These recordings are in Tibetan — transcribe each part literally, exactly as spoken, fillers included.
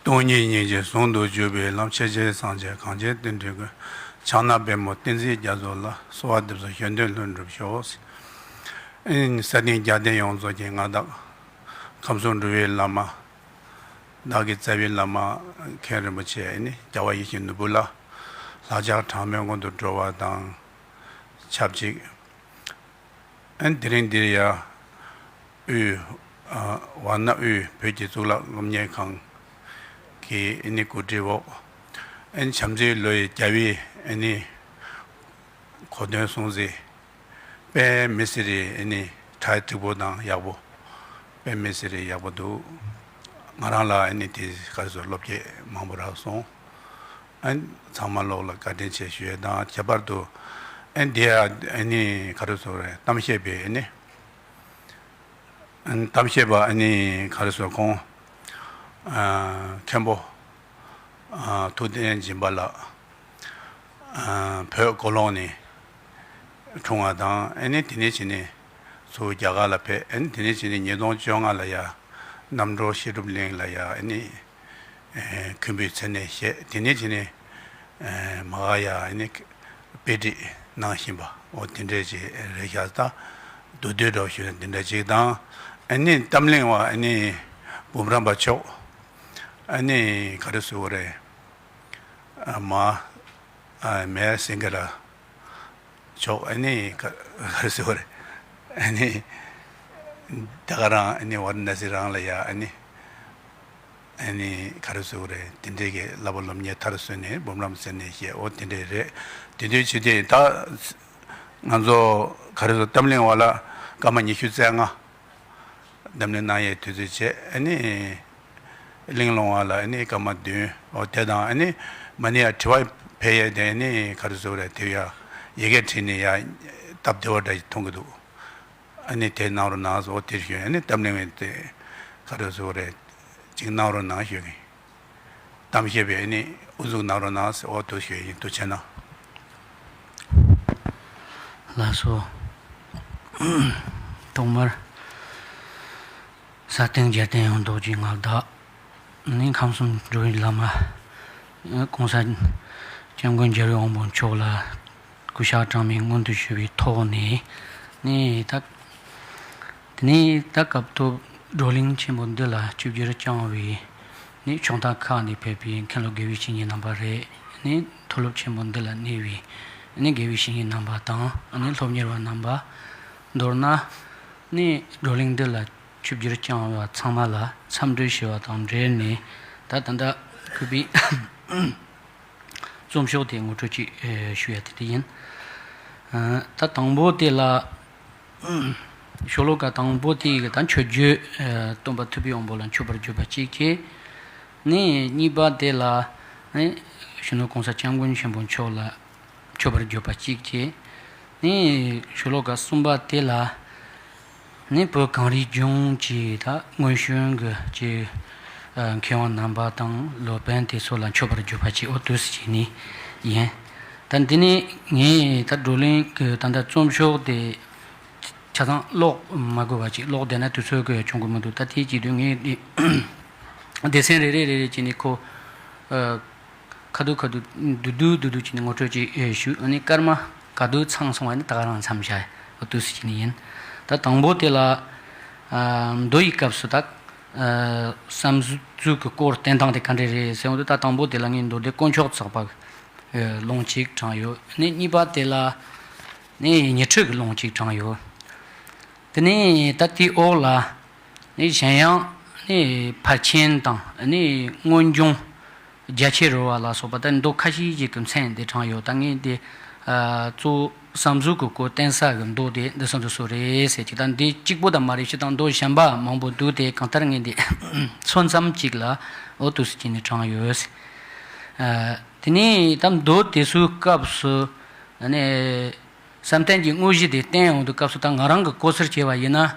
སྟོང་ཉིད་སྙིང་རྗེ་ཟུང་དུ་འཇུག་པའི་ལམ། ཤེས་བྱའི་སངས་རྒྱས་གངས་ཅན་བསྟན་འགྲོའི་མགོན། ཕྱག་ན་པདྨོ་བསྟན་འཛིན་རྒྱ་མཚོ་ལ། གསོལ་བ་འདེབས་སོ་གཞན་དོན་ལྷུན་གྲུབ་ཤོག། ཨེ་ས་སྟེང་རྒྱལ་བསྟན་ཡོངས་རྫོགས་ཀྱི་མངའ་བདག། ཁམས་གསུམ་འགྲོ་བའི་བླ་མ། བདག་གི་རྩ་བའི་བླ་མ་མཁན་རིན་པོ་ཆེ་ཨེ་ནི་རྒྱལ་བ་ཡིད་བཞིན་ནོར་བུ་ལ། ལྷག་ཆགས་གྲངས་མེད་སྔོན་དུ་འགྲོ་བ་དང་ཆབས་ཅིག་ཨན་དེ་རིང་འདིར་ཡང་དབུས། ཨ་ཝཱ་ཎ་དབུས་བོད་ཀྱི་གཙུག་ལག་སློབ་གཉེར་ཁང་གི་ཨ་ནི་གོ་སྒྲིག་འོག་ཨན་བྱམས་བརྩེའི་ལོ་ཡི་རྒྱལ་བའི་ཨ་ནི་གོ་སྟོན་སྲུང་བརྩི། དཔལ་མི་སེར་རི་ཨ་ནི་གྲ་སྒྲིག་པོ་དང་ཡག་པོ། དཔེ་མི་སྲིད་རེད། ཡག་པོ་འདུག་ང་རང་ལ་ཨ་ནི་དེ་ག་རེ་ཟེར་སློབ་སྐྱེས་མང་པོ་རག་སོང་། ཨ་ནི་ཚང་མ་ལོག་ལ་བཀའ་དྲིན་ཆེ་ཞུ་ཡས་དང་། ཁྱད་པར་དུ་ཨ་ནི་དེ་ཨ་ནི་ག་རེ་ཟེར་རེད། གཏམ་བཤད་པའི་ཨ་ནི་ཨ་ནི་གཏམ་བཤད་པ་ཨ་ནི་ག་རེ་ཟེར་ཁོང་ཨ་མཁན་པོ་ཨ་ཐུབ་བསྟན་སྦྱིན་པ་ལགས། ཨ་བོད་ཀོ་ལོང་ནས་འཁྲུངས་པ་དང་། ཨ་ནི་དེ་ནས་བྱས་ནས་ཚུར་རྒྱ་གར་ལ་ཕེབས། ཨ་ནི་དེ་ནས་བྱས་ནས་ཉིས་སྟོང་བཅོ་ལྔ་ལ་ཡ་རྣམ་གྲོལ་བཤད་སྒྲུབ་གླིང་ལ་ཡ་ཨ་ནི་ཨེ་མཁན་པོའི་མཚན་གནས་བཞེས། དེ་ནས་བྱས་ནས་ཨེ་མ་ག་ཡ་ཨ་ནི་དཔེ་ཁྲིད་གནང་བཞིན་པ། འོ་དེ་འདྲས་ཅིག་རེད་ཤག་ད་མདོར་བསྡུས་འདྲ་བོ་ཞུས་ན་དེ་འདྲ་ཅིག་དང་། ཨ་ནི་གཏམ་གླེང་བ་ཨ་ནི་འབུམ་རམས་པ་མཆོག་ཨ་ནི་ག་རེ་ཟེར་དགོས་རེད། ཨ་མ་ཨ་མེ་སེང་གེ་ར་མཆོག་ཨ་ནི་ག་ག་རེ་ཟེར་བ་རེད། ཨ་ནི་ད་ག་རང་ཨ་ནི་ཝཱ་ར་ཎ་སི་རང་ལ་ཡ་ཨ་ནི་ཨ་ནི་ག་རེ་ཟེར་བ་རེད། དེ་འདྲའི་གི་བསླབ་པ་སློབ་གཉེར་མཐར་སོན་ནས་འབུམ་རམས་མཚན་གནས་བཞེས། འོ་དེ་འདྲའི་རེད། དེ་འདྲའི་བྱས་ཏེ་ད་ང་ཚོ་ག་རེ་ཟེར། གཏམ་གླེང་བ་ལ་སྐར་མ་ཉི་ཤུ་རྩ་ལྔ། གཏམ་གླེང་གནང་ཡའི་དུས་ཚོད་བྱས། ཨ་ནི་གླེང་སློང་བ་ལ་ཨ་ནི་སྐར་མ་བདུན། འོ་དེ་དང་ཨ་ནི་མ་ཎི་ཡ་དྲི་བ་ཕེབས་ཡས་དེ་ཨ་ནི་ག་རེ་ཟེར་རེད། དེ་ཡ་ཡི་གེ་བྲིས་ནས་ཡ་སྟབས་བདེ་བ་འདྲ་ཞིག་མཐོང་གི་འདུག་ཨ་ནི་དེ་གནང་རོགས་གནང་ཟེར། འོ་དེ་ཞུ། ཨ་ནི་གཏམ་གླེང་བའི་དེ་ག་རེ་ཟེར་རེད། ཅིག་གནང་རོགས་གནང་ཞུ་གི། གཏམ་བཤད་པའི་ཨ་ནི་དབུ་འཛུགས་གནང་རོགས་གནང་ཟེར། འོ་དེ་ཞུ་ཡིན། ཐུགས་རྗེ་གནང་། ལགས་སོ། ཐོག་མར་ས་སྟེང་རྒྱལ་བསྟན་ཡོངས་རྫོགས་ཀྱི་མངའ་བདག་ནི་ཁམས་གསུམ་འགྲོ་བའི་བླ་མ་༸གོང་ས་༸སྐྱབས་མགོན་རྒྱལ་བའི་དབང་པོ་མཆོག་ལ་གུས་ཕྱག་གྲངས་མེད་སྔོན་དུ་ཞུ་བའི་ཐོག་ནས་ནི་ད་དེ་ནས་ད་སྐབས་ཐོག་བགྲོ་གླེང་ཆེན་པོ་འདི་ལ་ཆིབས་བསྒྱུར་བསྐྱངས་པའི་ནི་ཕྱོགས་མཐའ་ཁག་ནས་ཕེབས་པའི་མཁན་སློབ་དགེ་བའི་བཤེས་གཉེན་རྣམ་པ་རེད། ནི་མཐོ་སློབ་ཆེན་པོ་འདི་ལ་གནས་པའི་ནི་དགེ་བའི་བཤེས་གཉེན་རྣམ་པ་དང་། ནི་སློབ་གཉེར་བ་རྣམ་པ། མདོར་ན་ནི་བགྲོ་གླེང་འདི་ལ་ཆིབས་བསྒྱུར་བསྐྱངས་པ་ཚང་མ་ལ་འཚམས་འདྲི་ཞུ་བ་དང་འབྲེལ་ནས། ད་ད་ལྟ་གུས་པའི་རྩོམ་ཤོག་དེ་ངོ་སྤྲོད་ཅིག་ཨེ་ཞུ་ཡ་དེ་དེ་ཡིན། ཨ་ད་དང་པོ་དེ་ལ་ཤོ་ལོ་ཀ་དང་པོ་དེ་གི་ད་མཆོད་བརྗོད། ཨ་སྟོན་པ་ཐུབ་པའི་དབང་པོ་ལ་མཆོད་པར་བརྗོད་པ་གཅིག་བྱས། ནི་གཉིས་པ་དེ་ལ་ནི་སྤྱི་ནོར་༸གོང་ས་༸སྐྱབས་མགོན་ཆེན་པོ་མཆོག་ལ་མཆོད་པར་བརྗོད་པ་གཅིག་བྱས། ནི་ཤོ་ལོ་ཀ་གསུམ་པ་དེ་ལ་ནི་བོད་གངས་རི་ལྗོངས་ཀྱི་ད་སྔོན་བྱོན་གྱི་ཀྱི་ཨ་མཁས་དབང་རྣམ་པ་དང་སློབ་དཔོན་དེ་ཚོ་ལ་མཆོད་པར་བརྗོད་པ་བྱས། འོ་དུས་སུ་བྱས་ནི་ཡིན། ད་འདི་ནི་ངས་ད་བགྲོ་གླེང་གི་ད་ལྟ་རྩོམ་ཤོག་དེ་ཆ་ཚང་ཀློག་མ་དགོས་པ་ཅིག་ཀློག་བསྡད་ན་དུས་ཚོད་ཀྱི་བྱུང་གི་མི་འདུག་ད་དེའི་བྱེད་དུས་ངས་འདི་སྡེ་ཚན་རེ་རེ་རེ་རེ་བྱས་ནས་ཁོ་ཨ་ཁ་ཐུག་ཁ་ཐུག་བསྡུས་བསྡུས་བསྡུས་བསྡུས་བྱས་ནས་ངོ་སྤྲོད་ཅིག་ཨེ་ཞུ། ཨ་ནི་སྐར་མ་ག་དུས་ཚང་སོང་བ་ནི་ད་ག་རང་མཚམས་བཞག་འོ་དུས་སུ་བྱས་ནི་ཡིན། ད་དང་པོ་དེ་ལ་ཨ་མདོ་ཡི་སྐབས་སུ་ད་ཨ་བསམ་གཟུགས་ཀྱི་སྐོར་བསྟན་སྟངས་དེ་ག་འདྲ་རེད་ཟེར་འོང་དུས། ད་དང་པོ་དེ་ལ་ངས་མདོ་སྡེ་དཀོན་མཆོག་ཚོགས་པ་ཨ་ལུང་གཅིག་དྲངས་ཡོད། ནི་གཉིས་པ་དེ་ལ་ནི་ཉི་ཁྲི་གི་ལུང་གཅིག་དྲངས་ཡོད། དེ་ནས་ད་དེའི་འོག་ལ་ནི་གཞན་ཡང་ནི་ཕར་ཕྱིན་དང་ནི་སྔོན་བྱུང་རྒྱ་ཆེར་རོལ་བ་ལ་སོགས་པ་ད་མདོ་ཁ་ཤས་ཤིག་གི་མཚན་དེ་དྲངས་ཡོད། ད་ངས་དེ་ཨ་གཙོ་བོ་བསམ་གཟུགས་ཀྱི་སྐོར་བསྟན་ས་གི་མདོ་དེ་འདི་སོ་འདི་སོ་རེད་ཟེར་གྱི། ད་འདི་གཅིག་པོ་ད་མ་རེད། སྤྱིར་བཏང་མདོ་གཞན་པ་མང་པོ་འདུག་དེ་གང་ལྟར་ངས་འདི་མཚོན་ཙམ་གཅིག་ལ་འོ་དུས་སུ་བྱས་ནས་དྲངས་ཡོད། ཨ་དེ་ནས་ད་མདོ་དེ་ཚོའི་སྐབས་སུ་ནི་བསམ་གཏན་གྱི་དངོས་གཞི་དེ་བསྟན་ཡོང་དུས་སྐབས་སུ་ད་ང་རང་གི་གོ་སར་བྱས་པ་ཡིན་ན།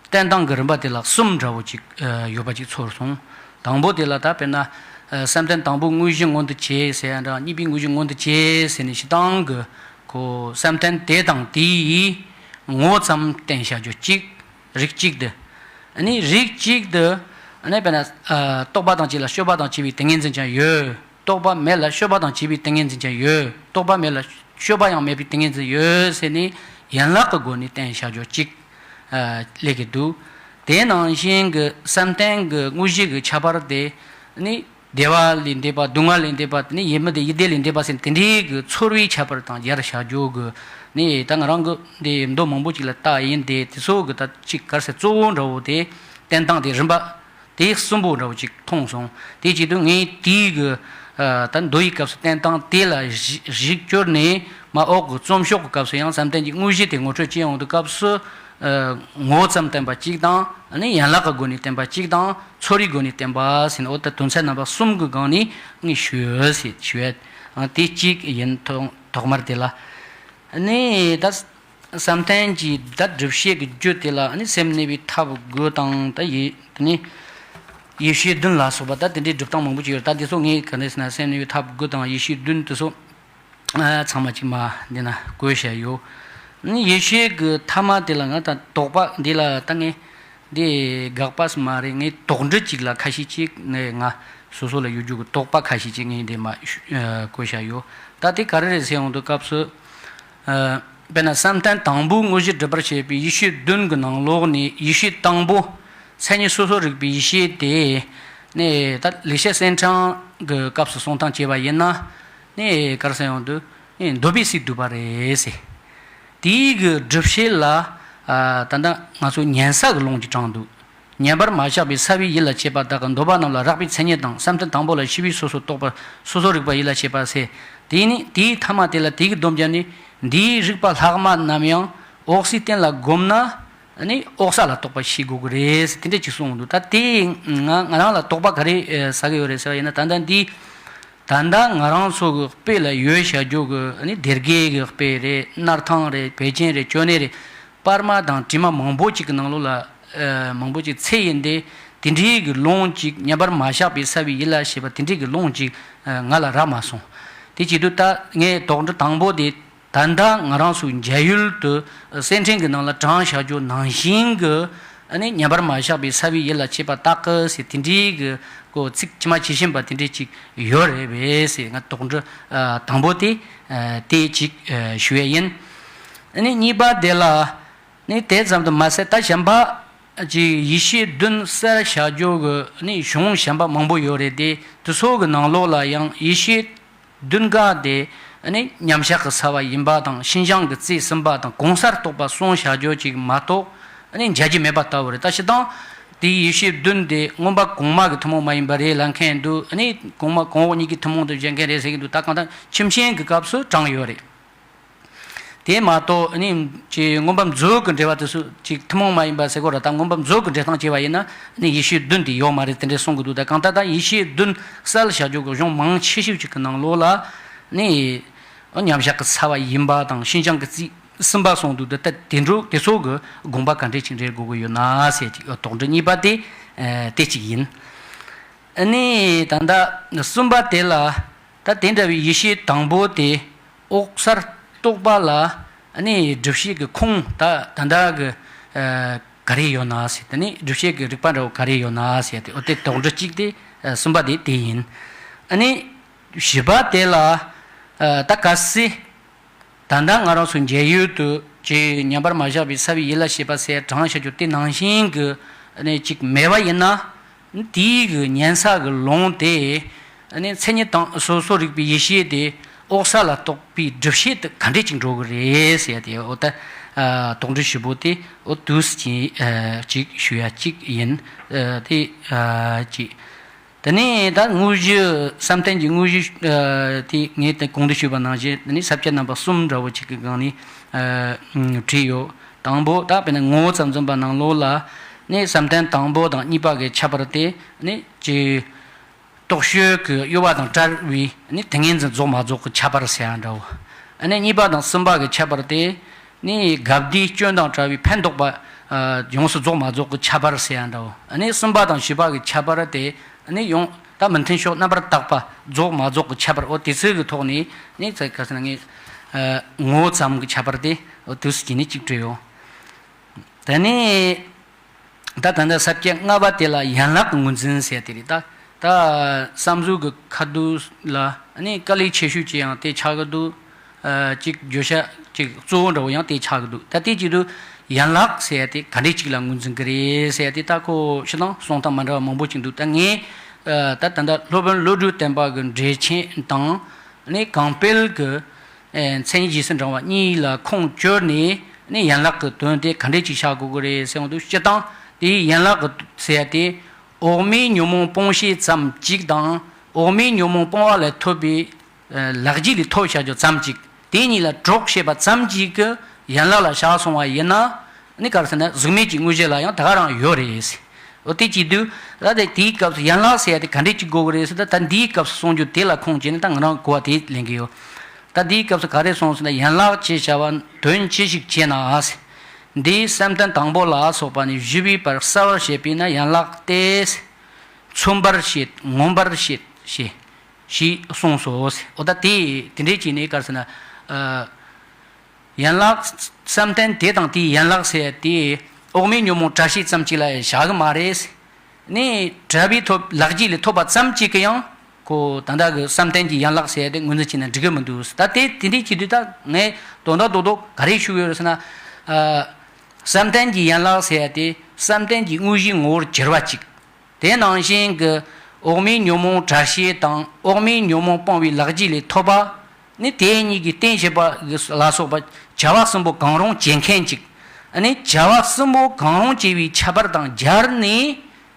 བསྟན་སྟངས་ཀྱི་རིམ་པ་དེ་ལ་གསུམ་འདྲ་བོ་ཅིག་ཨ་ཡོད་པ་ཅིག་ཚོར་སོང་། དང་པོ་དེ་ལ་ད་དཔེར་ན་ཨ་བསམ་གཏན་དང་པོ་དངོས་གཞི་མངོན་དུ་བྱས་ཟེར་ཡ་འདྲ། གཉིས་པའི་དངོས་གཞི་མངོན་དུ་བྱས་ཟེར་ནས་སྤྱིར་བཏང་གི་ཁོ་བསམ་གཏན་དེ་དང་དེའི་ངོ་ཙམ་བསྟན་བྱ་རྒྱུ་གཅིག་རིགས་གཅིག་དེ། ཨ་ནི་རིགས་གཅིག་དེ་ ཨ་ནི་དཔེར་ན་ཨ་རྟོག་པ་དང་བཅས་ལ་སྤྱོད་པ་དང་བཅས་པའི་ཏིང་ངེ་འཛིན་ཀྱང་ཡོད། རྟོག་པ་མེད་ལ་སྤྱོད་པ་དང་བཅས་པའི་ཏིང་ངེ་འཛིན་ཀྱང་ཡོད། རྟོག་པ་མེད་ལ་སྤྱོད་པ་ཡང་མེད་པའི་ཏིང་ངེ་འཛིན་ཡོད་ཟེར་ནས་ཡན་ལག་གི་སྒོ་ནས་བསྟན་བྱ་རྒྱུ་གཅིག་ཨ་སླེབས་ཀྱི་འདུག་དེ་ནང་བཞིན་གྱི་བསམ་གཏན་གྱི་དངོས་གཞི་གི་ཁྱད་པར་དེ་ནི་བདེ་བ་ལས་འདས་པ། སྡུག་བསྔལ་ལས་འདས་པ། དེ་ནས་ཡིད་མི་བདེ་ཡིད་བདེ་ལས་འདས་པ་ཟེར་དེ་འདྲའི་གི་ཚོར་བའི་ཁྱད་པར་དང་སྦྱར་བྱ་རྒྱུ་གི་ནི་ད་ང་རང་གི་འདི་མདོ་མང་པོ་ཅིག་ལ་བལྟས་ཡིན་ཏེ། དེ་ཚོ་གི་ད་ཅིག་ག་རེ་ཟེར། གཙོ་བོ་འདྲ་བོ་དེ་བསྟན་སྟངས་དེ་རིམ་པ་དེ་གསུམ་པོ་འདྲ་བོ་ཅིག་མཐོང་སོང་། དེ་བྱེད་དུས་ངས་དེའི་གི་ཨ་ད་མདོ་ཡི་སྐབས་སུ་བསྟན་སྟངས་དེ་ལ་གཞི་གཞི་བཅོལ་ནས། མ་འོག་གི་རྩོམ་ཤོག་གི་སྐབས་སུ་ཡང་བསམ་གཏན་གྱི་དངོས་གཞི་དེ་ངོ་སྤྲོད་བྱེད་ཡོང་དུས་སྐབས་སུ། ཨ་ངོ་བོ་ཙམ་བསྟན་པ་གཅིག་དང་། ཨ་ནི་ཡན་ལག་གི་སྒོ་ནས་བསྟན་པ་གཅིག་དང་། ཚོར་བའི་སྒོ་ནས་བསྟན་པ་ཟེར་ནས། འོ་ད་དོན་ཚན་རྣམ་པ་གསུམ་གྱི་སྒང་ནས་ངས་ཞུས་ཡོད་ཟེར་ཞུ་ཡ། ཨ་དེ་གཅིག་ཡིན། ཐོག་ཐོག་མར་དེ་ལ། ཨ་ནི་ད་བསམ་གཏན་གྱི་ད་སྒྲུབ་བྱེད་ཀྱི་རྒྱུ་དེ་ལ། ཨ་ནི་སེམས་གནས་པའི་ཐབས་དགུ་དང་། ད་ཡི་དེ་ནི་ཡེ་ཤེས་བདུན་ལ་སོགས་པ། ད་དེ་འདྲའི་སྒྲུབ་སྟངས་མང་པོ་ཅིག་ཡོད། ད་དེ་ཚོ་ངས་ག་འདྲ་ཟེར་ན། སེམས་གནས་པའི་ཐབས་དགུ་དང་ཡེ་ཤེས་བདུན་དེ་ཚོ་ཨ་ཚང་མ་གཅིག་མ་འདི་ན་བཀོད་བཞག་ཡོད། ཡེ་ཤེས་ཀྱི་ཐ་མ་དེ་ལ་ང་ད་དོགས་པ་འདི་ལ་ད་ངས་འདི་དགག་པ་མ་རེད། ངས་དོགས་འདྲི་ཅིག་ལ་ཁ་ཤས་ཅིག་ནས་ང་སོ་སོ་ལ་ཡོད་རྒྱུ་གི་དོགས་པ་ཁ་ཤས་ཅིག་ངས་འདི་མ་བཀོད་བཞག་ཡོད། ད་དེ་ག་རེ་རེད་ཟེར་ཡོང་དུས་སྐབས་སུ། ཨ་དཔེར་ན་བསམ་གཏན་དང་པོའི་དངོས་གཞི་སྒྲུབ་པར་བྱེད་པའི་ཡེ་ཤེས་བདུན་གྱི་ནང་ལོགས་ནས་ཡེ་ཤེས་དང་པོ་མཚན་ཉིད་སོ་སོར་རིག་པའི་ཡེ་ཤེས་དེ་ནི་ད་ལེགས་བཤད་གསེར་ཕྲེང་གི་སྐབས་སུ་གསུང་སྟངས་བྱས་པ་ཡིན་ན། ནི་ག་རེ་ཟེར་ཡོང་དུས། ནི་འདོད་པས་སུས་བསྡུས་པ་རེད་ཟེར། དེའི་གི་སྒྲུབ་བྱེད་ལ་ཨ་ད་ལྟ་ང་ཚོ་ཉན་ས་གི་ལུང་ཅིག་དྲངས་འདུག་ཉན་པར་མ་བཞག་པའི་ས་བའི་ཡུལ་ལ་སྐྱེས་པ་དག་གི་འདོད་པ་རྣམས་ལ་རགས་པའི་མཚན་ཉིད་དང་། བསམ་གཏན་དང་པོ་ལ་ཤེས་པས་སོ་སོར་རྟོག་པ། སོ་སོར་རིག་པ་ཡིད་ལ་བྱེད་པ་ཟེར། དེ་ནི་དེའི་ཐ་མ་དེ་ལ་དེ་གི་སྡོམ་བརྒྱབ་ནས། འདིའི་རིགས་པ་ལྷག་མ་རྣམས་ཡང་འོག་སའི་རྟེན་ལ་བསྒོམས་ན། ནི་འོག་ས་ལ་གཏོགས་པ་ཤེས་དགོས་ཀྱི་རེད་ཟེར་དེ་འདྲ་ཅིག་གསུངས་འདུག་ད་དེ་ང་ང་རང་ལ་དོགས་པ་ག་རེ་ཨེ་ཟ་གི་ཡོད་རེད་ཟེར་བ་ཡིན་ན། ད་ལྟ་འདི་ད་ལྟ་ང་རང་ཚོ་གི་དཔེ་ལ་ཡོད་བྱ་རྒྱུ་གི་ནི་སྡེ་དགེ་གི་དཔེ་རེད། སྣར་ཐང་རེད། བད་ཀན་རེད། ཅོ་ནེ་རེད། པར་མ་དང་བྲིས་མ་མང་པོ་ཅིག་གི་ནང་ལོགས་ལ་ཨེ་མང་པོ་ཅིག་ཚེ་ཡིན་ཏེ། དེ་འདྲའི་གི་ལུང་ཅིག་ཉན་པར་མ་བཞག་པའི་ས་བའི་ཡུལ་ལ་ཞེས་པ་དེ་འདྲའི་གི་ལུང་ཅིག་ཨེ་ང་ལ་རག་མ་སོང་། དེ་བྱེད་དུས་ད་ངས་དོགས་འདྲི་དང་པོ་དེ། ད་ལྟ་ང་རང་ཚོའི་འཇའ་ཡུལ་དུ་གསེར་ཕྲེང་གི་ནང་ལ་དྲངས་བཞག་རྒྱུ་ནང་བཞིན་གྱི་ཨ་ནི་ཉན་པར་མ་བཞག་པའི་ས་བའི་ཡུལ་ལ་སྐྱེས་པ་དག་གི་ཟེར་དེ་འདྲའི་གི་ཀོ་ཚིག་ཕྱི་མ་ཇི་བཞིན་པ་དེ་འདྲའི་ཅིག་ཡོད་རེད་པས་ཟེར། ང་དོགས་འདྲི་ཨ་དང་པོ་དེ་ཨ་དེ་ཅིག་ཨ་ཞུ་ཡས་ཡིན། ཨ་ནི་གཉིས་པ་དེ་ལ་ནི་དེ་ཙམ་དུ་མ་ཟད། ད་གཞན་པ་ཅིག་ཡེ་ཤེས་བདུན་གསལ་བྱ་རྒྱུ་གི་ནི་གཞུང་གཞན་པ་མང་པོ་ཡོད་རེད་དེ། དེ་ཚོ་གི་ནང་ལོགས་ལ་ཡང་ཡེ་ཤེས་བདུན་ག་དེ་ནི་མཉམ་གཞག་གི་ས་བ་ཡིན་པ་དང་། ཤིན་སྦྱངས་ཀྱི་རྩིས་ཟིན་པ་དང་། གང་སར་གཏོགས་པ་གསུངས་བཞག་རྒྱུ་ཅིག་མ་གཏོགས་ནི་མཇལ་རྒྱུ་མེད་པ་ལྟ་བུ་རེད། ད་སྤྱིར་བཏང་དེའི་ཡེ་ཤེས་བདུན་དེ་མངོན་པ་གོང་མ་གི་ཐུན་མོང་མ་ཡིན་པ་རེད་ལབ་མཁན་འདུག་ནི་གོང་མ་གོང་འོག་གཉིས་ཀྱི་ཐུན་མོང་དུ་བཞེད་མཁན་རེད་ཟེར་གྱི་འདུག་ད་གང་ལྟར་ཁྱིམ་ཆེན་གྱི་སྐབས་སུ་དྲངས་ཡོད་རེད། དེ་མ་གཏོགས་ནི་ཅིག་མངོན་པ་མཛོད་ཀྱི་འགྲེལ་བ་དེ་ཚོ་ཅིག་ཐུན་མོང་མ་ཡིན་པ་ཟེར་གོ་ར། ད་མངོན་པ་མཛོད་ཀྱི་འགྲེལ་སྟངས་བྱས་པ་ཡིན་ན་ནི་ཡེ་ཤེས་བདུན་དེ་ཡོད་མ་རེད་དེ་འདྲས་གསུང་གི་འདུག་ད་གང་ལྟར་ད་ཡེ་ཤེས་བདུན་གསལ་བྱ་རྒྱུ་གི་གཞུང་མང་ཆེ་ཤོས་ཅིག་གི་ནང་ལོགས་ལ་ནི་མཉམ་བཞག་གི་ས་བ་ཡིན་པ་དང་། ཤིན་སྦྱངས་ཀྱི་རྩིས་ཟིན་པ་གསུངས་འདུག་ད་དེ་འདྲ་དེ་ཚོ་གི་དགོངས་པ་ག་འདྲས་ཅིག་འགྲེལ་དགོས་ཀྱི་ཡོད་ན་ཟེར་ཅིག་དོགས་འདྲི་གཉིས་པ་དེ་དེ་ཅིག་ཡིན། ནི་ད་ལྟ་གསུམ་པ་དེ་ལ། ད་དེ་འདྲ་བའི་ཡེ་ཤེས་དང་པོ་དེ་འོག་སར་གཏོགས་པ་ལ་ནི་སྒྲུབ་བྱེད་ཀྱི་ཁུངས་ད་ད་ལྟ་གི་ཨ་ག་རེ་ཡོད་ན་ཟེར། དེ་ནི་སྒྲུབ་བྱེད་ཀྱི་རིགས་པ་འདྲ་བོ་ག་རེ་ཡོད་ན་ཟེར་ཏེ། འོ་དེ་དོགས་འདྲི་གཅིག་དེ་ཨ་གསུམ་པ་དེ་དེ་ཡིན། ཨ་ནི་བཞི་པ་དེ་ལ་ཨ་ད་གལ་སྲིད་ད་ལྟ་ང་རང་ཚོ་མཇལ་ཡུལ་དུ་ཅིག་ཉན་པར་མ་བཞག་པའི་ས་བའི་ཡུལ་ལ་ཞེས་པ་ཟེར་དྲངས་བྱ་རྒྱུ་དེ་ནང་བཞིན་གྱི་ནི་ཅིག་མེད་པ་ཡིན་ན། དེའི་གི་ཉན་ས་གི་ལུང་དེ་ནི་མཚན་ཉིད་དང་སོ་སོར་རིག་པའི་ཡེ་ཤེས་དེ་འོག་ས་ལ་གཏོགས་པའི་སྒྲུབ་བྱེད་དུ་ག་འདྲས་ཅིག་འགྲོ་གི་རེད་ཟེར་ཏེ། འོ་ད་ཨ་དོགས་འདྲི་ཞིབ་པོ་དེ་འོ་དུས་ཀྱི་ཨ་ཅིག་ཞུ་ཡ་གཅིག་ཡིན། ཨ་དེ་ཨ་ཅིག་དེ་ནས་ད་དངོས་གཞི་བསམ་གཏན་གྱི་དངོས་གཞི་ཨ་དེ་ངས་དེ་གོང་དུ་ཞུས་པ་ནང་བཞིན་དེ་ནི་ས་བཅད་རྣམ་པ་གསུམ་འདྲ་བོ་ཅིག་གི་སྒང་ནས་ཨ་བྲིས་ཡོད། དང་པོ་ད་དཔེར་ན་ངོ་བོ་ཙམ་འཛིན་པ་ནང་ལོགས་ལ་ནི་བསམ་གཏན་དང་པོ་དང་གཉིས་པ་གི་ཁྱད་པར་དེ་ནི་ཅི་རྟོག་དཔྱོད་ཀྱི་གཡོ་བ་དང་བྲལ་བའི་ནི་ཏིང་ངེ་འཛིན་རྫོགས་མ་རྫོགས་ཀྱི་ཁྱད་པར་ཟེར་ཡ་འདྲ་བོ། ཨ་ནི་གཉིས་པ་དང་གསུམ་པ་གི་ཁྱད་པར་དེ་ནི་དགའ་བདེའི་སྐྱོན་དང་བྲལ་བའི་ཕན་འདོགས་པ་ཨ་ཡོངས་སུ་རྫོགས་མ་རྫོགས་ཀྱི་ཁྱད་པར་ཟེར་ཡ་འདྲ་བོ། ཨ་ནི་གསུམ་པ་དང་བཞི་པ་གི་ཁྱད་པར་དེ་ཨ་ནི་ཡང་ད་མི་མཐུན་ཕྱོགས་རྣམ་པར་དག་པ་རྫོགས་མ་རྫོགས་ཀྱི་ཁྱད་པར། འོ་དེ་ཚོའི་གི་ཐོག་ནས་ནི་ཚེ་ག་ཟེར་ན་ངས་ཨ་ངོ་བོ་ཙམ་གྱི་ཁྱད་པར་དེ་འོ་དུས་སུ་གྱིས་ནི་གཅིག་བྲིས་ཡོད། དེ་ནས་ ད་ད་ལྟ་ས་བཅད་ལྔ་པ་དེ་ལ་ཡན་ལག་གི་ངོས་འཛིན་ཟེར་དེ་རེད་ད། ད་བསམ་གཟུགས་ཀྱི་ཁ་བསྡུར་ལ་ནི་དཀའ་ལས་ཆེ་ཤོས་ཅིག་ཡང་དེ་ཆགས་ཀྱི་འདུག་ཨ། གཅིག་བརྗོད་བྱ་གཅིག་གཙོ་བོ་འདྲ་བོ་ཡང་དེ་ཆགས་ཀྱི་འདུག་ད་དེ་གཅིག་ཏུ་ཡན་ལག་ཟེར་ཡ་དེ་ག་འདྲས་གཅིག་ལ་ངོས་འཛིན་གྱི་རེད་ཟེར་ཡ་དེ་ད་ཁོ་ཤི་དང་གསུང་སྟངས་མ་འདྲ་བ་མང་པོ་ཅིག་འདུག་ད་ངས་ཨ། ད་ད་ལྟ་སློབ་དཔོན་བློ་གྲོས་བརྟན་པ་གི་འགྲེལ་ཆེན་དང་ནི་གང་སྤེལ་གྱི་ཨེ། མཚན་ཉིད་རྗེས་སུ་འབྲང་བ་གཉིས་ལ་ཁུངས་བཅོལ་ནས་ནི་ཡན་ལག་གི་དོན་དེ་ག་འདྲས་ཅིག་བཞག་དགོས་ཀྱི་རེད་ཟེར་བ་དུ་སྤྱི་བཏང་དེའི་ཡན་ལག་གི་ཟེར་ཡ་དེ་འོག་མའི་ཉོན་མོངས་སྤོང་བྱེད་ཙམ་གཅིག་དང་འོག་མའི་ཉོན་མོངས་སྤོང་བ་ལས་ཐོབ་པའི་ཨེ། ལག་རྗེས་ལས་ཐོབ་བྱ་རྒྱུ་ཙམ་གཅིག་དེ་གཉིས་ལ་གྲོགས་བྱེད་པ་ཙམ་གཅིག་གི་ཡན་ལག་ལ་བཞག་སོང་བ་ཡིན་ན། ནི་ག་རེ་ཟེར་ན་གཟུགས་མེད་ཀྱི་དངོས་གཞི་ལ་ཡང་ད་ག་རང་ཡོད་རེད། འོ་དེ་བྱེད་དུས་ད་ལྟ་དེའི་སྐབས་སུ་ཡན་ལག་ཟེར་ཡ་དེ་ག་འདྲས་ཅིག་དགོས་ཀྱི་རེད་ཟེར་ན། ད་འདིའི་སྐབས་སུ་གསུང་རྒྱུ་དེ་ལ་ཁུངས་བྱས་ནས་ད་ང་རང་གོ་བ་དེ་ལེན་གྱི་ཡོད། ད་འདིའི་སྐབས་སུ་ག་རེ་གསུངས་ཟེར་ན། ཡན་ལག་ཅེས་བྱ་བ་དོན་ཅི་ཞིག་བྱེད་ན། འདིའི་བསམ་གཏན་དང་པོ་ལ་སོགས་པ་ནས་བཞི་པའི་བར་གསལ་བར་བྱེད་པས་ན་ཡན་ལག་སྟེ། མཚོན་པར་བྱེད། མངོན་པར་བྱེད་ཞེས་ཞེས་གསུངས་སོ། འོ་ད་དེ་དེ་འདྲས་བྱས་ནས་ག་རེ་ཟེར་ན། ཨ། ཡན་ལག་བསམ་གཏན་དེ་དང་དེའི་ཡན་ལག་ཟེར་ཡ་དེ་འོག་མའི་ཉོན་མོངས་བྲལ་བྱེད་ཙམ་གཅིག་ལ་བཞག་གི་མ་རེད། ནི་བྲལ་བའི་ཐོབ་ལག་རྗེས་ལས་ཐོབ་པ་ཙམ་གཅིག་གི་ཡང་ཁོ་ད་ལྟ་གི་བསམ་གཏན་གྱི་ཡན་ལག་ཟེར་ཡ་དེ་ངོས་འཛིན་བྱས་ན་འགྲིག་གི་མི་འདུག་ད་དེ་དེ་འདྲའི་བྱེད་དུས་ད་ངས་དོན་དག་རྡོག་རྡོག་ག་རེ་ཞུ་གི་ཡོད་རེད་ཟེར་ན། ཨ། བསམ་གཏན་གྱི་ཡན་ལག་ཟེར་ཡ་དེ་བསམ་གཏན་གྱི་དངོས་གཞིའི་ངོ་བོར་གྱུར་པ་གཅིག་དེ་ནང་བཞིན་གྱི་འོག་མའི་ཉོན་མོངས་བྲལ་བྱེད་དང་འོག་མའི་ཉོན་མོངས་སྤོང་བའི་ལག་རྗེས་ལས་ཐོབ་པ། ནི་དེ་གཉིས་ཀྱི་རྟེན་བྱེད་པ་ལ་སོགས་པ་བྱ་བ་གསུམ་པོ་གང་རུང་བྱེད་མཁན་གཅིག་ནི་བྱ་བ་གསུམ་པོ་གང་རུང་བྱེད་པའི་ཁྱད་པར་དང་སྦྱར་ནས།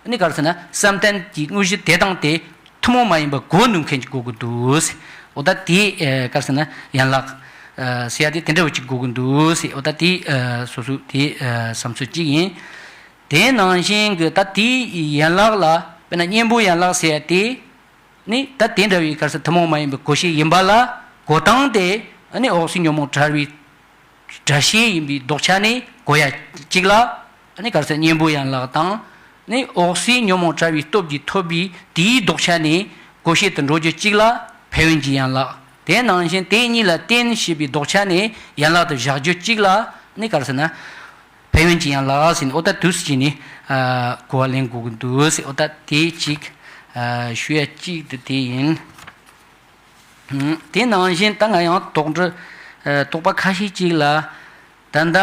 ནི་ག་རེ་ཟེར་ན་བསམ་གཏན་གྱི་དངོས་གཞི་དེ་དང་དེ་ཐུན་མོང་མ་ཡིན་པ་གོ་ནུས་མཁན་གཅིག་དགོས་ཀྱི་འདུག་འོ་ད་དེ་ག་རེ་ཟེར་ན་ཡན་ལག་ཟེར་ཡ་དེ་དེ་འདྲ་བ་གཅིག་དགོས་ཀྱི་འདུག་འོ་ད་དེ་སོ་སོ་དེ་བསམ་ཚུལ་གཅིག་ཡིན། དེ་ནང་བཞིན་གྱི་ད་དེའི་ཡན་ལག་ལ་དཔེར་ན་གཉེན་པོའི་ཡན་ལག་ཟེར་ཡ་དེ་ནི་ད་དེ་འདྲ་བའི་ག་རེ་ཟེར་ཐུན་མོང་མ་ཡིན་པའི་གོ་བྱེད་ཡིན་པ་ལ་གོ་སྟངས་དེ་ནི་འོག་གསལ་ཉོན་མོངས་བྲལ་བའི་བྲལ་བྱེད་ཡིན་པའི་ལྡོག་ཆ་ནས་གོ་ཡ་གཅིག་ལ་ནི་ག་རེ་ཟེར་གཉེན་པོའི་ཡན་ལག་དང་ནི་འོག་གསལ་ཉོན་མོངས་བྲལ་བའི་སྟོབས་ཀྱིས་ཐོབ་པའི་དེའི་ལྡོག་ཆ་ནས་གོ་བྱེད་དུ་འགྲོ་རྒྱུ་གཅིག་ལ་ཕན་ཡོན་གྱི་ཡན་ལག་དེ་ནང་བཞིན་དེ་གཉིས་ལ་བརྟེན་ཞེས་པའི་ལྡོག་ཆ་ནས་ཡན་ལག་ཏུ་བཞག་རྒྱུ་གཅིག་ལ་ནི་ག་རེ་ཟེར་ན། ཕན་ཡོན་གྱི་ཡན་ལག་ཟེར་ནས་འོ་ད་དུས་སུ་བྱས་ནས་གོ་བ་ལེན་དགོས་ཀྱི་འདུག་ཟེར། འོ་ད་དེ་གཅིག་ཞུ་ཡ་གཅིག་དེ་དེ་ཡིན། དེ་ནང་བཞིན་ད་ང་ཡང་དོགས་འདྲི་དོགས་པ་ཁ་ཤས་གཅིག་ལ། ད་ལྟ་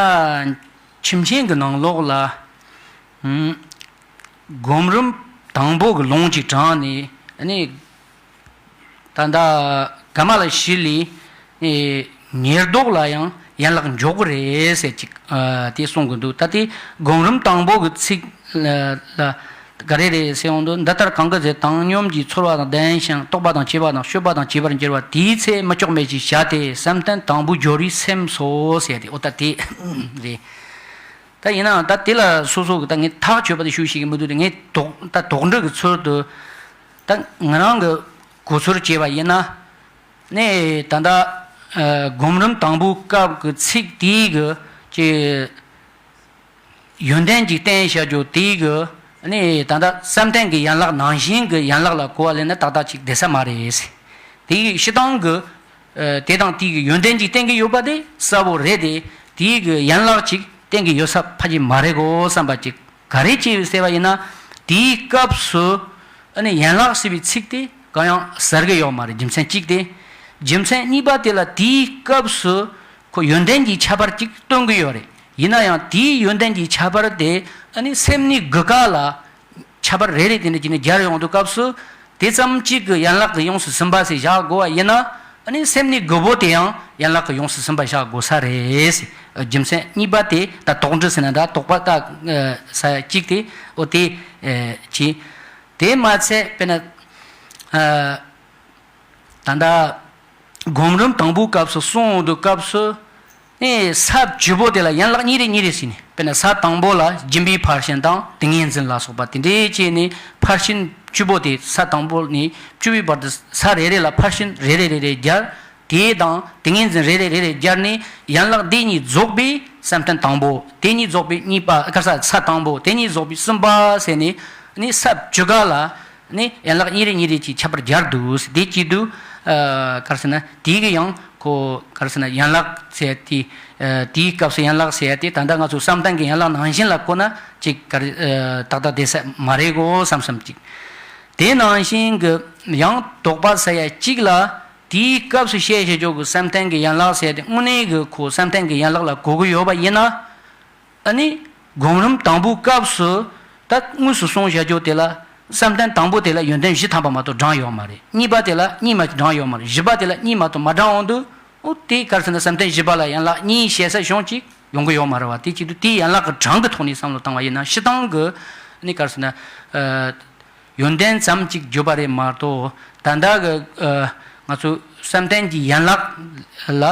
ཁྱིམ་ཆེན་གྱི་ནང་ལོགས་ལ་སྒོམ་རིམ་དང་པོ་གི་ལུང་གཅིག་དྲངས་ནས་ནི། ད་ལྟ་ག་མ་ལ་ཤི་ལི་ཉེར་བསྡོགས་ལ་ཡང་ཡན་ལག་འཇོག་གི་རེད་ཟེར་ཅིག་དེ་གསུང་གི་འདུག་ད་དེ་སྒོམ་རིམ་དང་པོ་གི་ཚིག་ལ་ག་རེ་རེད་ཟེར་ཡོང་དུས། འདི་ལྟར་གང་གི་ཚེ་བཏང་སྙོམས་ཀྱི་ཚོར་བ་དང་ལྡན་ཞིང་རྟོག་པ་དང་བཅས་པ་དང་སྤྱོད་པ་དང་བཅས་པར་འགྱུར་བ་དེའི་ཚེ་མི་ལྕོགས་མེད་ཅེས་བྱ་སྟེ་བསམ་གཏན་དང་པོའི་སྦྱོར་བའི་སེམས་སོ་ཟེར་ཏེ་འོ་ད་དེ་རེད། ད་ཡིན་ནའང་ད་དེ་ལ་སོ་སོ་གི་ད་ངས་ཐག་ཆོད་པ་དེ་ཞུ་ཤེས་ཀྱི་མི་འདུག་དེ་ངས་དོགས་ད་དོགས་འདྲི་གི་ཚུལ་དུ་ད་ང་རང་གི་གོ་ཚུལ་བྱས་པ་ཡིན་ན་ནས་ད་ལྟ་སྒོམ་རིམ་དང་པོའི་སྐབས་ཀྱི་ཚིག་དེའི་གི་ཀྱི་ཡོན་ཏན་གྱི་བསྟན་བྱ་རྒྱུ་དེའི་གི་ནས་ད་ལྟ་བསམ་གཏན་གྱི་ཡན་ལག་ནང་བཞིན་གྱི་ཡན་ལག་ལ་གོ་བ་ལེན་ན་ཏག་ཏག་ཅིག་བསྡད་ས་མ་རེད། དེའི་སྤྱིར་བཏང་གི་དེ་དང་དེའི་གི་ཡོན་ཏན་གྱི་བསྟན་གྱི་ཡོད་པ་དེ་གསལ་པོ་རེད་དེ། དེའི་གི་ཡན་ལག་ཅིག་བསྟན་གྱི་ཡོད་ས་ཕལ་ཆེར་མ་རེད་གོ་བསམ་པ་ཅིག་ག་རེ་བྱས་ཡོད་ཟེར་བ་ཡིན་ན། དེའི་སྐབས་སུ་ཨ་ནི་ཡན་ལག་ཟེར་བའི་ཚིག་དེ་གང་ཡང་ཟེར་གི་ཡོད་མ་རེད། རྒྱུ་མཚན་གཅིག་དེ། རྒྱུ་མཚན་གཉིས་པ་དེ་ལ་དེའི་སྐབས་སུ་ཁོ་ཡོན་ཏན་གྱི་ཁྱད་པར་ཅིག་སྟོན་གི་ཡོད་རེད། ཡིན་ན་ཡང་དེའི་ཡོན་ཏན་གྱི་ཁྱད་པར་དེ་ཨ་ནི་སེམས་ནི་དགུ་ཀ་ལ་ཁྱད་པར་རེ་རེ་དེ་འདྲ་བྱས་ནས་སྦྱར་ཡོང་དུས་སྐབས་སུ་དེ་ཙམ་གཅིག་གི་ཡན་ལག་གི་ཡོངས་སུ་ཟིན་པ་ཞིག་བཞག་དགོས་པ་ཡིན་ན། ཨ་ནི་སེམས་ནི་དགུ་པོ་དེ་ཡང་ཡན་ལག་གི་ཡོངས་སུ་ཟིན་པ་བཞག་དགོས་ས་རེད། རྒྱུ་མཚན་གཉིས་པ་དེ་ད་དོགས་འདྲི་ཟེར་ན་ད་དོགས་པ་ད་ས་གཅིག་དེ་འོ་དེ་བྱས། དེ་མ་ཚད་དཔེར་ན་ད་ལྟ་སྒོམ་རིམ་དང་པོའི་སྐབས་སུ་གསུང་འོང་དུས་སྐབས་སུ་ནས་ས་བཅུ་པོ་དེ་ལ་ཡན་ལག་གཉིས་རེ་གཉིས་རེ་ཟེར་ནས། དཔེར་ན་ས་དང་པོ་ལ་སྦྱིན་པའི་ཕར་ཕྱིན་དང་ཏིང་ངེ་འཛིན་ལ་སོགས་པ་དེ་འདྲའི་བྱས་ནས་ཕར་ཕྱིན་བཅུ་པོ་དེ་ས་དང་པོ་ནས་བཅུ་པའི་བར་དུ་ས་རེ་རེ་ལ་ཕར་ཕྱིན་རེ་རེ་རེ་རེ་སྦྱར། དེ་དང་ཏིང་ངེ་འཛིན་རེ་རེ་རེ་རེ་སྦྱར་ནས་ཡན་ལག་དེ་གཉིས་རྫོགས་པའི་བསམ་གཏན་དང་པོ། དེ་གཉིས་རྫོགས་པའི་གཉིས་པ་ག་ས་ས་དང་པོ། དེ་གཉིས་རྫོགས་པའི་གསུམ་པ་ཟེར་ནས་ནི་ས་བཅུ་ཀ་ལ་ནི་ཡན་ལག་གཉིས་རེ་གཉིས་རེ་གྱི་ཁྱད་པར་སྦྱར་འདུག་དེ་བྱེད་དུས་ག་རེ་ཟེར་ན་དེའི་གི་ཡང་ ཁོ་ག་རེ་ཟེར་ན་ཡན་ལག་ཟེར་དེ། ཨ་དེའི་སྐབས་སུ་ཡན་ལག་ཟེར་དེ་ད་ལྟ་ང་ཚོ་བསམ་གཏན་གྱི་ཡན་ལག་ནང་བཞིན་ལ་བཀོད་ན་ཅིག་ག་རེ་ཨ་ཏག་ཏག་བསྡད་ས་མ་རེད་གོ་བསམ་བསམ་ཅིག་དེ་ནང་བཞིན་གྱི་ཡང་དོགས་པ་ཟེར་ཡ་གཅིག་ལ། དེའི་སྐབས་སུ་བཤད་བྱེད་ཆོག་གི་བསམ་གཏན་གྱི་ཡན་ལག་ཟེར་དེ་དངོས་གནས་ཀྱི་ཁོ་བསམ་གཏན་གྱི་ཡན་ལག་ལ་གོ་གི་ཡོད་པ་ཡིན་ན། ཨ་ནི་སྒོམ་རིམ་དང་པོའི་སྐབས་སུ་ད་དངོས་སུ་གསུངས་བྱ་རྒྱུ་དེ་ལ་བསམ་གཏན་དང་པོ་དེ་ལ་ཡོན་ཏན་བཞི་ཐམ་པ་མ་གཏོགས་བགྲངས་ཡོད་མ་རེད། གཉིས་པ་དེ་ལ་གཉིས་མ་གཏོགས་བགྲངས་ཡོད་མ་རེད། བཞི་པ་དེ་ལ་གཉིས་མ་གཏོགས་མ་བགྲངས་འོང་དུས། ཨོ་དེ་ག་རེ་ཟེར་ན་བསམ་གཏན་བཞི་པ་ལ་ཡན་ལག་གཉིས་བཤད་ས་གཞུང་གཅིག་ཡོང་གི་ཡོད་མ་རེད་བ། དེ་གཅིག་ཏུ་དེའི་ཡན་ལག་གི་གྲངས་ཀྱི་ཐོག་ནས་བསམ་བློ་བཏང་བ་ཡིན་ན་སྤྱིར་བཏང་གི་ཨ་ནི་ག་རེ་ཟེར་ན་ཨ། ཡོན་ཏན་ཙམ་ཅིག་བརྗོད་པ་རེད་མ་གཏོགས། ད་ལྟ་གི་ཨ་ང་ཚོ་བསམ་གཏན་གྱི་ཡན་ལག་ལ་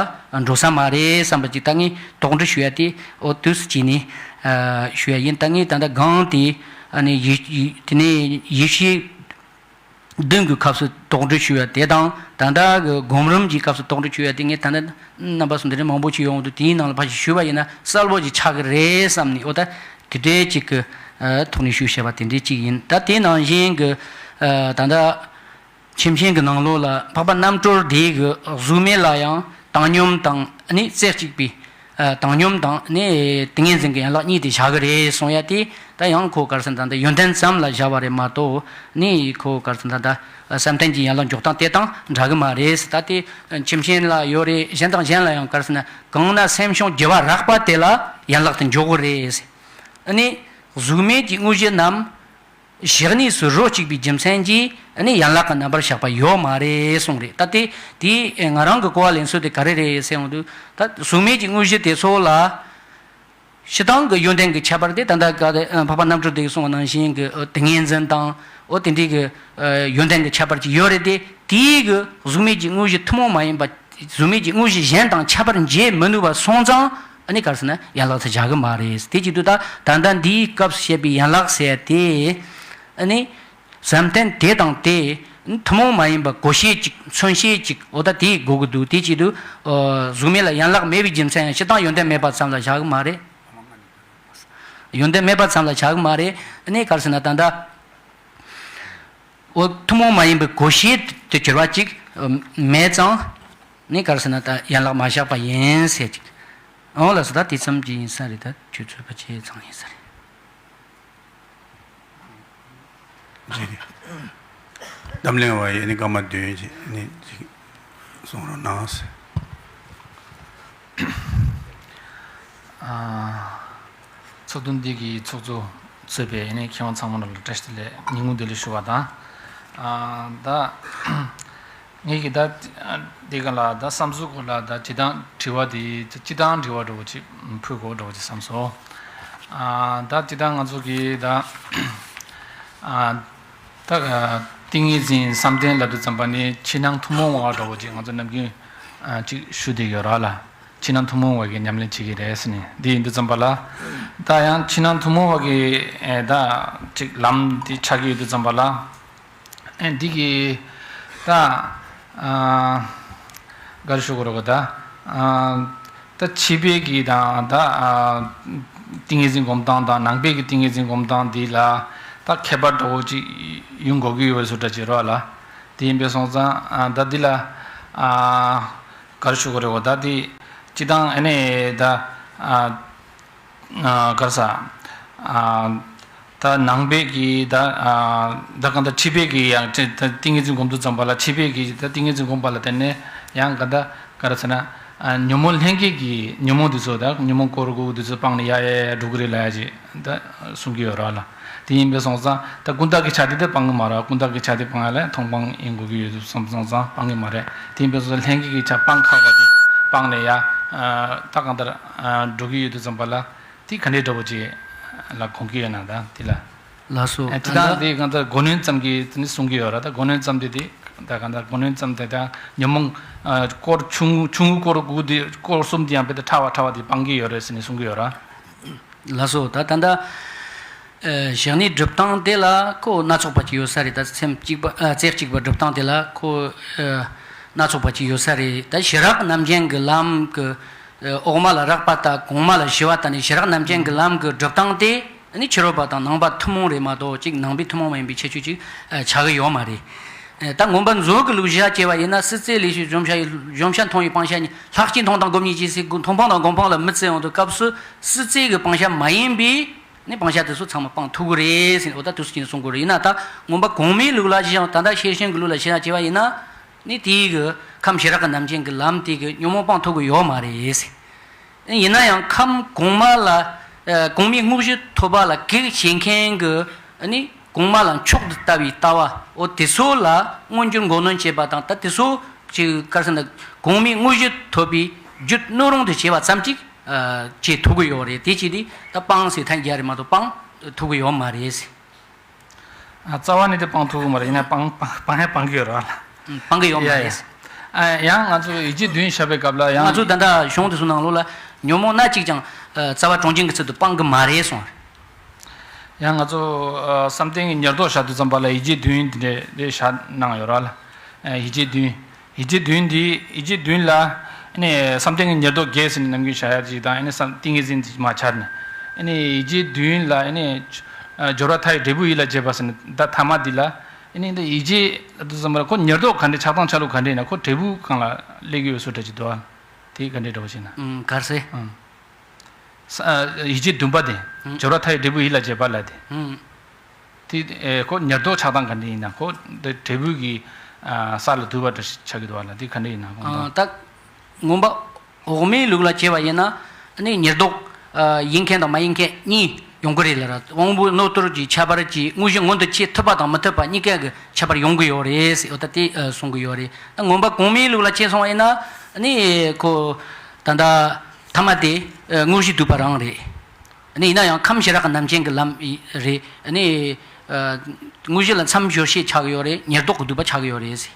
འགྲོ་ས་མ་རེད་བསམ་པ་ཅིག་ད་ངས་དོགས་འདྲི་ཞུ་ཡ་དེ་ཨོ་དུས་སུ་བྱས་ནས་ཨ་ཞུ་ཡ་ཡིན། ད་ངས་ད་ལྟ་གང་དེ་ཨ་ནི་ཡེ་ཡེ་དེ་ནས་ཡེ་ཤེས་བདུན་གྱི་སྐབས་སུ་དོགས་འདྲི་ཞུ་ཡ་དེ་དང་། ད་ལྟ་གི་སྒོམ་རིམ་གྱི་སྐབས་སུ་དོགས་འདྲི་ཞུ་ཡ་དེ་ངས་ད་ལྟ་རྣམ་པ་ཚོ་འདི་འདྲའི་མང་པོ་ཅིག་ཡོང་འདུག་དེའི་ནང་ལ་ཕར་ཞིག་ཞུས་པ་ཡིན་ན་གསལ་པོ་ཅིག་ཆགས་ཀྱི་རེད་བསམ་ནས། ཨོ་ད་དེ་འདྲའི་ཅིག་གི་ཨ་ཐོག་ནས་ཞུས་བཤད་པ་དེ་འདྲའི་ཅིག་ཡིན། ད་དེ་ནང་བཞིན་གྱི་ཨ་ད་ལྟ་མཆིམས་ཆེན་གྱི་ནང་ལོགས་ལ་འཕགས་པ་རྣམ་གྲོལ་དེ་གི་གཟུགས་མེད་ལ་ཡང་བཏང་སྙོམས་དང་ཨ་ནི་རྩེ་གཅིག་པའི་ཨ་བཏང་སྙོམས་དང་ཨ་ནི་ཏིང་ངེ་འཛིན་གྱི་ཡན་ལག་གཉིས་དེ་བཞག་གི་རེད་གསུང་ཡ་དེ། ད་ཡང་ཁོ་ག་རེ་ཟེར་ན་ད་ལྟ་ཡོན་ཏན་ཙམ་ལ་བཞག་པ་རེད་མ་གཏོགས་ནི་ཁོ་ག་རེ་ཟེར་ན་ད་ལྟ་བསམ་གཏན་གྱི་ཡན་ལག་འཇོག་སྟངས་དེ་དང་འདྲ་གི་མ་རེད། ད་དེ་མཆིམས་ཆེན་ལ་ཡོད་རེད། གཞན་དང་གཞན་ལ་ཡང་ག་རེ་ཟེར་ན་གང་ན་སེམས་བྱུང་རྒྱུ་བ་རགས་པ་དེ་ལ་ཡན་ལག་དེ་འཇོག་གི་རེད། ཨ་ནི་གཟུགས་མེད་ཀྱི་དངོས་གཞི་རྣམས་གཞག་གནས་སུ་རོ་གཅིག་པའི་རྒྱུ་མཚན་གྱིས་ཨ་ནི་ཡན་ལག་གི་རྣམ་པར་གཞག་པ་ཡོད་མ་རེད་གསུངས་རེད། ད་དེ་དེ་ང་རང་གི་གོ་བ་ལེན་ཚུལ་དེ་ག་རེ་རེད་ཟེར་ཡོང་དུས། ད་གཟུགས་མེད་ཀྱི་དངོས་གཞི་དེ་ཚོ་ལ་སྤྱིར་བཏང་གི་ཡོན་ཏན་གྱི་ཁྱད་པར་དེ་ད་ལྟ་ག་དེ་འཕགས་པ་རྣམ་གྲོལ་དེ་གིས་གསུངས་པ་ནང་བཞིན་གྱི་ཏིང་ངེ་འཛིན་དང་ཨོ་དེ་འདྲའི་གི་ཡོན་ཏན་གྱི་ཁྱད་པར་ཅིག་ཡོད་རེད་དེ། དེའི་གི་གཟུགས་མེད་ཀྱི་དངོས་གཞི་ཐུན་མོང་མ་ཡིན་པ། གཟུགས་མེད་ཀྱི་དངོས་གཞི་གཞན་དང་ཁྱད་པར་འབྱེད་མི་ནུས་པ་སོང་ཙང་ཨ་ནི་ག་རེ་ཟེར་ན་ཡན་ལག་དེ་བཞག་གི་མ་རེད། དེ་བྱེད་དུས་ད་ད་ལྟ་འདིའི་སྐབས་སུ་བཤད་པའི་ཡན་ལག་ཟེར་དེ་ཨ་ནི་བསམ་གཏན་དེ་དང་དེ་ཐུན་མོང་མ་ཡིན་པ་གོ་ཤེས་ཅིག་མཚོན་ཤེས་ཅིག་ཨོ་ད་དེ་དགོས་ཀྱི་འདུག་དེ་བྱེད་དུས་ཨོ་གཟུགས་མེད་ལ་ཡན་ལག་མེད་པའི་རྒྱུ་མཚན་ཡང་སྤྱིར་བཏང་ཡོན་ཏན་མེད་པ་ཙམ་ལ་བཞག་གི་མ་རེད། ཡོན་ཏན་མེད་པ་ཙམ་ལ་བཞག་གི་མ་རེད། ཨ་ནི་ག་རེ་ཟེར་ན་ད་ལྟ། འོ་ཐུན་མོང་མ་ཡིན་པའི་གོ་ཤེས་དེ་གྱུར་པ་ཅིག་མེད་ཙང་། ནི་ག་རེ་ཟེར་ན་ད་ཡན་ལག་མ་བཞག་པ་ཡིན་ཟེར་ཅིག་འོ་ལགས་སོ། ད་དེ་ཙམ་གྱིས་ཡིན་ས་རེད། ད་ཁྱོད་ཚོས་ཕལ་ཆེར་ཚང་ཡིན་ས་རེད། གདམས་གླེང་བ་ཡིས་ནི་སྐར་མ་བདུན་ཅིག་ནི་ཅིག་གསུང་རོགས་གནང་ཟེར། ཨ། ཚོགས་འདུ་འདི་གི་ཚོགས་གཙོ་གཙོས་པའི་ཨ་ནི་མཁས་དབང་ཚང་མ་ལ་བཀྲ་ཤིས་བདེ་ལེགས་ཉིན་གུང་བདེ་ལེགས་ཞུ་བ་དང་། ཨ། ད་ངེད་ཀྱི་ད་འདི་ག་ལ་ད་བསམ་ཚུལ་སྐོར་ལ་ད་སྤྱིར་བཏང་དྲི་བ་འདི་སྤྱིར་བཏང་དྲི་བ་འདྲ་བོ་ཅིག་ཕུལ་དགོས་འདྲ་བོ་ཅིག་བསམ་སོང་། ཨ། ད་སྤྱིར་བཏང་ང་ཚོ་གི་ད་ཨ། ད་ཏིང་ངེ་འཛིན་བསམ་གཏན་ལབ་དུས་ཙམ་པ་ནི་ཕྱི་ནང་ཐུན་མོང་བ་འདྲ་བོ་ཅིག་ང་ཚོ་ནམ་རྒྱུན་ཨ་ཅིག་ཞུ་བསྡད་ཡོད་ར་ལ། ཕྱི་ནང་ཐུན་མོང་བ་གི་ཉམས་ལེན་བྱེད་ཀྱི་རེད་ཟེར་ནས་འདི་ཡིན་དུས་ཙམ་པ་ལ། ད་ཡང་ཕྱི་ནང་ཐུན་མོང་བ་གི་ཨེ་ད་ཅིག་ལམ་འདི་ཆགས་ཀྱི་ཡོད་དུས་ཙམ་པ་ལ། ཨེ་འདི་གི་ད་ཨ་ག་རེ་ཞུ་དགོས་རེད་གོ། ད་ཨ་ད་ཕྱི་པའི་གི་དང་ད་ཨ་ཏིང་ངེ་འཛིན་སྒོམ་སྟངས་དང་ནང་པའི་གི་ཏིང་ངེ་འཛིན་སྒོམ་སྟངས་འདི་ལ་ད་ཁྱད་པར་འདྲ་བོ་ཅིག་ཡོང་དགོས་ཀྱི་ཡོད་པའི་བཟོ་འདྲ་ཅིག་རེད་བ་ལ། དེ་ཡིན་པས་སོང་ཙང་ཨ་ད་འདི་ལ་ཨ་ག་རེ་ཞུ་དགོས་རེད་གོ། ད་འདི་སྤྱིར་བཏང་ཨ་ནི་ད་ཨ་ཨ་ག་རེ་ཟ་ཨ་ད་ནང་པའི་གི་ད་ཨ་ད་གང་ལྟར་ཕྱི་པའི་གི་ཡང་ཏི་ཏིང་ངེ་འཛིན་སྒོམ་དུས་ཙམ་པ་ལ་ཕྱི་པའི་གི་ད་ཏིང་ངེ་འཛིན་སྒོམ་པ་ལ་བརྟེན་ནས་ཡང་ག་ད་ག་རེ་ཟེར་ན་ཨ་ཉོན་མོངས་ལྷན་སྐྱེས་ཀྱི་ཉོན་མོངས་དེ་ཚོ་ད་ཉོན་མོངས་སྐོར་དགུ་དེ་ཚོ་སྤངས་ནས་ཡ་ཡ་ཡ་འགྲོ་གི་རེད་ལབ་ཡ་ཅིག་ད་གསུང་གི་ཡོད་ར་ལ། དེ་ཡིན་པས་སོང་ཙང་ད་ཀུན་བརྟགས་ཀྱི་ཆ་དེ་དེ་སྤང་གི་མ་རེད། ཀུན་བརྟགས་ཀྱི་ཆ་དེ་སྤང་ཡ་ལ་མཐོང་སྤང་ཡིན་དགོས་ཀྱི་ཡོད་དུས་སོང་ཙང་སྤང་གི་མ་རེད། དེ་ཡིན་པས་སོང་ཙང་ལྷན་སྐྱེས་ཀྱི་ཆ་སྤང་ཁག་པ་དེ་སྤངས་ནས་ཡ་ད་གང་ལྟར་འགྲོ་གི་ཡོད་དུས་ཙམ་པ་ལ་དེ་ག་འདྲའི་འདྲ་བོ་ཅིག་ལ་གོ་གི་ཡོད་ན་ད་དེ་ལ། ལགས་སོ། ཨ་ད་ད་ལྟ་དེ་གང་ལྟར་མགོ་གནོན་ཙམ་གྱིས་དེ་ནི་གསུང་གི་ཡོད་ར། ད་མགོ་གནོན་ཙམ་དེ་དེ་ད་གང་ལྟར་མགོ་གནོན་ཙམ་དེ་ད་ཉོན་མོངས་སྐོར་ཆུང་ངུ་ཆུང་ངུ་སྐོར་དགུ་དེ་སྐོར་གསུམ་དེ་ཡང་དཔེ་ད་ཕྲ་བ་ཕྲ་བ་དེ་སྤང་གི་ཡོད་རེད་ཟེར་ནས་གསུང་གི་ཡོད་ར། ལགས་སོ། ད་ད་ལྟ་ཨ་བཞག་གནས་སྒྲུབ་སྟངས་དེ་ལ་ཁོ་སྣ་ཚོགས་པ་ཅིག་ཡོད་ས་རེད། ད་སེམས་གཅིག་པ་ཨ་རྩེ་གཅིག་པ་སྒྲུབ་སྟངས་དེ་ལ་ཁོ་ཨ་སྣ་ཚོགས་པ་ཅིག་ཡོད་ས་རེད། ད་ཞི་རགས་རྣམ་ཅན་གྱི་ལམ་གྱི་ཨ་འོག་མ་ལ་རགས་པ་དང་གོང་མ་ལ་ཞི་བ་དང་ནི་ཞི་རགས་རྣམ་ཅན་གྱི་ལམ་གྱི་སྒྲུབ་སྟངས་དེ་ནི་ཕྱི་རོལ་པ་དང་ནང་པ་ཐུན་མོང་རེད་མ་གཏོགས་གཅིག་ནང་པའི་ཐུན་མོང་མ་ཡིན་པའི་ཁྱད་ཆོས་ཅིག་ཨ་ཆགས་ཀྱི་ཡོད་མ་རེད། ད་མངོན་པ་མཛོད་ཀྱི་ལུགས་བཞག་བྱས་པ་ཡིན་ན། སྲིད་རྩེ་ལས་བྱུང་གཞོམ་བྱ་ཡི། གཞོམ་བྱ་མཐོང་བའི་སྤང་བྱ་གཉིས། ལྷག་བཅས་མཐོང་དང་སྒོམ་གཉིས་ཀྱིས་ཟེར། མཐོང་སྤང་དང་སྒོམ་སྤང་ལ་མི་བརྩི་ཡོང་དུས་སྐབས་སུ། སྲིད་རྩེ་གི་སྤང་བྱ་མ་ཡིན་པའི་ནི་སྤང་བྱ་དེ་ཚོ་ཚང་མ་སྤང་ཐུབ་ཀྱི་རེད་ཟེར། འོ་ད་དུས་སུ་ཅི་ནས་གསུང་དགོས་རེད། ཡིན་ན་ད་མངོན་པ་གོང་མའི་ལུགས་ལ་བྱས་ཡང་། ད་ལྟ་ཤེར་ཕྱིན་གྱི་ལུགས་ལ་བྱས་ན། བྱས་པ་ཡིན་ན། ནི་དེའི་གི་ཁམས་ཞི་རགས་ཀྱི་རྣམ་མཁྱེན་གྱི་ལམ་དེ་གི་ཉོན་མོངས་སྤང་ཐུབ་ཀྱི་ཡོད་མ་རེད། ཡིན་ན་ཡང་ཁམས་གོང་མ་ལ། ཨ། གོང་མའི་དངོས་གཞི་ཐོབ་པ་ལ་གེགས་བྱེད་མཁན་གྱི་ནི་གོང་མ་ལ་མཆོག་ཏུ་ལྟ་བའི་ལྟ་བ། འོ་དེ་ཚོ་ལ་མངོན་གྱུར་མགོ་གནོན་བྱེད་པ་དང་། ད་དེ་ཚོ་ཅིག་ག་རེ་ཟེར་ན། གོང་མའི་དངོས་གཞི་ཐོབ་པའི་རྒྱུ་སྣོད་རུང་དུ་བྱེད་པ་ཙམ་ཅིག་ཨ། བྱེད་ཐུབ་ཀྱི་ཡོད་རེད། དེ་བྱས་དུས་ད་སྤང་ཟེར་ཐལ་རྒྱུ་རེད་མ་གཏོགས་སྤང་ཐུབ་ཀྱི་ཡོད་མ་རེད། ཨ། རྩ་བ་ནས་དེ་སྤང་ཐུབ་ཀྱི་མ་རེད། ཡིན་ན་སྤང་སྤང་སྤང་ཡང་སྤང་གི་ཡོད་རེད་བ། ཨུམ། སྤང་གི་ཡོད་མ་ཡ་རེད། ཡ། ཨ། ཡང་ང་ཚོ་ཡིད་བྱེད་བདུན་བཤད་པའི་སྐབས་ལ་ཡང་ང་ཚོ་ད་ལྟ་གཞུང་དེ་ཚོ་ནང་ལོགས་ལ་ཉོན་མོངས་སྣ་གཅིག་ཀྱང་། ཨ། རྩ་བ་གྲོང་ཁྱེར་གྱི་ཚུལ་དུ་སྤང་གི་མ་རེད་གསུངས། ཡང་ང་ཚོ། ཨ། བསམ་གཏན་གྱི་ཉེར་བསྡོགས་བཞག་དུས་ཙམ་པ་ལ་ཡིད་བྱེད་བདུན་དེ་འདྲ་དེ་བཞག་གནང་ཡོད་རེད་བ་ལ། ཨ། ཡིད་བྱེད་བདུན། ཡིད་བྱེད་བདུན་འདི། ཡིད་བྱེད་བདུན་ལ་ཨ་ནི་བསམ་གཏན་གྱི་ཉེར་བསྡོགས་བརྒྱད་ཟེར་ནས་ནམ་རྒྱུན་བྱ་ཡ་ཅིག་དང་། ཨ་ནི་བསམ་ཏིང་ངེ་འཛིན་དེ་མར་འཆར་ནས། ཨ་ནི་ཡིད་བྱེད་བདུན་ལ་ཨ་ནི། ཨ། སྦྱོར་བ་མཐའ་ཡས་འབྲས་བུ་ཡིད་ལ་བྱེད་པ་ཟེར་ནས། ད་ཐ་མ་འདི་ལ་ཨ་ནི་འདི་ཡིད་བྱེད་དུ་ཙམ་པ་ལ་ཁོ་ཉེར་བསྡོགས་ག་འདྲའི་ཆགས་སྟངས་ཆགས་ལུགས་ག་འདྲ་ཡིན་ན། ཁོ་འབྲས་བུ་སྒང་ལ་སླེབས་ཀྱི་ཡོད་བཟོ་འདྲ་ཅིག་འདུག་ཨ། དེ་ག་འདྲའི་འདྲ་བོ་ཞིག་ན། ཨུམ། ག་རེ་ཟེར། ཨུམ། ས། ཨ། ཡིད་བྱེད་བདུན་པ་དེ། ཨུམ། སྦྱོར་བ་མཐའ་ཡས་འབྲས་བུ་ཡིད་ལ་བྱེད་པ་ལ་དེ། ཨུམ། དེ། ཨེ། ཁོ་ཉེར་བསྡོགས་ཆགས་སྟངས་ག་འདྲ་ཡིན་ན། ཁོ་འདི་འབྲས་བུ་གི། ཨ། ས་ལ་འདུས་པ་འདྲ་ཆགས་ཀྱི་འདུག་བ་ལ། དེ་ག་འདྲ་ཡིན་ན་དགོངས་དག་ད་མངོན་པ་འོག་མའི་ལུགས་ལ་བྱས་པ་ཡིན་ན། ཨ་ནི་ཉེར་བསྡོགས། ཨ། ཡིན་མཁན་དང་མ་ཡིན་མཁན་གཉིས་ཡོང་གི་རེད་ལ་ར། དབང་པོ་རྣོ་རྟུལ་གྱི་ཁྱད་པར་གྱིས་དངོས་གཞི་མངོན་དུ་བྱེད་ཐུབ་པ་དང་མི་ཐུབ་པ་གཉིས་ཀ་གི་ཁྱད་པར་ཡོང་གི་ཡོད་རེད་ཟེར། འོ་ད་དེ། ཨ། གསུང་གི་ཡོད་རེད། ད་མངོན་པ་གོང་མའི་ལུགས་ལ་བྱས་སོང་བ་ཡིན་ན། ཨ་ནི་ཁོ་ད་ལྟ་ཐ་མ་དེ། ཨ། དངོས་གཞི་འདུས་པ་རང་རེད། ཨ་ནི་ཡིན་ན་ཡང་ཁམས་ཞི་རགས་ཀྱི་རྣམ་མཁྱེན་གྱི་ལམ་རེད། ཨ་ནི། ཨ། དངོས་གཞི་ལ་མཚམས་སྦྱོར་བྱེད་ཆགས་ཡོད་རེད། ཉེར་བསྡོགས་ཀྱི་འདུས་པ་ཆགས་ཡོད་རེད་ཟེར།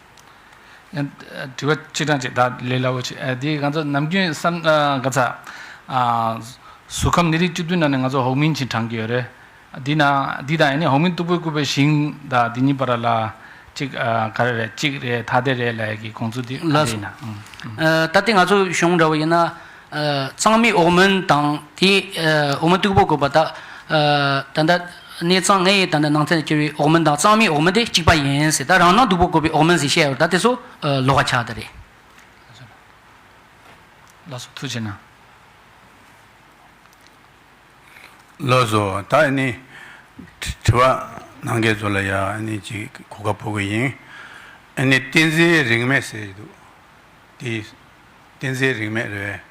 ཡང་དྲི་བ་གཅིག་གྲངས་གཅིག་ད་ལས་སླ་བོ་ཆེ། ཨ། དེ་ང་ཚོ་ནམ་རྒྱུན་བསམ། ཨ། ག་ཚ། ཨ། གཟུགས་ཁམས་གནས་རིགས་བཅུ་བདུན་ནང་ནས་ང་ཚོ་འོག་མིན་གྱི་གྲངས་ཀྱི་ཡོད་རེད། འདི་ན་འདི་དང་ཨ་ནི་འོག་མིན་སྟུག་པོས་བསྐོར་བའི་ཞིང་དང་འདི་གཉིས་བར་ལ་གཅིག་ཨ། ག་རེ་རེད། གཅིག་རེད། ཐ་དད་རེད་ལབ་ཡ་གི་དགོངས་ཚུལ་འདི་ལགས་སོ། ཡིན་ན། ཨུམ། ཨ། ད་ལྟའི་ང་ཚོ་གཞུང་འདྲ་བོ་ཡིན་ན། ཨ། གཙང་མའི་འོག་མིན་དང་དེ། ཨ། འོག་མིན་སྟུག་པོས་བསྐོར་བ་ད། ཨ། ད་ལྟ་གནས་གཙང་ལྔའི་ད་ལྟ་ནང་ཚན་དུ་གྱུར་བའི་འོག་མིན་དང་གཙང་མའི་འོག་མིན་དེ་གཅིག་པ་ཡིན་ཟེར། ད་རང་སྣང་སྟུག་པོས་བསྐོར་བའི་འོག་མིན་ཟེར་བཤད་ཡོད། ད་དེ་ཚོ། ཨ། ལོགས་ཀ་ཆགས་བསྡད་རེད། ལགས་སོ། ཐུགས་རྗེ་གནང་། ལགས་སོ། ད་ཨ་ནི་དྲི་བ་གནང་མཁན་ཚོ་ལ་ཡ་ཨ་ནི་ཅིག་གོ་སྐབས་ཕུལ་གི་ཡིན། ཨ་ནི་བསྟན་འཛིན་རིག་མེད་ཟེར་གྱི་འདུག་དེ་བསྟན་འཛིན་རིག་མེད་རེད།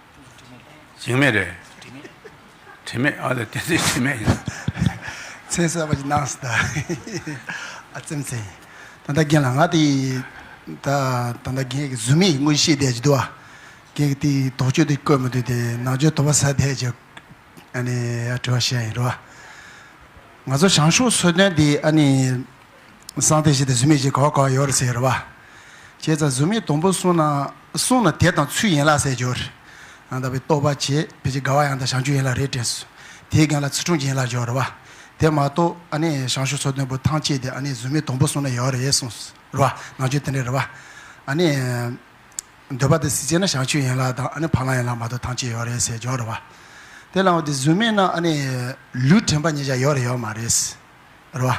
རིག་མེད་རེད། དྲི་མེད། ཨ་ལ། བསྟན་འཛིན་དྲི་མེད་ཡིན། མཚན་གསར་པ་ཞིག་གནང་སོང་། ད་ཨ་ཙེམ་ཙེ། ད་ལྟ་རྒན་ལགས། ང་དེ་ད་ད་ལྟ་རྒན་གྱི་གཟུགས་མེད་དངོས་གཞི་བཤད་བསྡད་ཀྱི་འདུག་བ། རྒན་གྱིས་དེ་དོགས་གཅོད་དེ་བཀོད་མི་འདུག་དེ་ནང་ཆོས་དོགས་པ་ཟ་བསྡད་ཀྱི། ཨ་ནི་དྲི་བ་བཤད་ཡིན་རོ། ང་ཚོ་བྱང་ཕྱོགས་མཚོ་སྟོན་འདི་ཨ་ནི་གསང་བསྟན་བཞི་དང་གཟུགས་མེད་བཞི་ག་བ་ག་བ་ཡོད་རེད་ཟེར་རོ་བ། བྱས་ཙང་གཟུགས་མེད་དང་པོ་གསུངས་ན། གསུངས་ན་དེ་དང་ཚུལ་ཡན་ལག་ཟེར་གྱི་ཡོད་རེད། ཡང་དག་པའི་རྟོགས་པ་བྱས། ཕལ་ཆེར་དགའ་བ་ཡང་དག་བྱང་ཆུབ་ཡན་ལག་རེད་དྲན་སོང་། དེའི་སྒང་ལ་ཚུལ་ཁྲིམས་ཀྱི་ཡན་ལག་སྦྱོར་རོ་བ། དེ་མ་གཏོགས་ཨ་ནི་བྱང་ཕྱོགས་མཚོ་སྟོན་པོ་ཐམས་ཅད་དེ་ཨ་ནི་གཟུགས་མེད་དང་པོ་གསུངས་ན་ཡོད་རེད་གསུངས་རོ་བ། ནང་ཆོས་དེ་འདྲ་རེད་བ། ཨ་ནི། འདོད་པ་དང་སྲིད་རྩེ་ན་བྱང་ཆུབ་ཡན་ལག་དང་ཨ་ནི་འཕགས་ལམ་ཡན་ལག་མ་གཏོགས་ཐམས་ཅད་ཡོད་རེད་ཟེར་སྦྱོར་རེད་བ། དེ་ལའང་དེ་གཟུགས་མེད་ན་ཨ་ནི་ལུས་དྲན་པ་ཉེར་བཞག་ཡོད་རེད་ཡོད་མ་རེད། རེད་བ།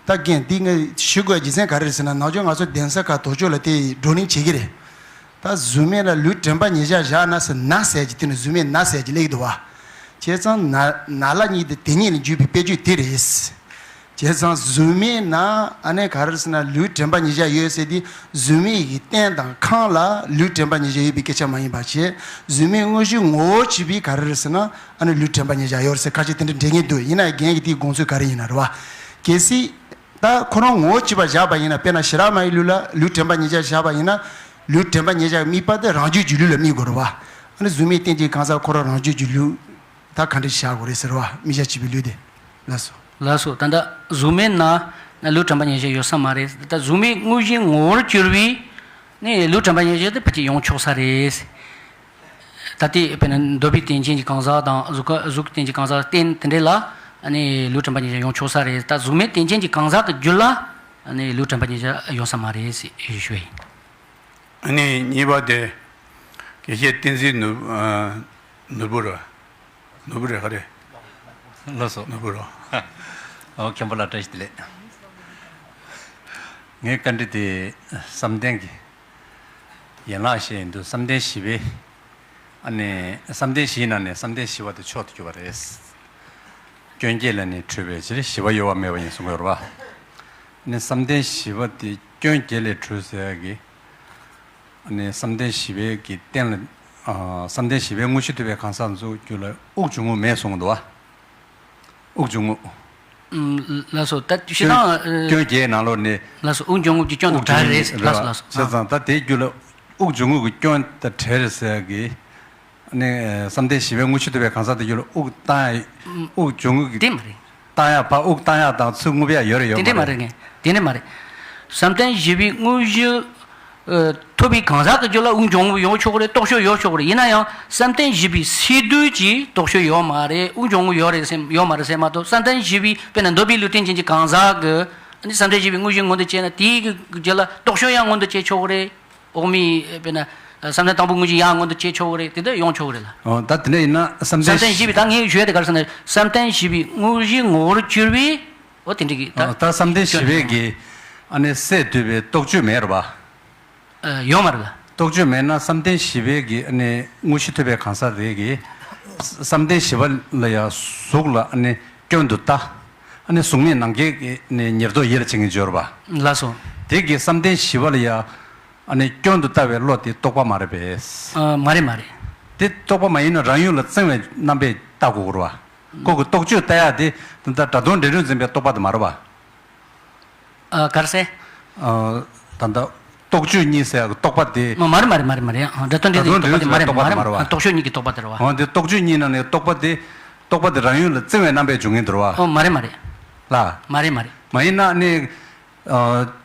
ད་རྒན་འདི་ངས་ཞུ་དགོས་རྒྱུ་མཚན་ག་རེ་རེད་ཟེར་ན། ནང་ཆོས་ང་ཚོ་གདན་ས་ཁག་དོགས་གཅོད་ལ་དེ་བགྲོ་གླེང་བྱེད་ཀྱི་རེད། ད་གཟུགས་མེད་ལ་ལུས་དྲན་པ་ཉེར་བཞག་བཞག་ན་ཟེར་ན་ཟེར་གྱི་དེ་ནི་གཟུགས་མེད་ན་ཟེར་གྱི་སླེབས་འདུག་བ། བྱས་ཙང་ན་ན་ལ་གཉིས་དེ་དེ་ཉིད་ལ་འཇུག་པའི་དཔེ་བརྗོད་དེ་རེད། བྱས་ཙང་གཟུགས་མེད་ན་ཨ་ནི་ག་རེ་ཟེར་ན་ལུས་དྲན་པ་ཉེར་བཞག་ཡོད་ཟེར་དེ་གཟུགས་མེད་ཀྱི་རྟེན་དང་ཁམས་ལ་ལུས་དྲན་པ་ཉེར་བཞག་ཡོད་པའི་སྐད་ཆ་མ་ཡིན་པ་བྱས། གཟུགས་མེད་དངོས་གཞི་ངོ་བོར་གྱུར་པའི་ག་རེ་ཟེར་ན་ཨ་ནི་ལུས་དྲན་པ་ཉེར་བཞག་ཡོད་ཟེར་ཁ་ཤས་དེ་འདྲ་འགྲེལ་མཁན་འདུག་ཡིན་ན་རྒན་གྱི་དེའི་དགོངས་ཚུལ་ག་རེ་ཡིན་ན་རེད་བ། གལ་སྲིད་ད་ཁོ་རང་ངོ་བོར་གྱུར་པ་བཞག་པ་ཡིན་ན། དཔེར་ན་ཤེས་རབ་མ་ཡི་ལུགས་ལ་ལུས་དྲན་པ་ཉེར་བཞག་བཞག་པ་ཡིན་ན། ལུས་དྲན་པ་ཉེར་བཞག་དམིགས་པ་དེ་རང་རྒྱུད་ཀྱི་ལུས་ལ་དམིགས་དགོས་རེད་བ། ཨ་ནི་གཟུགས་མེད་རྟེན་ཅན་གང་ཟག་ཁོ་རང་རང་རྒྱུད་ཀྱི་ལུས། ད་ག་འདྲ་བཞག་དགོས་རེད་ཟེར་བ། དམིགས་བྱ་བྱེད་པའི་ལུས་དེ། ལགས་སོ། ལགས་སོ། ད་ལྟ་གཟུགས་མེད་ན་ན་ལུས་དྲན་པ་ཉེར་བཞག་ཡོད་ས་མ་རེད། ད་གཟུགས་མེད་དངོས་གཞི་ངོ་བོར་གྱུར་པའི་ནི་ལུས་དྲན་པ་ཉེར་བཞག་དེ་ཕལ་ཆེར་ཡོང་ཆོག་ས་རེད། ད་ལྟའི་དཔེར་ན་འདོད་པའི་རྟེན་ཅན་གྱི་གང་ཟག་དང་གཟུགས་ཀ་གཟུགས་རྟེན་ཅན་གང་ཟག་རྟེན་དེ་འདྲ་ལ་ནི་ལུས་དྲན་པ་ཉེར་བཞག་ཡོང་ཆོག་ས་རེད། ད་གཟུགས་མེད་རྟེན་ཅན་གྱི་གང་ཟག་གི་རྒྱུད་ལ་ནི་ལུས་དྲན་པ་ཉེར་བཞག་ཡོང་ས་མ་རེད་ཟེར་ཞུ་ཡིན། ཨ་ནི་གཉིས་པ་དེ། དགེ་བཤེས་བསྟན་འཛིན་ནོར་ཨ་ནོར་བུ་ར། ནོར་བུ་རེད་ག་རེ། ལགས་སོ། ནོར་བུ་ར། ཨོ། མཁན་པོ་ལགས་བཀྲ་ཤིས་བདེ་ལེགས། ངའི་བཀའ་འདྲི་དེ་བསམ་གཏན་གྱི་ཡན་ལག་བཤད་ཡིན་དུས། བསམ་གཏན་བཞི་པའི། ཨ་ནི་བསམ་གཏན་བཞིའི་ནང་ནས་བསམ་གཏན་བཞི་པ་དེ་མཆོག་ཏུ་གྱུར་པ་རེད། སྐྱོན་བརྒྱད་ལས་ནི་གྲོལ་བའི་ཕྱིར། བཞི་པ་གཡོ་བ་མེད་པ་ཡིན་གསུང་གི་ཡོད་རེད་པ། ཨ་ནི་བསམ་གཏན་བཞི་པ་དེ་སྐྱོན་བརྒྱད་ལས་གྲོལ་ཟེར་ཡག་གི། ཨ་ནི་བསམ་གཏན་བཞི་པའི་གི་སྟེང་ལ། ཨ། བསམ་གཏན་བཞི་པའི་དངོས་གཞི་ཐོབ་པའི་གང་ཟག་ཚོའི་རྒྱུད་ལ་དབུགས་འབྱུང་རྔུབ་མེད་གསུངས་འདུག་པ། དབུགས་འབྱུང་རྔུབ། ཨུམ། ལགས་སོ། ད་བཤད་སྟངས། སྐྱོན་བརྒྱད་ནང་ལོགས་ནས། ལགས་སོ། དབུགས་འབྱུང་རྔུབ་ཀྱི་སྐྱོན་དང་བྲལ་རེད། དབུགས་འབྱུང་རྔུབ་རེད་པ། ལགས་སོ། ལགས་སོ། བྱས་ཙང་ད་དེའི་རྒྱུད་ལ་དབུགས་འབྱུང་རྔུབ་ཀྱི་སྐྱོན་དང་བྲལ་རེད་ཟེར་གི། ནས་བསམ་གཏན་བཞི་པའི་དངོས་གཞི་ཐོབ་པའི་གང་ཟག་དེའི་རྒྱུད་ལ་དབུགས་བཏང་ཡ། དབུགས་འབྱུང་རྔུབ་ཀྱི། དེ་མ་རེད། བཏང་ཡ་ཕར། དབུགས་བཏང་ཡ་དང་ཚུར་རྔུབ་ཡ་ཡོད་རེད་ཡོད་མ་རེད། དེ་འདྲས་མ་རེད། ངས་དེ་འདྲས་མ་རེད། བསམ་གཏན་བཞི་པའི་དངོས་གཞི། ཨ། ཐོབ་པའི་གང་ཟག་གི་རྒྱུད་ལ་དབུགས་འབྱུང་རྔུབ་ཡོང་ཆོག་གི་རེད། རྟོག་དཔྱོད་ཡོད་ཆོག་གི་རེད། ཡིན་ན་ཡང་བསམ་གཏན་བཞི་པའི་སས་བསྡུས་ཀྱི་རྟོག་དཔྱོད་ཡོད་མ་རེད། དབུགས་འབྱུང་རྔུབ་ཡོད་རེད་ཟེར། ཡོད་མ་རེད་ཟེར་མ་གཏོགས། བསམ་གཏན་བཞི་པའི་དཔེར་ན་འདོད་པའི་ལུས་རྟེན་ཅན་གྱི་གང་ཟག་གི། ཨ་ནི་བསམ་གཏན་བཞི་པའི་དངོས་གཞི་མངོན་དུ་བྱས་ན། དེའི་གི་རྒྱུད་ལ་རྟོག་དཔྱོད་ཡང་མངོན་དུ་བྱེད་ཆོག་གི་རེད། འོག་མིན། དཔེར་ན་བསམ་གཏན་དང་པོའི་དངོས་གཞི་ཡང་མངོན་དུ་བྱེད་ཆོག་གི་རེད། དེ་འདྲ་ཡོང་ཆོག་གི་རེད་ལ། ཨོ། ད་དེ་འདྲ་ཡིན་ན་བསམ་གཏན། བསམ་གཏན་བཞི་པའི། ད་ངས་ཞུ་ཡ་དེ་ག་རེ་ཟེར་ན། བསམ་གཏན་བཞི་པའི་དངོས་གཞི་ངོ་བོར་གྱུར་པའི། འོ། དེ་འདྲ་གི་ད། ཨོ། ད་བསམ་གཏན་བཞི་པའི་གི། ཨ་ནི་སས་བསྡུས་པའི་རྟོག་དཔྱོད་མེད་རེད་པ། ཨ། ཡོད་མ་རེད་ལ། རྟོག་དཔྱོད་མེད་ན་བསམ་གཏན་བཞི་པའི་གི། ཨ་ནི་དངོས་གཞི་ཐོབ་པའི་གང་ཟག་དེ་གི། བསམ་གཏན་བཞི་པ་ལ་ཡ་གཟུགས་ལ་ཨ་ནི་སྐྱོན་དུ་ལྟ། ཨ་ནི་གཟུགས་མེད་ནམ་མཁའི་གི་ནི་ཉེར་བསྡོགས་ཡིད་ལ་བྱེད་མཁན་ཅིག་ཡོད་རེད་པ། ལགས་སོ། དེ་གི་བསམ་གཏན་བཞི་པ་ལ་ཡ། ཨ་ནི་སྐྱོན་དུ་ལྟ་བའི་བློ་དེ་རྟོག་པ་མ་རེད་པས། ཨ། མ་རེད། མ་རེད། དེ་རྟོག་པ་མ་ཡིན་ན་རང་ཡུལ་ལ་བརྩིང་བའི་རྣམ་པས་ལྟ་དགོས་རེད་པ། ཁོ་གི་རྟོག་དཔྱོད་ལྟ་ཡ་དེ་ད་ལྟ་སྒྲ་དོན་འབྲེལ་རུས་འཛིན་པའི་རྟོག་པ་དེ་མ་རེད་པ། ཨ། ག་རེ་ཟེར། ཨ། ད་ལྟ་རྟོག་དཔྱོད་གཉིས་ཟེར་ཡ་གི་རྟོག་པ་དེ། མ། མ་རེད། མ་རེད། མ་རེད། མ་རེད། ཨ། སྒྲ་དོན་འབྲེལ་རུས་འཛིན་པའི་རྟོག་པ་དེ་མ་རེད། རྟོག་པ་དེ་མ་རེད་པ། ཨ། རྟོག་དཔྱོད་གཉིས་ཀྱི་རྟོག་པ་དེ་རེད་པ། ཨ། དེ་རྟོག་དཔྱོད་གཉིས་ནང་ནས་རྟོག་པ་དེ། རྟོག་པ་དེ་རང་ཡུལ་ལ་བརྩིང་བའི་རྣམ་པས་འབྱུང་མཁན་དེ་རེད་པ། ཨོ། མ་རེད། མ་རེད། ལ། མ་རེད། མ་རེད། མ་ཡིན་ན་ནི། ཨ།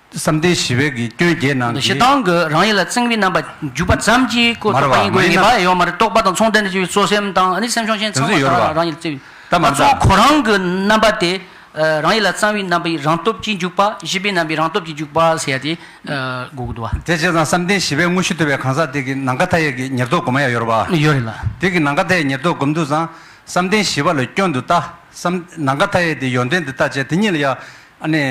བསམ་གཏན་བཞི་པའི་གི་སྐྱོན་བརྒྱད་ནང་གི། སྤྱིར་བཏང་གི་རང་ཡུལ་ལ་བརྩིང་བའི་རྣམ་པ་འཇུག་པ་ཙམ་གྱིས་ཁོ་མ་རེད་པ། རྟོགས་པ་ཡིན་དགོས་ངེས་པ་ཡོད་མ་རེད། རྟོག་པ་དང་མཚུངས་ལྡན་དུ་གྱུར་པའི་གཙོ་སེམས་དང་། ཨ་ནི་སེམས་བྱུང་ཞེན་ཚང་མ་ད་རང་ཡུལ་བརྩིང་བའི། ད་མ་གཙོ་བོ་ཁོ་རང་གི་རྣམ་པ་དེ། ཨ། རང་ཡུལ་ལ་བརྩིང་བའི་རྣམ་པའི་རང་སྟོབས་ཀྱིས་འཇུག་པ། བཞི་པའི་རྣམ་པའི་རང་སྟོབས་ཀྱིས་འཇུག་པ་ཟེར་ཡ་དེ། ཨ། དགོས་ཀྱི་འདུག་པ། དེ་བྱས་ཙང་བསམ་གཏན་བཞི་པའི་དངོས་གཞི་ཐོབ་པའི་གང་ཟག་དེ་གི་ནམ་མཁའ་མཐའ་ཡས་ཀྱི་ཉེར་བསྡོགས་སྒོམ་ཡ་ཡོད་རེད་པ། ཡོད་རེད་ལ། དེ་གི་ནམ་མཁའ་མཐའ་ཡས་ཉེར་བསྡོགས་སྒོམ་དུས་ཙང་བསམ་གཏན་བཞི་པ་ལ་སྐྱོན་དུ་ལྟ། བསམ། ནམ་མཁའ་མཐའ་ཡས་དེ་ཡོན་ཏན་དུ་ལྟ་བྱས། དེ་གཉིས་ལ་ཡ། ཨ་ནི།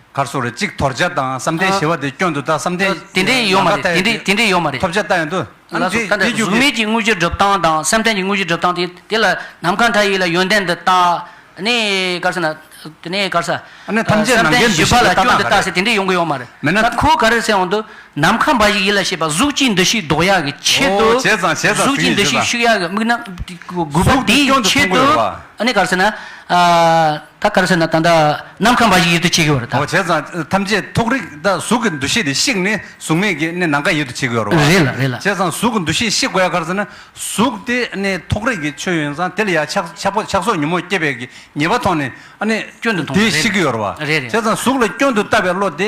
ག་རེ་ཟེར་རེད། གཅིག་དོར་བྱ་དང་བསམ་གཏན་བཞི་པ་དེ་སྐྱོན་དུ་ལྟ། བསམ་གཏན། དེ་འདྲས་ཡོད་མ་རེད། དེ་འདྲས། དེ་འདྲས་ཡོད་མ་རེད། ཐོབ་བྱ་ལྟ་ཡོང་དུས། ཨ་ནི། ལགས་སོ། དེ། ད་ལྟ་དེ་རྒྱུ་གཟུགས་གི། མེད་ཀྱི་དངོས་གཞིར་སྒྲུབ་སྟངས་དང་བསམ་གཏན་གྱི་དངོས་གཞིར་སྒྲུབ་སྟངས་དེ། དེ་ལ་ནམ་མཁའ་མཐའ་ཡས་ལ་ཡོན་ཏན་དུ་ལྟ། ཨ་ནི་ག་རེ་ཟེར་ན། དེ་ནས་ག་རེ་ཟེར། ཨ་ནི་ཐམས་ཅད་ནམ་མཁའི་འདུ་ཤེས་ལ་ལྟ་སྟངས་ག་རེ་རེད། བསམ་གཏན་བཞི་པ་ལ་སྐྱོན་དུ་ལྟ་ཟེར། དེ་འདྲས་ཡོང་གི་ཡོད་མ་རེད། མེད་ན། ད་ཁོ་ག་རེ་ཟེར་འོང་དུས། ནམ་མཁའ་འབའ་ཞིག་ཡིད་ལ་བྱེད་པ། གཟུགས་ཀྱི་འདུ་ཤེས་ལྡོག་ཡག་གི་ཆེད་དུ། ཨོ། བྱས་ཙང་། བྱས་ཙང་། གཟུགས་ཀྱི་འདུ་ཤེས་ཤུགས་ཡག་གི་དམིགས་རྣམ་དགུ་པ་དེའི་ཆེད་དུ། ཨ་ནི་ག་རེ་ཟེར་ན། ཨ། ད་ག་རེ་ཟེར་ན། ད་ལྟ་ནམ་མཁའ་འབའ་ཞིག་ཡིད་དུ་བྱེད་ཀྱི་ཡོད་རེད་ད། ཨོ། བྱས་ཙང་ཐམས་ཅད་ཐོགས་རེག་ད་གཟུགས་ཀྱི་འདུ་ཤེས་དེ་བཤིག་ནས་གཟུགས་མེད་ཀྱི་ནི་ནམ་མཁའ་ཡིད་དུ་བྱེད་ཀྱི་ཡོད་རེད་པ། རེད་ལ། རེད་ལ། བྱས་ཙང་གཟུགས་ཀྱི་འདུ་ཤེས་བཤིག་དགོས་ཡ་ག་རེ་ཟེར་ན། གཟུགས་དེ་ནི་ཐོགས་རེག་གི་ཆོས་ཡིན་ཙང་། དེ་ལ་ཡ་ཆགས། ཆགས་པོ། ཆགས་སོགས་ཉོན་མོངས་སྐྱེས་པའི་གི་ཉེས་པ་མཐོང་ནས། ཨ་ནི། སྐྱོན་དུ་མཐོང་། དེ་བཤིག་གི་ཡོད་རེད་པ། རེད་རེད། བྱས་ཙང་གཟུགས་ལ་སྐྱོན་དུ་ལྟ་བའི་བློ་དེ་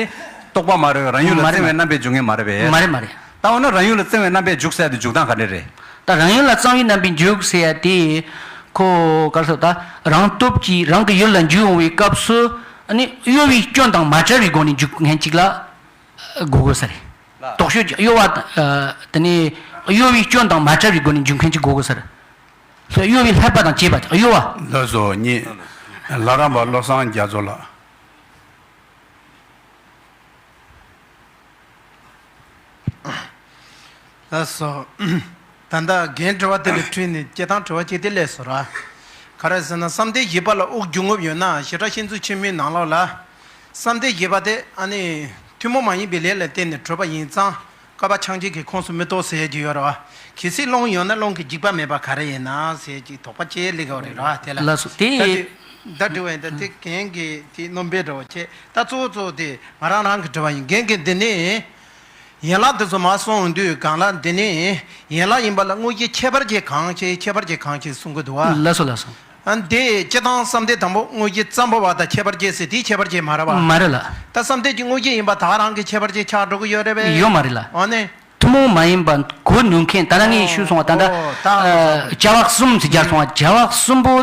རྟོག་པ་མ་རེད། རང་ཡུལ་ལ་མ་རེད། བརྩིང་བའི་རྣམ་པས་འཇུག་མཁན་མ་རེད་པས། མ་རེད། མ་རེད། ད་འོ་ན་རང་ཡུལ་ལ་བརྩིང་བའི་རྣམ་པས་འཇུག་ཟེར་ཡ་དེ་འཇུག་སྟངས་ག་འདྲ་རེད། ད་རང་ཡུལ་ལ་བརྩིང་བའི་རྣམ་པས་འཇུག་ཟེར་ཡ་དེ། ཁོ་ག་རེ་ཟེར། ད་རང་སྟོབས་ཀྱིས་རང་གི་ཡུལ་ལ་འཇུག་འོང་བའི་སྐབས་སུ། ཨ་ནི་གཡོ་བའི་སྐྱོན་དང་མ་བྲལ་བའི་སྒོ་ནས་འཇུག་མཁན་ཅིག་ལ་དགོས་དགོས་ས་རེད། ལགས། རྟོག་དཔྱོད་ཀྱི་གཡོ་བ། ཨ། དེ་ནས་གཡོ་བའི་སྐྱོན་དང་མ་བྲལ་བའི་སྒོ་ནས་འཇུག་མཁན་ཅིག་དགོས་དགོས་ས་རེད། གཡོ་བའི་ལྷག་པ་དང་བཅས་པ། གཡོ་བ། ལགས་སོ། ཉིད་ལྷ་རམས་པ་བློ་བཟང་རྒྱ་མཚོ་ལགས། ལགས་སོ། ད་ལྟ་རྒན་དྲི་བ་དེ་ལ་འཁྲིལ་ནས་སྐྱེ་སྟངས་དྲི་བ་གཅིག་དེ་སླེབས་སོང་ར། ག་རེ་ཟེར་ན། བསམ་གཏན་བཞི་པ་ལ་དབུགས་འབྱུང་རྔུབ་ཡོད་ན། བྱེ་བྲག་བཤད་མཛོད་ཆེན་མོའི་ནང་ལོགས་ལ། བསམ་གཏན་བཞི་པ་དེ་ཨ་ནི་ཐུན་མོང་མ་ཡིན་པའི་ལས་ལ་བརྟེན་ནས་གྲུབ་པ་ཡིན་ཙང་། བསྐལ་པ་ཕྱིན་ཅི་ལོག་གི་ཁོངས་སུ་མི་གཏོགས་ཟེར་གྱི་ཡོད་རེད་བ། གལ་སྲིད་རླུང་ཡོད་ན་རླུང་གི་འཇིགས་པ་མེད་པ་ག་རེ་ཡིན་ན་ཟེར་གྱི་དོགས་པ་ཅིག་སླེབས་ཀྱི་ཡོད་རེད་ར། དེ་ལ། ལགས་སོ། དེ། ད་དེ། ད་དྲི་བ་ཡིན། ད་དེ་རྒན་གྱི་དེ་རྣམ་པའི་འདྲ་བོ་བྱས། ད་གཙོ་བོ་གཙོ་བོ་དེ་ང་རང་རང་གི་དྲི་བ་ཡིན། རྒན་གྱི་འདི་ནས་ཡན་ལག་དེ་ཚོ་མར་གསུངས་ཡོང་དུས་སྒང་ལ། འདི་ནས་ཡན་ལག་ཡིན་པ་ལ་དངོས་གཞི་ཁྱད་པར་གྱི་གང་ཞིག་ཁྱད་པར་གྱི་གང་ཞིག་གསུང་གི་འདུག་བ། ལགས་སོ། ལགས་སོ། ཨ། འདི་སྤྱིར་བཏང་བསམ་གཏན་དང་པོ་དངོས་གཞི་ཙམ་པོ་བ་དང་ཁྱད་པར་གྱི་ཟེར། དེའི་ཁྱད་པར་གྱི་མ་རེད་བ། མ་རེད་ལ། ད་བསམ་གཏན་གྱི་དངོས་གཞི་ཡིན་པ་ད་ག་རང་གི་ཁྱད་པར་གྱི་ཆགས་འགྲོ་གི་ཡོད་རེད་པས། ཡོད་མ་རེད་ལ། ཨ་ནི། ཐུན་མོང་མ་ཡིན་པ་གོ་ནུས་མཁན། ད་ལྟ་ངས་ཞུས་སོང་བ། ད་ལྟ། ཨོ། ད། ཨ། བྱ་བ་གསུམ་ཟེར་སྦྱར་སོང་བ། བྱ་བ་གསུམ་པོ་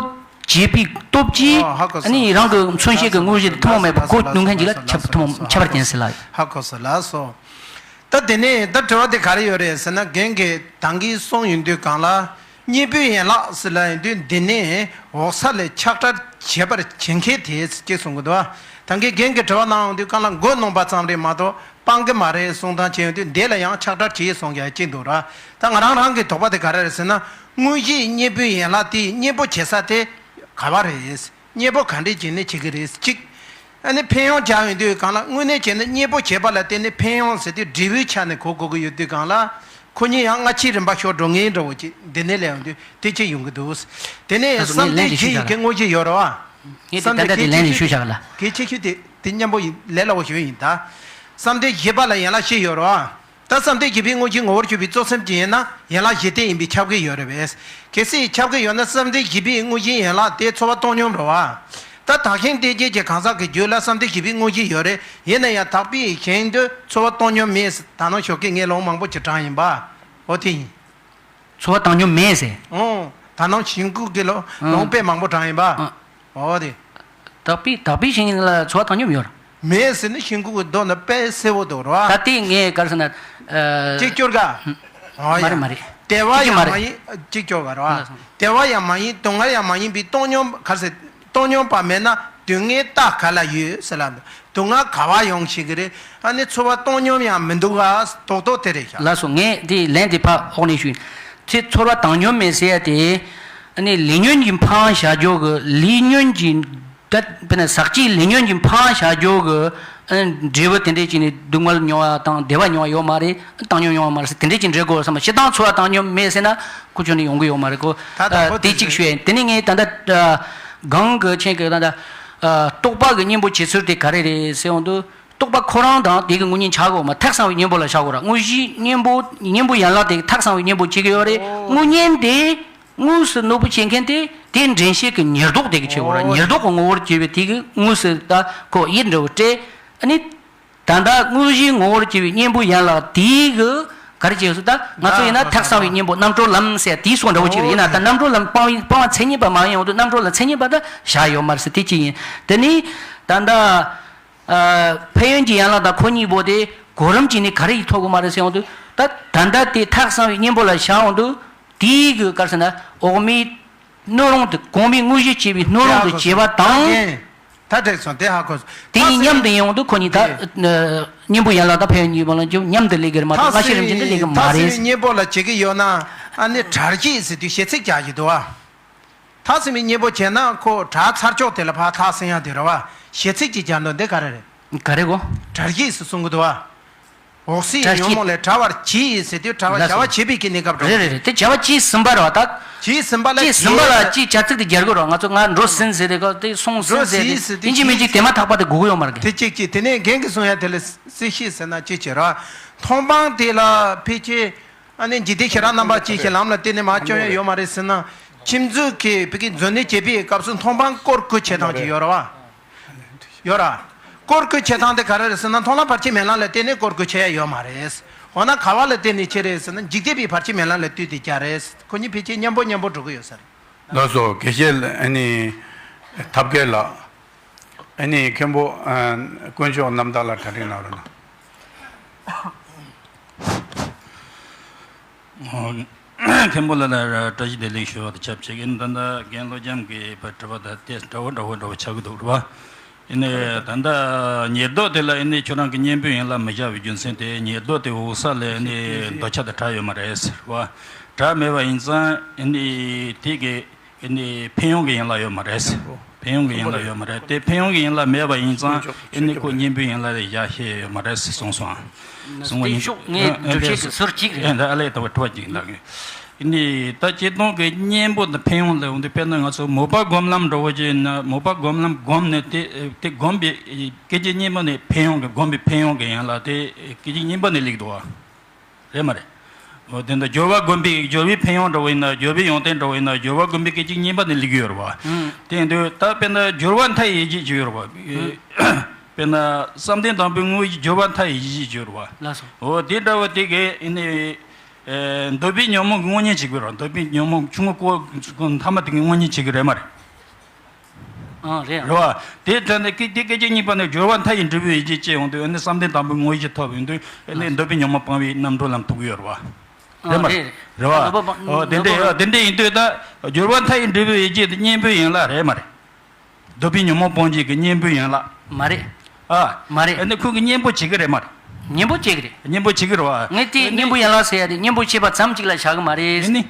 བྱེད་པའི་སྟོབས་ཀྱིས། ཨོ། ཧ་གོ་སོང་། ཨ་ནི་རང་གི་མཚོན་བྱེད་ཀྱི་དངོས་གཞི་དེ་ཐུན་མོང་མ་ཡིན་པ་གོ་ནུས་མཁན་ཅིག་ལ་ཁྱབ། ཐུན་མོང་ཁྱད་པར་ཅན་ཟེར་ལ། ཧ་གོ་སོང་། ལགས་སོ། ད་དེ་ནས་ད་དྲི་བ་དེ་ག་རེ་ཡོད་རེད་ཟེར་ན། རྒན་གྱིས་ད་གིན་གསུངས་ཡོང་དུས་སྒང་ལ། གཉིས་པོའི་ཡན་ལག་ཟེར་ལབ་ཡོང་དུས། འདི་ནས་འོག་ས་ལས་ཆགས་བྲལ་ བྱེད་པར་བྱེད་མཁན་དེས་ཅེས་གསུང་གི་འདུག་ད་གིན་རྒན་གྱིས་དྲི་བ་གནང་ཡོང་དུས་གང་ལ་མགོ་གནོན་པ་ཙམ་རེད་མ་གཏོགས་སྤང་གི་མ་རེད་གསུང་སྟངས་བྱས་ཡོང་དུས་འདི་ལ་ཡང་ཕྱག་བྲལ་བྱེད་གསུང་ཡ་གཅིག་འདུག་ར། ད་ང་རང་རང་གི་དོགས་པ་དེ་ག་རེ་རེད་ཟེར་ན། དངོས་གཞིའི་གཉེན་པོའི་ཡན་ལག་དེའི་གཉེན་པོ་བྱེད་ས་དེ་ག་བ་རེད། གཉེན་པོ་ག་འདྲས་བྱས་ནས་བྱེད་ཀྱི་རེད་གཅིག་ཨ་ནི་ཕན་ཡོན་སྦྱར་ཡོང་དུས་གང་ལ་དངོས་གནས་བྱས་ན་གཉེན་པོ་བྱེད་པ་ལ་བརྟེན་ནས་ཕན་ཡོན་ཟེར་དུས་འབྲས་བུའི་ཆ་ནས་གོ་དགོས་ཀྱི་ཡོད་དུས་གང་ལ། ཁོ་གཉིས་ཡང་སྔ་ཕྱིའི་རིམ་པ་ཤོར་འགྲོ་ངེས་འདྲ་བོ་ཅིག་འདི་ནས་ལས་ཡོང་དུས་དེ་ཅིག་ཡོང་གི་འདུག་དེ་ནས་ད་སོ་ངས་བསམ་གཏན་ལན་དེ་བཞི་ཞུས་ཡི་བྱ་གི་དངོས་གཞི་ཡོད་རེད་བ། ངས་དེ་བསམ་ད་ལྟ་གཏན་དེ་ལན་ནས་ཞུས་བཞག་གི་ལ། གལ་ཆེ་ཤོས་དེ་དེ་མཉམ་པོ་ཡིན་ལས་སླ་བོ་ཞུ་ཡིན་ད། བསམ་གཏན་བཞི་པ་ལ་ཡན་ལག་བཞི་ཡོད་རེད་བ། ད་བསམ་གཏན་བཞི་པའི་དངོས་གཞི་ངོ་བོར་གྱུར་པའི་གཙོ་སེམས་ཅན་ཡིན་ན་ཡན་ལག་བཞི་སྟེ་ཡིན་པའི་ཁྱབ་ཀྱི་ཡོད་རེད་པས། གལ་སྲིད་ཁྱབ་ཀྱི་ཡོད་ན་བསམ་གཏན་བཞི་པའི་དངོས་གཞིའི་ཡན་ལག་དེ་ཚོར་བ་སྟོང་སྙོམས་རེད་བ། ད་དག་ཞིང་གཏན་བྱེད་ཀྱི་གང་ཟག་གི་རྒྱུད་ལ་བསམ་གཏན་བཞི་པའི་དངོས་གཞི་ཡོད་རེད། ཡིན་ན་ཡང་དག་པའི་ཞིང་དུ་ཚོར་བ་སྟོང་སྙོམས་མེད། ད་ནང་ཞོགས་ཀས་ངས་ལུང་མང་པོ་ཅིག་དྲངས་ཡིན་པ། འོ་དེ་ཡིན། ཚོར་བ་བཏང་སྙོམས་མེད་ཟེར། ཨོ། ད་ནང་ཞིང་ཁུག་གི་ལོ་ཨང་། ལུང་དཔེ་མང་པོ་དྲངས་ཡིན་པ། ཨང་། ཨོ་དེ། དག་པའི་དག་པའི་ཞིང་ལ་ཚོར་བ་བཏང་སྙོམས་ཡོད། མེད་ཟེར་ནི་ཞིང་ཁུག་གི་མདོ་ནི་དཔེ་གསལ་བོ་འདུག་རོ། ད་དེ་ངས་ག་རེ་ཟེར་ན། ཨ། གཅིག་སྐྱོར་ག་ཨོ་མ་ཡ། རེད་མ་རེད། དེ་བ་གཅིག་ཡང་མ་མ་རེད། ཡིན་གཅིག་སྐྱོར་ག་རོ། ལགས་སོ། དེ་བ་ཡང་མ་ཡིན་སྡུག་བསྔལ་ཡང་མ་ཡིན་པའི་སྟོང་སྙོམས་ག་རེ་ཟེར། སྟོང་སྙོམས་པ་མེད་ན་སྡུག་བསྔལ་རྟགས་ག་ལ་ཡོད་ཟེར་ལབ་འདུག་སྡུག་བསྔལ་ག་བ་ཡོང་ཤེས་ཀྱི་རེད། ཨ་ནི་ཚོར་བ་སྟོང་སྙོམས་ཡང་མི་འདུག་ག་རྡོག་རྡོག་དེ་རེད་ཤག་ལགས་སོ། ངས་འདི་ལན་འདི་ཕར་འོག་ནས་ཞུས། ཚེ་ཚོར་བ་བཏང་སྙོམས་མེད་ཟེར་ཡ་དེ། ཨ་ནི་ལས་ཉོན་གྱིས་འཕངས་བཞག་རྒྱུ་གི་ལས་ཉོན་གྱིས། ད་དཔེར་ན་ཟག་བཅས་ལས་ཉོན་གྱིས་འཕངས་བཞག་རྒྱུ་གི། ཨ། འབྲས་བུ་དེ་འདྲས་ཅིག་ནི་སྡུག་བསྔལ་མྱོང་བ་དང་བདེ་བ་མྱོང་བ་ཡོད་མ་རེད། བཏང་སྙོམས་ཡོང་བ་མ་རེད་ཟེར་དེ་འདྲས་ཅིག་འགྲེལ་དགོས་བསམ་པ། སྤྱིར་བཏང་ཚོར་བ་བཏང་སྙོམས་མེད་ཟེར་ན་ཁོ་ཚོ་ནི་ཡོང་གི་ཡོད་མ་རེད་ཁོ། ད་ད་ཨ། ཁོ་དེ་དེ་གཅིག་ཞུ་ཡ་ཡིན། དེ་ནས་ངས་ད་ལྟ། ཨ། གང་གི་ཆེན་གྱི་ད་ལྟ། ཨ། རྟོག་པ་གི་གཉེན་པོ་བྱེད་ཚུལ་དེ་ག་རེ་རེད་ཟེར་ཡོང་དུས། རྟོག་པ་ཁོ་རང་དང་དེ་གི་དངོས་གཉེན་ཆགས་དགོས་མ། ཐག་བཟང་བའི་གཉེན་པོ་ལ་བཞག་དགོས་ར། དངོས་གཞིའི་གཉེན་པོ་གཉེན་པོ་ཡན་ལག་དེ་ཐག་བཟང་བའི་གཉེན་པོ་བྱེད་ཀྱི་ཡོད་རེད། ཨོ། དངོས་གཉེན་དེ་དངོས་སུ་གནོད་པ་བྱེད་མཁན་དེ་དེ་འདྲེན་བྱེད་ཀྱི་ཉེར་བསྡོགས་དེ་གི་བྱེད་དགོས་ར། ཨོ། ཉེར་བསྡོགས་ཀྱི་ངོ་བོར་གྱུར་པའི་དེ་གི་དངོས་སུ་ད་ཁོ་ཡིད་འདྲ་བོ་སྤྲད། ཨ་ནི་ད་ལྟ་དངོས་གཞིའི་ངོ་བོར་གྱུར་པའི་གཉེན་པོ་ཡན་ལག་དེ་གི་ག་རེ་བྱེད་སོ། ད་ང་ཚོ་ཡིན་ན་ཐག་བཟང་བའི་གཉེན་པོ་རྣམ་གྲོལ་ལམ་ཟེར་དེའི་སོགས་འདྲ་བོ་ཅིག་རེད། ཡིན་ན་ད་རྣམ་གྲོལ་ལམ་སྤང་བའི་སྤང་བ་མཚན་ཉིད་པ་མ་ཡིན་འོང་དུས་རྣམ་གྲོལ་ལམ་མཚན་ཉིད་པ་ད་བཞག་ཡོད་མ་རེད་ཟེར་དེ་གཅིག་ཡིན། དེ་ནི་ད་ལྟ། ཨ། ཕན་ཡོན་གྱི་ཡན་ལག་དང་ཁོ་གཉིས་པོ་དེ་གོ་རིམ་གྱིས་ནི་ག་རེ་ཡིས་ཐོབ་དགོས་མ་རེད་ཟེར་ཡོང་དུས། ད་ད་ལྟ་དེ་ཐག་བཟང་བའི་གཉེན་པོ་ལ་བཞག་ཡོང་དུས་དེའི་གི་ག་རེ་ཟེར་ན་འོག་མའི་སྣོད་རུང་དུ་གོང་མའི་དངོས་གཞི་བྱས་པའི་སྣོད་རུང་དུ་བྱས་པ་དང་། ད་དྲན་སོང་། དེ་ཧ་གོ་སོང་། དེ་གཉིས་མཉམ་དུ་ཡོང་དུས་ཁོ་གཉིས་ད་གཉེན་པོ་ཡན་ལག་དང་ཕན་ཡོན་གཉིས་པོ་ལ་མཉམ་དུ་སླེབས་ཀྱི་རེད་མ་གཏོགས་སྔ་ཕྱི་རིམ་བཞིན་དུ་སླེབས་ཀྱི་མ་རེད། ཐག་བཟང་བའི་གཉེན་པོ་ལ་བྱེད་ཀྱི་ཡོད་ན་ཨ་ནི་དྲག་བྱེད་ཟེར་དུས་གཞི་ཚིག་རྒྱག་གི་འདུག་ཨ། ཐག་བཟང་བའི་གཉེན་པོ་བྱས་ན་ཁོ་དྲག་ཚར་ཆོག་དེ་ལ་ཕར་ཐག་བཟང་ཡ་དེ་རེད་བ། གཞི་ཚིག་ཅིག་སྦྱར་འདུག་འདི་ག་རེ་རེད། ག་རེ་གོ། དྲག་བྱེད་ཟེར་གསུང་གི་འདུག་བ། འོག་སའི་ཉོན་མོངས་ལས་བྲལ་བར་གྱིས་ཟེར་དུས་བྲལ་བར་བྱ་བ་བྱེད་པའི་གི་གནས་སྐབས་རེད། རེད་རེད་རེད། དེ་བྱ་བ་གྱིས་ཟིན་པ་རེད་བ་ད། གྱིས་ཟིན་པ་ལ་གྱིས་ཟིན་པ་ལ་གྱིས་བྱ་ཚིག་དེ་སྦྱར་དགོས་རེད་བ། ང་ཚོ་ང་འགྲོ་ཟིན་ཟེར་དེ་ག་དེ་སོང་ཟིན་ཟེར་དེ་ཡིན་གཅིག་མིན་གཅིག་དེ་མ་ཐག་པ་དེ་དགོས་ཀྱི་ཡོད་མ་རེད། དེ་གཅིག་གཅིག་དེ་ནས་རྒན་གྱིས་གསུང་ཡ་དེ་ལ་སྲིད་ཤེས་ཟེར་ན་ཅི་བྱེད་ར། མཐོང་སྤང་དེ་ལ་ཕལ་ཆེར། ཨ་ནི་འཇིག་རྟེན་ཤེས་རབ་རྣམ་པ་གཅིག་གི་ལམ་ལ་བརྟེན་ནས་མ་བྱུང་ཡ་ཡོད་མ་རེད་ཟེར་ན། ཁྱིམ་མཛོད་ཀྱི་བོད་ཀྱི་མཛོད་གནས་བྱེད་པའི་སྐབས་སུ་མཐོང་སྤང་སྐོར་བསྐོར་བྱེད་སྟངས་ཀྱི་ཡོད་ར་བ། ཡོད་ར། སྐོར་བསྐོར་བྱེད་སྟངས་དེ་ག་རེ་རེད་ཟེར་ན་མཐོང་ལམ་བར་ཆད་མེད་ལམ་ལ་བརྟེན་ནས་སྐོར་བསྐོར་བྱེད་ཡ་ཡོད་མ་རེད། འོ་ན་ག་བ་ལ་བརྟེན་ནས་བྱེད་རེད་ཟེར་ན་འཇིག་རྟེན་པའི་བར་ཆད་མེད་ལམ་ལ་ལྟོས་ཏེ་བྱ་རེད། ཁོ་གཉིས་ཕལ་ཆེར་མཉམ་པོ་མཉམ་པོ་འགྲོ་གི་ཡོད་ས་རེད། ལགས་སོ། དགེ་བཤེས་ཨ་ནི་ཐབས་མཁས་ལགས། ཨ་ནི་མཁན་པོ་ཨ་དཀོན་མཆོག་རྣམ་དག་ལ་གྲ་སྒྲིག་གནང་རོགས་གནང་། མཁན་པོ་ལགས་ལ་བཀྲ་ཤིས་བདེ་ལེགས་ཞུ་བ་དང་ཆབས་ཅིག་ཨ་ནི་ད་ལྟ་རྒན་བློ་རྒྱམ་གྱི་དྲི་བ་དང་དེ་འདྲ་བོ་འདྲ་བོ་འདྲ་བོ་ཆགས་ཀྱི་འདུག་རེད་བ། ཨ་ནི་ད་ལྟ་ཉེར་བསྡོགས་དེ་ལ་ཨ་ནི་ཁྱོད་རང་གི་གཉེན་པོའི་ཡན་ལག་མི་བཞག་པའི་རྒྱུ་མཚན་དེ་ཉེར་བསྡོགས་དེ་འོག་ས་ལས་ཨ་ནི་འདོད་ཆགས་དང་བྲལ་ཡོད་མ་རེད་ཟེར་བ། བྲལ་མེད་པ་ཡིན་ཙང་ཨ་ནི་དེ་གི་ཨ་ནི་ཕན་ཡོན་གྱི་ཡན་ལག་ཡོད་མ་རེད། ཕན་ཡོན་གྱི་ཡན་ལག་ཡོད་མ་རེད། དེ་ཕན་ཡོན་གྱི་ཡན་ལག་མེད་པ་ཡིན་ཙང་ཨ་ནི་ཁོ་གཉེན་པོའི་ཡན་ལག་ལ་བཞག་ཤེས་ཡོད་མ་རེད་ཟེར་གསུངས་སོང་། གསུང་བ་ཡིན། ངས་སྒྲུབ་བྱེད་ཀྱི་ཟུར་གཅིག་རེད། ཨེ་འདི་ཨ་ལས་ད་བ་ཁྲི་བ་གཅིག་འདུག་ཨ་ནི་ད་སྤྱིར་བཏང་གི་གཉེན་པོ་དང་ཕན་ཡོན་ལ་འོང་དུས་དཔེར་ན་ང་ཚོ་མོས་པ་སྒོམ་ལམ་འདྲ་བོ་ཅིག་ཡིན་ན་མོས་པ་སྒོམ་ལམ་སྒོམ་ནས་དེ་དེ་སྒོམ་པའི་སྐད་ཅིག་གཉིས་པ་ནས་ཕན་ཡོན་གྱི་སྒོམ་པའི་ཕན་ཡོན་གྱི་ཡན་ལག་དེ་སྐད་ཅིག་གཉིས་པ་ནས་སླེབས་འདུག་བ། རེད་མ་རེད། འོ་དེ་འདྲ་སྦྱོར་བ་སྒོམ་པའི་སྦྱོར་བའི་ཕན་ཡོན་འདྲ་བོ་ཡིན་ན་སྦྱོར་བའི་ཡོན་ཏན་འདྲ་བོ་ཡིན་ན་སྦྱོར་བ་སྒོམ་པའི་སྐད་ཅིག་གཉིས་པ་ནས་སླེབས་ཀྱི་ཡོད་རེད་བ། ཨང་། དེ་ཡིན་དུས་ད་དཔེར་ན་སྦྱོར་བ་མཐའ་ཡས་གཞི་ཅིག་ཡོད་རེད་བ། ཨང་། དཔེར་ན་བསམ་གཏན་དང་པོའི་དངོས་གཞི་སྦྱོར་བ་མཐའ་ཡས་གཞི་ཅིག་ཡོད་རེད་བ། ལགས་སོ། འོ་དེ་འདྲ་བོ་དེ་གས་ཨ་ནི་འདོད་པའི་ཉོན་མོངས་ཀྱི་དངོས་གཉེན་བྱེད་ཀྱི་ཡོད་རེད་བ། འདོད་པའི་ཉོན་མོངས་ཆུང་ངུ་ཀོ་མཐའ་མ་དེ་གའི་དངོས་གཉེན་བྱེད་ཀྱི་རེད་མ་རེད། ཨང་། རེད། རེད་བ། དེ་ལྟར་ནི་སྐད་དེ་སྐད་ཅིག་གཉིས་པ་ནི་སྦྱོར་བ་མཐའ་ཡས་འབྲས་བུའི་ཡིད་ཀྱིས་སྐྱེ་ཡོང་དུས་ཨ་ནི་བསམ་གཏན་དང་པོའི་དངོས་གཞི་ཐོབ་ཡོང་དུས་ཨ་ནི་འདོད་པའི་ཉོན་མོངས་སྤང་བའི་རྣམ་གྲོལ་ལམ་ཐོབ་ཀྱི་ཡོད་རེད་བ། རེད་མ་རེད། རེད་བ། འདོད་པ་སྤང་། འོ་དེ་འདྲ་འདོད་པ་ཡོད་དེ་འདྲ་ཡིན་དུས་ད་སྦྱོར་བ་མཐའ་ཡས་འབྲས་བུའི་ཡིད་ཀྱིས་གཉེན་པོའི་ཡན་ལག་རེད་མ་རེད། འདོད་པའི་ཉོན་མོངས་སྤོང་བྱེད་ཀྱི་གཉེན་པོའི་ཡན་ལག་མ་རེད། ཨ། མ་རེད། ཨ་ནི་ཁོང་གིས་གཉེན་པོ་བྱེད་ཀྱི་རེད་མ་རེད། གཉེན་པོ་བྱེད་ཀྱི་རེད། གཉེན་པོ་བྱེད་ཀྱི་རེད་བ། ངས་དེ་ཨ་ནི་གཉེན་པོའི་ཡན་ལག་ཟེར་ཡ་དེ་གཉེན་པོ་བྱེད་པ་ཙམ་གཅིག་ལ་བཞག་གི་མ་རེད། ཨ་ནི།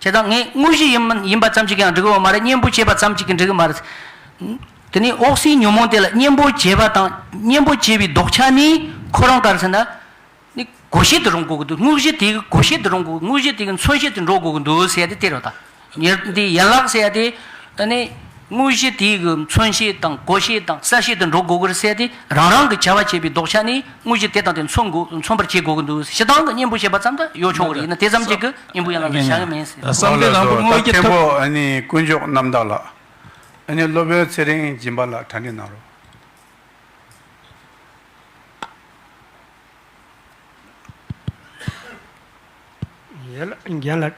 བྱས་ཙང་ངས་དངོས་གཞི་ཡིན་མིན་ཡིན་པ་ཙམ་གཅིག་ཡང་འགྲིག་གི་ཡོད་མ་རེད། གཉེན་པོ་བྱེད་པ་ཙམ་གཅིག་གིས་འགྲིག་གི་མ་རེད། དེ་ནས་འོག་སའི་ཉོན་མོངས་དེ་ལ་གཉེན་པོ་བྱེད་པ་དང་གཉེན་པོ་བྱེད་པའི་ལྡོག་ཆ་ནི་ཁོ་རང་ག་རེ་ཟེར་ན། ནི་བགོ་བཤའ་དུ་རུང་དགོས་ཀྱི་འདུག་དངོས་གཞི་དེ་གི་བགོ་བཤའ་དུ་རུང་དགོས། དངོས་གཞི་དེ་གི་མཚོན་བྱེད་དུ་འགྲོ་དགོས་ཀྱི་འདུག་ཟེར་ཡ་དེ་དེ་རེད་ད། ཉེར་འདི་ཡན་ལག་ཟེར་ཡ་དེ། ཨ་ནི་དངོས་གཞི་དེ་གི་མཚོན་བྱེད་དང་བགོ་བཤའ་དང་གསལ་བྱེད་དུ་འགྲོ་དགོས་ཀྱི་རེད་ཟེར་ཡ་དེ་རང་རང་གི་བྱ་བ་བྱེད་པའི་ལྡོག་ཆ་ནི་དངོས་གཞི་དེ་དང་དེ་མཚོན་དགོས། མཚོན་པར་བྱེད་དགོས་ཀྱི་འདུག་སྤྱིར་བཏང་གི་གཉེན་པོ་བྱེད་པ་ཙམ་དུ་ཡོད་ཆོག་གི་རེད། ཡིན་ན་དེ་ཙམ་གཅིག་གིས་གཉེན་པོ་ཡན་ལག་ལ་བཞག་གི་མིན་ཟེར། བསམ་གཏན་དང་པོ་དངོས་ཀྱི་ཐོབ། ད་མཁན་པོ་ཨ་ནི་དཀོན་མཆོག་རྣམ་དག་ལགས། ཨ་ནི་སློབ་དཔོན་ཚེ་རིང་སྦྱིན་པ་ལགས་གྲ་སྒྲིག་གནང་རོགས། ཡ་ལ་རྒན་ལགས།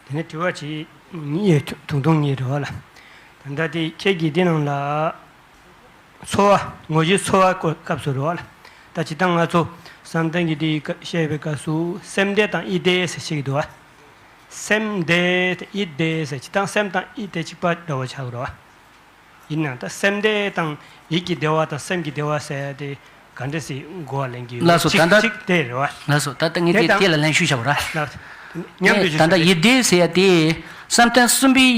དེ་ནས་དྲི་བ་ཅིག་གཉིས་ཐུང་ཐུང་གཉིས་རེད་བ་ལ། ད་ལྟ་དེ་ཁྱེད་ཀྱིས་དེ་ནང་ལ་ཚོར་བ་དངོས་གཞིའི་ཚོར་བ་སྐོར་སྐབས་སུ་རེད་བ་ལ། ད་ཇི་ལྟར་ང་ཚོ་བསམ་གཏན་གྱི་དེ་བཤད་པའི་སྐབས་སུ་སེམས་བདེ་དང་ཡིད་བདེ་ཟེར་བཤད་ཀྱི་འདུག་བ། སེམས་བདེ་དང་ཡིད་བདེ་ཟེར་ཇི་ལྟར་སེམས་དང་ཡིད་དེ་གཅིག་པ་འདྲ་བོ་ཆགས་ཀྱི་རེད་བ། ཡིན་ནའང་ད་སེམས་བདེ་དང་ཡིད་ཀྱི་བདེ་བ་དང་སེམས་ཀྱི་བདེ་བ་ཟེར་ཡ་དེ་ག་འདྲ་སེ་གོ་བ་ལེན་གྱི་ཡོད། ལགས་སོ། གཅིག་ད་ལྟ་གཅིག་དེ་རེད་བ། ལགས་སོ། ད་ལྟ་ངས་དེ་དེ་དང་དེ་ལ་ལན་ཞུས་བཞག་པ་ར། ལགས་སོ། མཉམ་དུ་ཞུ་ད་ལྟ་ཞུ་ཡིད་བདེ་ཟེར་ཡ་དེ་བསམ་གཏན་གསུམ་པའི་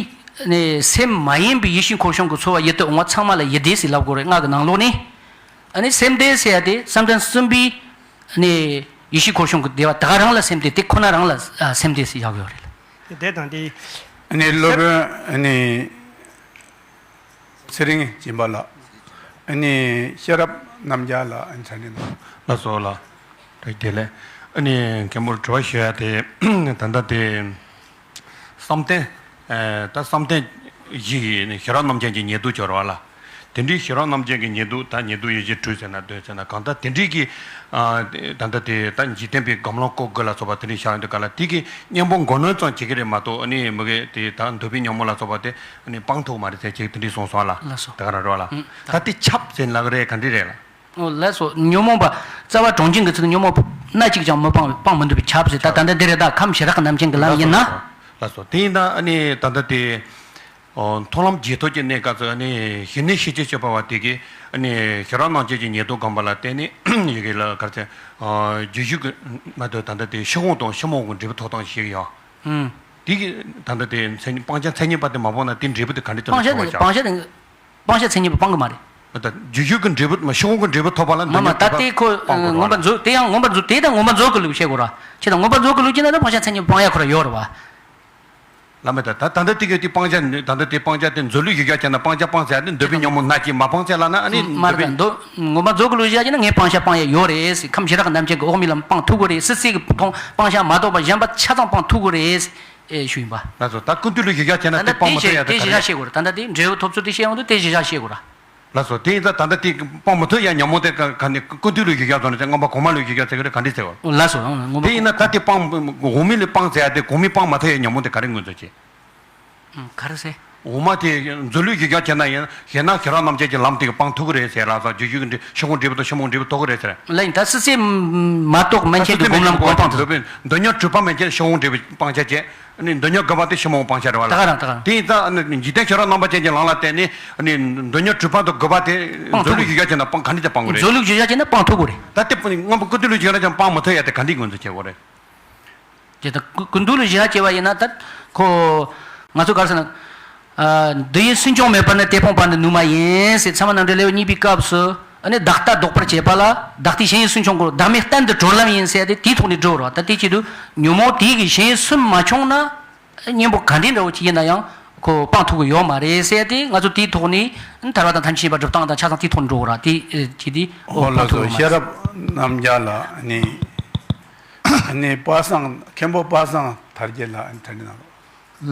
ནས་སེམས་མ་ཡིན་པའི་ཡེ་ཤེས་འཁོར་གཞུང་གི་ཚོར་བ་ཡིད་དུ་འོང་བ་ཚང་མ་ལ་ཡིད་བདེ་ཟེར་ལབ་དགོས་རེད། སྔགས་ཀྱི་ནང་ལོགས་ནས། ཨ་ནི་སེམས་བདེ་ཟེར་ཡ་དེ་བསམ་གཏན་གསུམ་པའི་ནས་ཡེ་ཤེས་འཁོར་གཞུང་གི་བདེ་བ་ད་ག་རང་ལ་སེམས་བདེ་དེ་ཁོ་ན་རང་ལ་ཨ་སེམས་བདེ་ཟེར་བཞག་ཡོད་རེད། དེ་དང་དེ། ཨ་ནི་སློབ་དཔོན་ཨ་ནི། ཚེ་རིང་སྦྱིན་པ་ལགས། ཨ་ནི་ཤེས་རབ་རྣམ་རྒྱལ་ལགས་ཨ་ནི་དྲ་འདི་ནང་། ལགས་སོ་ལགས། བཀྲ་ཤིས་བདེ་ལེགས། ཨ་ནི་མཁན་པོར་དྲི་བ་ཞུ་ཡ་དེ་ད་ལྟ་དེ་བསམ་གཏན། ཨ་ད་བསམ་གཏན་བཞི་ཡི་ནི་ཤེས་རབ་རྣམ་རྒྱལ་གྱི་ཉེར་བསྡོགས་སྦྱོར་བ་ལ། དེ་འདྲའི་ཤེས་རབ་རྣམ་རྒྱལ་གྱི་ཉེར་བསྡོགས་ད་ཉེར་བསྡོགས་ཡེ་ཤེས་དྲུག་ཟེར་ན་བདུན་ཟེར་ན་གང་ལྟར་དེ་འདྲའི་གི། ཨ་ད་ལྟ་དེ་ད་འཇིག་རྟེན་པའི་སྒོམ་ལམ་སྐོར་དགུ་ལ་སོགས་པ་དེ་འདྲའི་བཤད་ཡོང་དུས་ག་ལ་དེ་གི་གཉེན་པོ་མགོ་གནོན་ཙམ་བྱེད་ཀྱི་རེད་མ་གཏོགས་ཨ་ནི་མི་གི་དེ་ད་འདོད་པའི་ཉོན་མོངས་ལ་སོགས་པ་དེ། ཨ་ནི་སྤང་ཐུབ་མ་རེད་ཟེར་ཅིག་དེ་འདྲས་གསུངས་སོང་ལ། ལགས་སོ། དེ་ག་རང་རེད་བ་ལ། ཨང་། ད་དེ་ཁྱབ་ཟེར་ལབ་རེད་ག་འདྲས་རེད་ལ། ཨོ་ལགས་སོ། ཉོན་མོངས་པ་རྩ་བ་གྲངས་ཅན་གྱི་ཚུལ་དུ་ཉོན་མོངས་པ་སྣ་གཅིག་ཀྱང་མི་སྤང་བས་སྤང་མི་ནུས་པས་ཁྱབ་ཟེར། ད་ད་ལྟ་འདི་རེད། ད་ཁམས་ཞི་རགས་ཀྱི་རྣམ་མཁྱེན་གྱི་ལམ་ཡིན་ན། ལགས་སོ། དེ་ཡིན་ད་ཨ་ནི་ད་ལྟ་དེ། ཨོ་མཐོང་ལམ་རྗེས་ཐོབ་ཀྱི་གནས་སྐབས་སུ་ཨ་ནི་ཞི་གནས་ཤེས་བྱའི་སྤྱོད་པ་བ་དེ་གིས་ཨ་ནི་ཤེས་རབ་རྣམ་རྒྱལ་གྱི་ཉེར་བསྡོགས་སྒོམ་པ་ལ་བརྟེན་ནས་ཡི་གེ་ལ་ག་རེ་ཟེར། ཨོ་རྗེས་འཇུག་གི་མ་གཏོགས་ད་ལྟ་དེ་ཕྱི་དབང་དང་ཕྱི་མ་དབང་གི་འབྲས་བུ་ཐོབ་སྟངས་ཤིག་ཡོད། ཨང་། དེ་གི་ད་ལྟ་དེ་མཚན་ཉིད་སྤང་བྱ་མཚན་ཉིད་པ་དེ་མ་སྤངས་ན་དེ་འབྲས་བུ་དེ་ག་འདྲ་ཅིག་ལ་སྤང་བྱ་ཐོབ་པ་དེ་ཤག་སྤང་བྱ་དེ་སྤང་བྱ་མཚན་ཉིད་པ་སྤང་གི་མ་རེད། ད་རྗེས་འཇུག་གི་འབྲས་བུ་མ་ཕྱི་དབང་གི་འབྲས་བུ་ཐོབ་པ་ལ་མ་མ་ད་དེ་ཁོ་སྤང་དགོས་ར། མངོན་པ་མཛོད་དེ་ཡང་མངོན་པ་མཛོད་དེ་དང་མངོན་པ་མཛོད་ཀྱི་ལུགས་བཤད་དགོས་ར། ཁྱེད་དང་མངོན་པ་མཛོད་ཀྱི་ལུགས་ཀྱི་ན་ད་སྤང་བྱ་མཚན་ཉིད་པ་སྤང་ཡ་ཁོ་ར་ཡོད་རེད་བ། ལ་མེད་ད་ད་ད་ལྟ་དེ་གི་དེ་སྤང་བྱ་ད་ལྟ་དེ་སྤང་བྱ་དེ་མཛོད་ལུགས་ཡོད་ཡ་བྱས་ན་སྤང་བྱ་སྤང་ཚར་ཡ་དེ་འདོད་པའི་ཉོན་མོངས་སྣ་གཅིག་མ་སྤང་ཚར་ལབ་ན་ཨ་ནི་མ་འདོད་པའི་རེད་ད་མངོན་པ་མཛོད་ཀྱི་ལུགས་བཞག་ཀྱི་ན་ངས་སྤང་བྱ་སྤང་ཡ་ཡོད་རེད་ཟེར། ཁམས་ཞི་རགས་ཀྱི་རྣམ་མཁྱེན་གྱི་འོག་མིན་ལམ་སྤང་ཐུབ་ཀྱི་རེད། སྲིད་རྩེ་གི་མཐོང་སྤང་བྱ་མ་གཏོགས་པ་གཞན་པ་ཆ་ཚང་སྤང་ཐུབ་ཀྱི་རེད་ཟེར་ཞུ་ཡིན་པ། ལགས་སོ། ད་ཀུན་བཏུས་ལུགས་ཡོད་ཡ་བྱས་ན་ད་དེ་ལྟ་སྤང་དེ་མ་ཐུབ་ཡ་ཞེས་དེ་ག་གཞི་བཞག་རེད། བཤད་དགོས་རེད། ད་ལྟ་དེ་འབྲས་བུ་ཐོབ་ཚུལ་དེ་བཤད་ཡོང་དུས་དེ་གཞི་བཞག་བཤད་དགོས་རེད། ལགས་སོ། དེ་ཡིན་ཙང་ད་ལྟ་དེ་སྤང་མི་ཐུབ་ཡ་ཉོན་མོངས་དེ་ག་ག་ནས་ཀུན་བཏུས་ལུགས་ཡོད་ཡ་ཚོ་ནས་མངོན་པ་གོང་མ་ལུགས་ཡོད་ཡ་ཚོ་ག་རེ་ག་འདྲས་ཟེར་བ། ལགས་སོ། ཨང་། མངོན་པ་དེ་ཡིན་ན་ད་དེ་སྤང་འོག་མིན་ལས་སྤང་ཟེར་ཡ་དེ་གོང་མིན་སྤང་མ་ཐུབ་ཡ་ཉོན་མོངས་དེ་ག་རེ་ངོས་འཛིན་བྱེད། ཨང་། ག་རེ་ཟེར། འོག་མ་དེ་མཛོད་ལུགས་ཡོད་ཡ་བྱས་ན་ཡིན་ཞེ་ན་ཤེས་རབ་རྣམ་རྒྱལ་གྱི་ལམ་དེ་གིས་སྤང་ཐུབ་ཀྱི་རེད་ཟེར་ལ་སོགས་རྗེས་འཇུག་གི་འབྲས་ཕྱི་དབང་འབྲས་བུ་དང་ཕྱི་མ་དབང་འབྲས་བུ་ཐོབ་ཀྱི་རེད་ཟེར། ལ་ཡིན་ད་སྲིད་རྩེ་མ་གཏོགས་མན་ཆད་ཀྱི་སྒོམ་ལམ་གོ་འཕང་དུ། འདོད་པའི་འདོད་ཉོན་དྲུག་པ་མན་ཆད་ཕྱི་དབང་འབྲས་བུ་སྤང་བྱ་བྱས། ཨ་ནི་འདོད་ཉོན་དགུ་པ་དེ་ཕྱི་མ་དབང་སྤང་བྱ་རེད་བ་ལ། ད་ག་རང་ད་ག་རང་། དེ་ཡིན་ཙང་ཨ་ནི་འཇིག་རྟེན་ཤེས་རབ་རྣམ་པར་དཔྱད་ཀྱི་ལམ་ལ་བརྟེན་ནས་ཨ་ནི་འདོད་ཉོན་དྲུག་པ་དང་དགུ་པ་དེ་སྤང་ཐུབ། མཛོད་ལུགས་ཡོད་ཡ་བྱས་ན་སྤང་ག་འདྲས་དེ་སྤང་དགོས་རེད། མཛོད་ལུགས་ཡོད་ཡ་བྱས་ན་སྤང་ཐུབ་དགོས་རེད། ད་དེ་མངོན་པ་ཀུན་བཏུས་ལུགས་ཡོད་ཡ་བྱས་ན་སྤང་མ་ཐུབ་ཡ་དེ་ག་འདྲས་ངོས་འཛིན་བྱེད་དགོས་རེད། དེ་ལྟར་ཀུན་ཀུན་བཏུས་ལུགས་གཞི་བཞག་བྱས་པ་ཡིན་ན་ད་ཁོ་ང་ཚོ་ག་རེ་ཟེར་ན། ཨ་འདི་ཡི་སུན་ཕྱུང་མེད་པར་ནི་དེ་སྤོང་བ་ནི་ནུས་མ་ཡིན་ཟེར། ཚད་མ་རྣམ་འགྲེལ་ལེའུ་གཉིས་པའི་སྐབས་སུ་ཨ་ནི་བདག་ལྟ་ལྡོག་པར་བྱེད་པ་ལ་བདག་ལྟའི་ཞེན་ཡུལ་སུན་ཕྱུང་དགོས། བདག་མེད་གཏན་དུ་གྲོལ་ལམ་ཡིན་ཟེར་ཏེ་དེའི་ཐོག་ནས་འགྲོ་བར་བ། ད་དེ་བྱེད་དུས་ཉོན་མོངས་དེ་གི་ཞེན་ཡུལ་སུན་མ་ཕྱུང་ན་གཉེན་པོ་ག་འདྲའི་འདྲ་བོ་ཅིག་ཡིན་ན་ཡང་ཁོ་སྤང་ཐུབ་ཀྱི་ཡོད་མ་རེད་ཟེར་ཏེ་ང་ཚོ་དེའི་ཐོག་ནས་ཐར་པ་དང་ཐམས་ཅད་མཁྱེན་པ་སྒྲུབ་སྟངས་དང་ཆ་ཚང་དེའི་ཐོག་ནས་འགྲོ་བར་བ། དེ་བྱེད་དུས་ཨོ་ལགས་སོ། སྤང་ཐུབ་ཀྱི་ཡོད་མ་རེད། ཤེས་རབ་རྣམ་རྒྱལ་ལགས་ནི། ཨ་ནི་པ་སངས་མཁན་པོ་པ་སངས་དར་རྒྱས་ལགས་ཨ་ནི་དྲན་གནང་རོགས།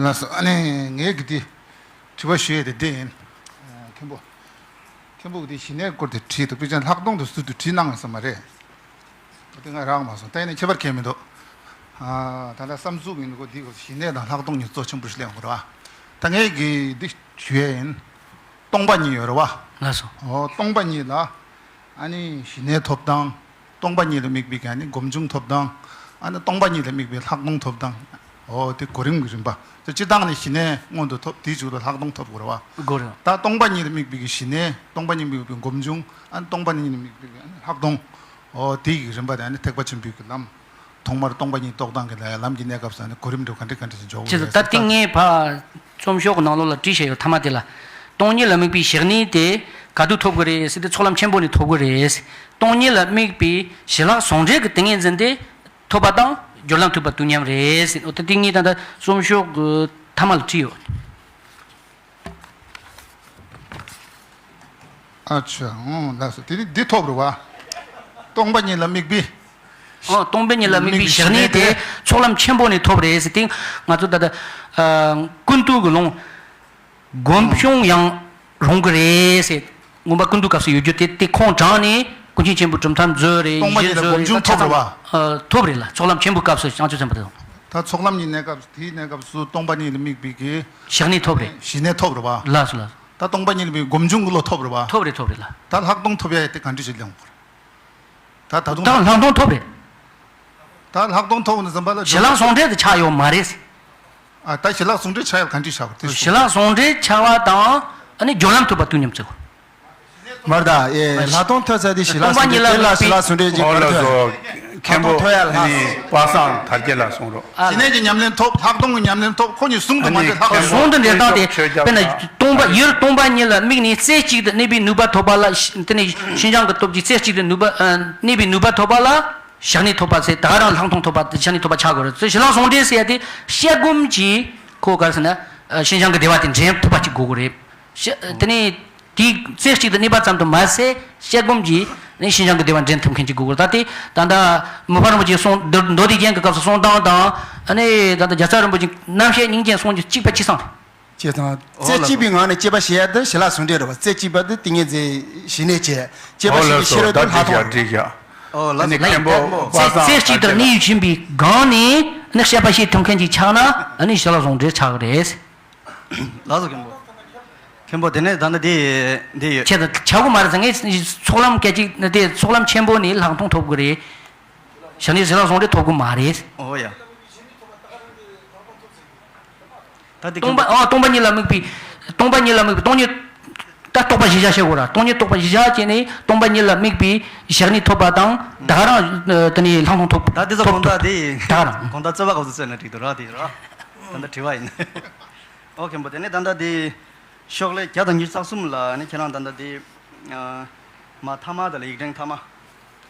ལགས་སོ། ཨ་ནི་ངས་ཀྱི་དེ་དྲི་བ་ཞུ་ཡས་དེ་འདི་ཡིན། མཁན་པོ། མཁན་པོ་གི་དེ་ཞི་གནས་སྐོར་དེ་བྲིས་འདུག་དཔེ་ཅན་ལྷག་མཐོང་དུ་ཟུར་དུ་བྲིས་གནང་ཡོད་ས་མ་རེད། དེ་ང་རག་མ་སོང་། ད་ཡིན་ན་ཁྱད་པར་གང་ཡང་མི་འདུག་ཨ་ད་ལྟ་བསམ་གཟུགས་ཡིན་གོ་འདི་གོ་ཞི་གནས་དང་ལྷག་མཐོང་གཉིས་གཙོ་ཆེན་པོ་ཞིག་ལེན་དགོས་རེད་བ། ད་ངས་ཀྱི་འདི་ཞུ་ཡས་ཡིན། སྟོང་པ་ཉིད་ཡོད་རེད་བ། ལགས་སོ། ཨོ་སྟོང་པ་ཉིད་ལ། ཨ་ནི་ཞི་གནས་ཐོབ་སྟངས། སྟོང་པ་ཉིད་ལ་དམིགས་པའི་གི་ཨ་ནི་སྒོམ་བྱུང་ཐོབ་སྟངས། ཨ་ནི་སྟོང་པ་ཉིད་ལ་དམིགས་པའི་ལྷག་མཐོང་ཐོབ་སྟངས། ཨོ་དེ་གོ་རིམ་གྱི་རིམ་པ། དེ་སྤྱིར་བཏང་ནས་ཞི་གནས་སྔོན་དུ་ཐོབ། དེའི་མཇུག་ཏུ་ལྷག་མཐོང་ཐོབ་དགོས་རེད་བ། དགོས་རེད། ད་སྟོང་པ་ཉིད་ལ་དམིགས་པའི་གི་ཞི་གནས། སྟོང་པ་ཉིད་ལ་དམིགས་པའི་སྒོམ་བྱུང་། ཨ་ནི་སྟོང་པ་ཉིད་ལ་དམིགས་པའི་གི་ལྷག་མཐོང་། ཨོ་དེའི་གི་རིམ་པ་དེ་ཨ་ནི་ཐེག་པ་ཆེན་པོའི་གི་ལམ། ཐོག་མར་སྟོང་པ་ཉིད་རྟོགས་སྟངས་ཀྱི་ལམ་གྱི་གནས་སྐབས་སུ་ཨ་ནི་གོ་རིམ་འདྲ་ག་འདྲ་ག་འདྲ་ཞིག་འཇོག་དགོས་ཅེས་རེད་ད། ད་ཏིང་ངེ་འཕགས་རྩོམ་ཤོག་གི་ནང་ལོགས་ལ་བྲིས་བཞག་ཡོད། ཐ་མ་དེ་ལ། སྟོང་ཉིད་ལ་དམིགས་པའི་ཞི་གནས་དེ་ག་དུས་ཐོབ་དགོས་རེད་ཟེར་ཏེ་ཚོགས་ལམ་ཆེན་པོ་ནས་ཐོབ་དགོས་རེད། སྟོང་ཉིད་ལ་དམིགས་པའི་ཞི་ལྷག་ཟུང་འབྲེལ་གྱི་ཏིང་ངེ་འཛིན་དེ་ཐོབ་པ་དང་སྦྱོར་ལམ་ཐོབ་པ་དུས་མཉམ་རེད་ཟེར། འོ་ད་ཏིང་ངེ་ད་ལྟ་རྩོམ་ཤོག་གི་ཐ་མ་ལ་བྲིས་ཡོད། ཨ་ཆ་ཨོ་ལགས་སོ། དེ་ནི་འདི་ཐོབ་རེད་བ། སྟོང་པ་ཉིད་ལ་དམིགས་པའི། ཨོ་སྟོང་པ་ཉིད་ལ་དམིགས་པའི་ཞི་གནས་དེ་ཚོགས་ལམ་ཆེན་པོ་ནས་ཐོབ་རེད་ཟེར་ཏེ། ང་ཚོ་ད་ལྟ་ཨ་ཀུན་བཏུས་ཀྱི་ལུང་། སྒོམ་བྱུང་ཡང་རུང་གི་རེད་ཟེར། མངོན་པ་ཀུན་བཏུས་སྐབས་སུ་ཡོད་རྒྱུ་དེ་དེ་ཁོང་དྲངས་ནས་ཀུན་མཁྱེན་ཆེན་པོའི་གྲུབ་མཐའ་མཛོད་རེད། སྟོང་པ་ཉིད་ལ་སྒོམ་བྱུང་ཐོབ་རེད་བ། ཨ་ཐོབ་རེད་ལ། ཚོགས་ལམ་ཆེན་པོའི་སྐབས་སུ་བྱང་ཆུབ་སེམས་དཔའ་དང་། ད་ཚོགས་ལམ་གཉིས་གནས་སྐབས་དེའི་གནས་སྐབས་སུ་སྟོང་པ་ཉིད་ལ་དམིགས་པའི་གི་ཞི་གནས་ཐོབ་རེད། ཞི་གནས་ཐོབ་རེད་བ། ལགས་སོ་ལགས་སོ། ད་སྟོང་པ་ཉིད་ལ་དམིགས་སྒོམ་བྱུང་གི་བློ་ཐོབ་རེད་བ། ཐོབ་རེད་ཐོབ་རེད་ལ། ད་ལྷག་མཐོང་ཐོབ་ཡ་དེ་ག་འདྲ་ཞིག་ལེན་དགོས་རེད། ད་ད་དུང་ད་ལྷག་མཐོང་ཐོབ་རེད། ད་ལྷག་མཐོང་ཐོབ་ནས་ཙམ་པ་ལ་ཞི་ལྷག་ཟུང་འབྲེལ་དུ་ཆགས་ཡོད་མ་རེད། ཨ་ད་ཞི་ལྷག་ཟུང་འབྲེལ་ཆགས་ཡ་ག་འདྲ་ཆགས་པ་དེ། ཞི་ལྷག་ཟུང་འབྲེལ་ཆགས་པ་དང་ཨ་ནི་སྦྱོར་ལམ་ཐོབ་པ་དུས་མཉམ་བརྩི་དགོས། མར་ད་ཨེ་ལྷག་མཐོང་ཐོས་ཚར་དེ་ཞི་ལྷག་སོང་དེ་དེ་ལ་ཞི་ལྷག་སོང་དེ་ཅིག་ཨོ་མར་ལགས་ཐོས། སོ། མཁན་པོ་ཐོས་ཡ་ལྷག་ནི་པ་སངས་དར་རྒྱས་ལ་གསུང་རོགས། ཞི་གནས་ཀྱི་ཉམས་ལེན་ཐོབ། ལྷག་མཐོང་གི་ཉམས་ལེན་ཐོབ། ཁོ་གཉིས་ཟུང་དུ་མ་འབྲེལ་ལྷག་ཨ་ནི་མཐོང་། ཟུང་དུ་འབྲེལ་སྟངས་དེ་ཆོས་རྒྱལ་དཔེར་ན་སྟོང་པ་ཡུལ་སྟོང་པ་ཉིད་ལ་དམིགས་ནས་རྩེ་གཅིག་ཏུ་གནས་པའི་ནུས་པ་ཐོབ་པ་ལ། དེ་ནས་ཤིན་སྦྱངས་ཀྱི་སྟོབས་ཀྱིས་རྩེ་གཅིག་ཏུ་ནུས་པ་གནས་པའི་ནུས་པ་ཐོབ་པ་ལ། ཞི་གནས་ཐོབ་པ་ཟེར། ད་ག་རང་ལྷག་མཐོང་ཐོབ་པ་དེ་ཞི་གནས་ཐོབ་པ་ཆགས་དགོས་རེད། ཞི་ལྷག་ཟུང་འབྲེལ་ཟེར་ཡ་དེ་དཔྱད་སྒོམ་གྱིས་ཁོ་ག་རེ་ཟེར་ན་ཤིན་སྦྱངས་ཀྱི་བདེ་བ་དེ་འདྲེན་ཐུབ་པ་ཅིག་དགོས་ཀྱི་རེད། ཤ་དེ་ནས་དེའི་རྩེ་གཅིག་ཏུ་གནས་པ་ཙམ་དུ་མ་ཟད་དཔྱད་སྒོམ་གྱིས་ནི་ཤིན་སྦྱངས་ཀྱི་བདེ་བ་འདྲེན་ཐུབ་མཁན་ཅིག་དགོས་ཀྱི་རེད། ད་དེ་ད་ལྟ་མི་ཕམ་རིན་པོ་ཆེས་གསུངས། མདོ་མདོ་སྡེ་རྒྱན་གྱི་སྐབས་སུ་གསུངས་སྟངས་དང་། ཨ་ནི་ད་ལྟ་རྒྱལ་ཚབ་རིན་པོ་ཆེ་རྣམ་བཤད་སྙིང་རྗེ་གསུངས་རྒྱུ་གཅིག་པ་གཅིག་སང་རེད། བྱས་ཙང་རྩེ་གཅིག་པའི་ངང་ནས་དཔྱད་པ་བྱེད་ཡ་དེ་ཞི་ལྷག་ཟུང་འབྲེལ་རེད་བ། རྩེ་གཅིག་པ་དེ་ཏིང་ངེ་འཛིན་ཞི་གནས་བྱས། དཔྱད་པ་ཞིག་གི་ཤེས་རབ་དེ་ལྷག་མཐོང་རེད། ཨོ་ལགས་སོ། ཨ་ནི་མཁན་པོ་པ་སངས་རྩེ་གཅིག་ཏུ་གནས་ཡུལ་ཕྱིན་པའི་སྒང་ནས་ནི་དཔྱད་པ་བྱེད་ཐུབ་མཁན་ཅིག་ཆགས་ན་ཨ་ནི་ཞི་ལྷག་ཟུང་འབྲེལ་ཆགས་ཀྱི་རེད། ལགས་སོ་མཁན་པོ། མཁན་པོ་དེ་ནས་ད་ལྟ་འདི་འདི་ཡོད། ཁྱེད་ད་ཆགས་ཀྱི་མ་རེད་ཟེར། ངས་ཚོགས་ལམ་སྐད་ཅིག་ནི་དེ་ཚོགས་ལམ་ཆེན་པོ་ནས་ལྷག་མཐོང་ཐོབ་ཀྱི་རེད། ཞི་གནས་ཞི་ལྷག་ཟུང་འབྲེལ་ཐོབ་ཀྱི་མ་རེད། ཨོ་ཡ། ད་དེ་སྟོང་པ་ཨ་སྟོང་པ་ཉིད་ལ་དམིགས་པའི། སྟོང་པ་ཉིད་ལ་དམིགས་པའི་སྟོང་ཉིད། ད་རྟོག་པ་གཞིར་བཞག་བྱེད་དགོས་ར། སྟོང་ཉིད་རྟོགས་པ་གཞིར་བཞག་བྱས་ནས་སྟོང་པ་ཉིད་ལ་དམིགས་པའི་ཞི་གནས་ཐོབ་པ་དང་ད་ག་རང་དེ་ནས་ལྷག་མཐོང་ཐོབ། ད་དེ་ཚོ་ཐོབ་གོང་ད་ཐོབ་དེ་ད་ག་རང་གོང་ད་རྩོད་པ་གོ་ཚོད་རྩོད་ན་འགྲིག་འདུག་ར། དེ་ར་ད་ད་དྲི་བ་ཡིན། ཨོ་མཁན་པོ་དེ་ནས་ད་ད་དེ། ཤོག་ལྷེ་བརྒྱ་དང་ཉི་ཤུ་རྩ་གསུམ་ལ་ནི་ཁྱེད་རང་ད་ལྟ་དེ། ཨ་མ་ཐ་མ་དེ་ལ་ཡིག་ཕྲེང་ཐ་མ།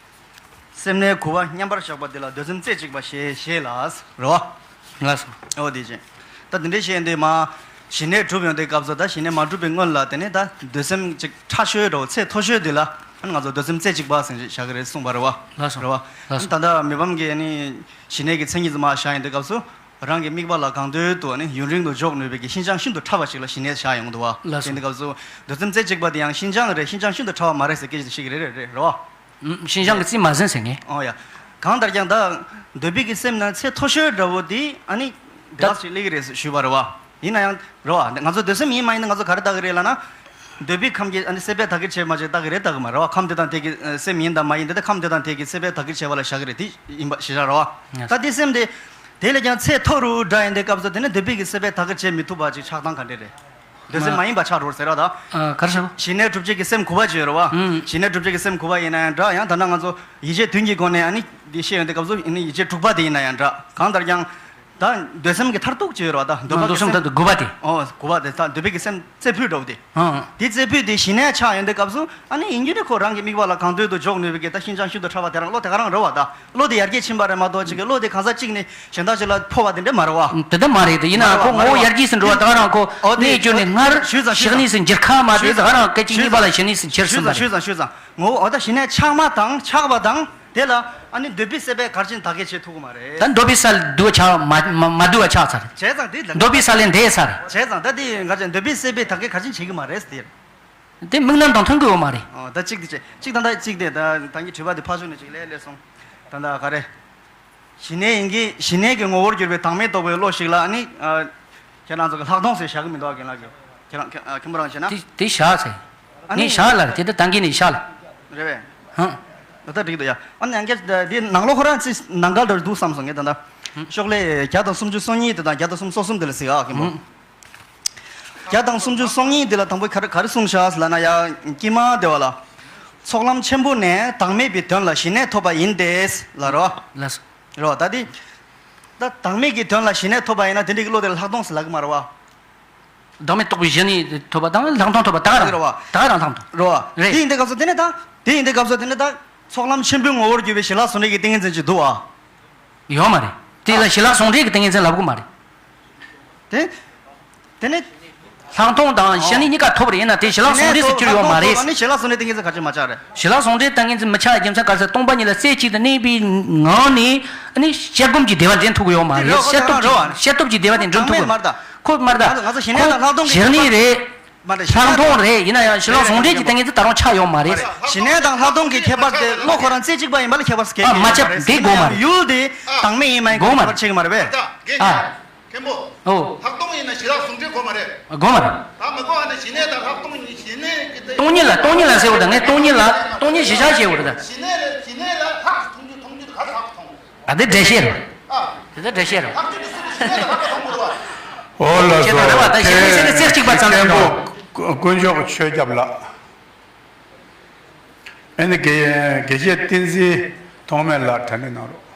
སེམས་གནས་དགུ་པ་མཉམ་པར་བཞག་པ་འདི་ལ་འདོད་སེམས་རྩེ་གཅིག་པ་ཞེས་ཞེས་ལ། རེད་བ། ལགས་སོ། ཨོ་དེ་ཅན། ད་དེ་འདྲའི་བཤད་དེ་མ། ཞི་གནས་གྲུབ་ཡོང་དུས་སྐབས་སུ་ད་ཞི་གནས་མ་གྲུབ་པའི་སྔོན་ལ་དེ་ནས་ད་འདོད་སེམས་ཅིག་ཕྲ་ཤོས་འདྲ་བོ་ཚད་མཐོ་ཤོས་འདི་ལ་ཨ་ནི་ང་ཚོ་འདོད་སེམས་རྩེ་གཅིག་པ་ཟེར་བཞག་གི་རེད་གསུངས་པ་རེད་བ། ལགས་སོ། རེད་བ། ལགས་སོ། ད་ལྟ་མི་ཕམ་གྱིས་ནི་ཞི་གནས་ཀྱི་མཚན་ཉིད་ཙམ་མ་བཞག་ཡོང་དུས་སྐབས་སུ། རང་གི་དམིགས་པ་ལ་གང་འདོད་དུ་ནི་ཡུན་རིང་དུ་འཇོག་ནུས་པའི་གི་ཤིན་སྦྱངས་ཤིན་ཏུ་ཕྲ་བ་ཞིག་ལ་ཞི་གནས་བཞག་ཡོང་འདུག་བ། ལགས་སོ། དེ་འདི་སྐབས་སུ་འདོད་སེམས་རྩེ་གཅིག་པ་དེ་ཡང་ཤིན་སྦྱངས་རེད། ཤིན་སྦྱངས་ཤིན་ཏུ་ཕྲ་བ་མ་རེད་ཟེར་སྐད་ཆ་ཞིག་རེད་རེད་རེད་རེད་བ། ཨུམ། ཤིན་སྦྱངས་ཀྱི་རྩིས་མ་ཟིན་ཟེར་ངས། ཨོ་ཡ། གང་ལྟར་ཀྱང་ད་འདོད་པའི་གི་སེམས་ནི་ཚད་མཐོ་ཤོས་འདྲ་བོ་དེ་ཨ་ནི་བདེ་བླག་ཅིག་སླེབས་ཀྱི་རེད་ཞུས་པ་རེད་བ། ཡིན་ན་ཡང་རེད་བ། ང་ཚོ་འདོད་སེམས་ཡིན་མ་ཡིན་ན་ང་ཚོ་ག་རེ་ལྟ་གི་རེད་ལབ་ན། འདོད་པའི་ཁམས་ཀྱི་ཨ་ནི་སྲེད་པས་དག་གིར་བྱས་མ་བྱས་ལྟ་གི་རེད་ལྟ་གི་མ་རེད་བ། ཁམས་དེ་དང་དེ་གི་ཨ་སེམས་ཡིན་དང་མ་ཡིན་དེ་དང་ཁམས་དེ་དང་དེ་གི་སྲེད་པས་དག་གིར་བྱས་པ་ལ་བཞག་གི་རེད། དེ་ཡིན་པ་ཞེ་དྲག་རེད་བ། ད་དེ་སེམས་དེ། དེ་ལས་ཀྱང་ཚད་མཐོ་རུ་འདྲ་ཡིན་དེ་སྐབས་སུ་དེ་ནི་འདོད་པའི་གི་སྲེད་པས་དག་གིར་བྱས་མི་ཐུབ་པ་ཅིག་ཆགས་སྟངས་ག་འདྲ་རེད། འདོད་སེམས་མ་ཡིན་པ་ཆགས་འགྲོ་ཟེར་བ་ད། ཨ་ག་རེ་ཟེར་བ། ཞི་གནས་གྲུབ་བྱེད་ཀྱི་སེམས་དགུ་པ་ཅིག་ཡོད་རེད་བ། ཨུམ། ཞི་གནས་གྲུབ་བྱེད་ཀྱི་སེམས་དགུ་པ་ཡིན་ན་ཡང་འདྲ། ཡང་ད་ནང་ང་ཚོ་ཡིད་བྱེད་བདུན་གྱི་སྒོ་ནས་ཨ་ནི་འདི་བཤད་ཡོང་དེ་སྐབས་སུ་ཨ་ནི་ཡིད་བྱེད་དྲུག་པ་དེ་ཡིན་ན་ཡང་འདྲ། གང་ལྟར་ཀྱང་། ད་འདོད་སེམས་ཀྱི་མཐར་ཐུག་ཅིག་ཡོད་རེད་བ་ད། འདོད་པ་འདོད་སེམས་གི་མཐར་ཐུག་དགུ་པ་དེ། ཨོ་དགུ་པ་དེ་ད་འདོད་པའི་གི་སེམས་རྩེ་ཕུད་འདྲ་བོ་དེ། ཨང་། དེ་རྩེ་ཕུད་དེ་ཞི་གནས་ཆགས་ཡོང་དུས་སྐབས་སུ་ཨ་ནི་ཡིན་རྒྱུ་ནི་ཁོ་རང་གི་དམིགས་པ་ལ་གང་འདོད་དུ་འཇོག་ནུས་པའི་གི་ད་ཤིན་སྦྱངས་ཤིན་ཏུ་ཕྲ་བ་དེ་རང་བློ་དེ་ག་རང་རེད་བ་ད། བློ་དེ་ཡར་རྒྱས་ཕྱིན་པ་རེད་མ་གཏོགས་ཅིག་གི་བློ་དེ་གང་ཟག་གཅིག་ནས་གཞན་དག་ཅིག་ལ་འཕོ་བ་དེ་འདྲ་མ་རེད་བ། དེ་འདྲ་མ་རེད་དེ། ཡིན་ན་ཁོ་ངོ་བོ་ཡར་རྒྱས་སུ་འགྲོ་བ་ད་ག་རང་ཁོ་གནས་བཅུག་ནས་སྔར་ཞི་གནས་སུ་འགྱུར་ཁ་མ་དེ་ད་ག་རང་སྐད་ཅིག་གཉིས་པ་ལ་ཞི་གནས་སུ་འགྱུར་ཟིན་པ་རེད། ངོ་བོ་ཨོ་ད་ཞི་གནས་ཆགས་མ་དང་ཆགས་པ་དང་། དེ་ལ་ཨ་ནི་འདོད་པའི་སྲེད་པས་གར་ཕྱིན་དག་གིར་བྱེད་ཐུབ་ཀྱི་མ་རེད། ད་འདོད་པའི་སྲེད་དུ་ཆགས་མ་མ་མ་འདུ་བ་ཆགས་ཚར། བྱས་ཙང་དེ་ལ་འདོད་པའི་སྲེད་ལས་འདས་ཚར། བྱས་ཙང་ད་དེ་གར་ཕྱིན་འདོད་པའི་སྲེད་པས་དག་གིར་གར་ཕྱིན་བྱེད་ཀྱི་མ་རེད་ཟེར། དེ་དམིགས་རྣམ་དང་མཐུན་གྱི་ཡོད་མ་རེད། ཨོ་ད་གཅིག་དེ་བྱས་གཅིག་ད་ད་གཅིག་དེ་ད་ད་གིན་དྲི་བ་དེ་ཕར་ཞོག་ནས་གཅིག་ལས་ལས་སོང་། ད་ད་ག་རེ། ཞི་གནས་ཡིན་གྱི་ཞི་གནས་ཀྱི་ངོ་བོར་གྱུར་པའི་བདག་མེད་རྟོགས་པའི་བློ་ཞིག་ལ་ཨ་ནི། ཁྱེད་རང་ཚོ་གི་ལྷག་མཐོང་ཟེར་བཞག་གི་མི་འདུག་ག་རྒན་ལགས་ཀྱིས། ཁྱེད་རང་ཁྱེད་ཁྱེད་མོ་རང་བྱས་ན། དེ་དེ་བཞག་ཟེར། ཨ་ནི་ངས་བཞག་ལ་དེ་ད་ད་གིན་ནས་བཞག་ལ། རེད་པས། ཧང་། ད་ལྟ་འགྲིག་འདུག་ཡ། ཨ་ནི་ཡང་བསྐྱར་འདི་ནང་ལོགས་ཁོ་རང་ཚིག་ནང་འགལ་འདྲ་འདུག་བསམ་སོང་ངས་ད་ལྟ། ཤོག་ལྷེ་བརྒྱ་དང་སུམ་ཅུ་སོ་གཉིས་དེ་དང་བརྒྱ་དང་སུམ་ཅུ་སོ་གསུམ་དེ་ལ་གཟིགས་ཨ་མཁན་པོ། བརྒྱ་དང་སུམ་ཅུ་སོ་གཉིས་དེ་ལ་དང་པོ་ག་རེ་ག་རེ་གསུངས་ཤག་ཟེར་ལབ་ན་ཡ། ཀྱེ་མ་དེ་བ་ལ། ཚོགས་ལམ་ཆེན་པོ་ནས་བདག་མེད་པའི་དོན་ལ་ཞི་གནས་ཐོབ་པ་ཡིན་ཏེ། ལ་རོ། ལགས་སོ། རོ་ད་དེ། ད་བདག་མེད་ཀྱི་དོན་ལ་ཞི་གནས་ཐོབ་པ་ཡིན་ན་དེ་འདྲའི་གི་བློ་དེ་ལ་ལྷག་མཐོང་ཟེར་ལབ་གི་མ་རེད་བ། བདག་མེད་རྟོགས་པའི་གཞི་ནས་ཐོབ་པ་དང་ལྷག་མཐོང་ཐོབ་པ་ད་ག་རང་རེད་བ། ད་ག་རང་ལྷག་མཐོང་། རོ། རེད། དེ་ཡིན་དུས་སྐབས་སུ་དེ་ནས་ད། དེ་ཡིན་དུས་སྐབས་སུ་དེ་ནས་ད། ཚོགས་ལམ་ཆེན་པོའི་ངོ་བོར་གྱུར་པའི་ཞི་ལྷག་ཟུང་འབྲེལ་གྱི་ཏིང་ངེ་འཛིན་ཅིག་འདུག་བ། ཡོད་མ་རེད། དེ་ལ་ཞི་ལྷག་ཟུང་འབྲེལ་གྱི་ཏིང་ངེ་འཛིན་ལབ་གི་མ་རེད། དེ། དེ་ནས། ལྷག་མཐོང་དང་ཞི་གནས་གཉིས་ཀ་ཐོབ་རེད་ཡིན་ན་དེ་ཞི་ལྷག་ཟུང་འབྲེལ་ཟེར་གྱི་ཡོད་མ་རེད། ཞི་གནས་ཐོབ་ནི་ཞི་ལྷག་ཟུང་འབྲེལ་ཏིང་ངེ་འཛིན་ག་ཅི་མ་ཆགས་རེད། ཞི་ལྷག་ཟུང་འབྲེལ་ཏིང་ངེ་འཛིན་མི་ཆགས་རྒྱུ་མཚན་ག་རེ་ཟེར། སྟོང་པ་ཉིད་ལ་རྩེ་གཅིག་ཏུ་གནས་པའི་ངང་ནས་ནི་ཤེས་སྒོམ་གྱི་བདེ་བ་འདྲེན་ཐུབ་ཀྱི་ཡོད་མ་རེད། རེད། ཤེས་སྟོབས་ཀྱི་ཤེས་སྟོབས་ཀྱི་བདེ་བ་དེ་འགྲུབ་ཐུབ་ཀྱི། ཁོ་མ་རེད་ད། ང་ཚོ་ཞི་གནས་དང་ལྷག་མཐོང་གི་ཞི་གནས་རེད། མ་རེད། ལྷག་མཐོང་རེད། ཡིན་ན་ཡང་ཞི་ལྷག་ཟུང་འབྲེལ་གྱི་ཏིང་ངེ་འཛིན་ད་རུང་ཆགས་ཡོད་མ་རེད། ཞི་གནས་དང་ལྷག་མཐོང་གི་ཁྱད་པར་དེ་བློ་ཁོ་རང་རྩེ་གཅིག་པ་ཡིན་པ་ལ་ཁྱད་པར་གལ་ཆེན་པོ་མ་རེད། ཡུལ་དེ་བདག་མེད་ཡིན་མ་ཡིན་གྱི་ཁྱད་པར་ཕྱེ་གི་མ་རེད་པས། ཨ། མཁན་པོ། ཨོ། ལྷག་མཐོང་ཡིན་ན་ཞི་ལྷག་ཟུང་འབྲེལ་དགོས་མ་རེད། དགོས་མ་རེད། ད་མི་དགོས་ཨ་ནི་ཞི་གནས་དང་ལྷག་མཐོང་ཡིན། ཞི་གནས་ཀྱི་སྟེང་སྟོང་ཉིད་ལ་སྟོང་ཉིད་ལ་ཟེར་བ་དང་ངས་སྟོང་ཉིད་ལ་སྟོང་ཉིད་གཞི་བཞག་བྱས་པ་རེད་ད། ཞི་གནས་ལ་ཞི་གནས་ལ་ལྷག་མཐོང་རྒྱུ་མཐོང་རྒྱུ་དེ་ག་ལྷག་མཐོང་། ཨ་དེ་འགྲེལ་བཤད་རེད། ཨ། དེ་ད་འགྲེལ་བཤད་རེད། ལྷག་རྒྱུ་དེ་སུ་ཞི་གནས་ལ་ལྷག་མཐོང་དགོས་རེད་བ། ཨོ་ལགས་སོ། ད་ཞི་གནས་ཟེར་ནས་རྩེ་གཅིག་པ་ཙམ་ཞིག་མཁན་པོ་དཀོན་མཆོག་ཆོས་སྐྱབས་ལགས། ཨ་ནི་དགེ་དགེ་བཤེས་བསྟན་འཛིན་ཐོགས་མེད་ལགས་དྲན་གནང་རོགས།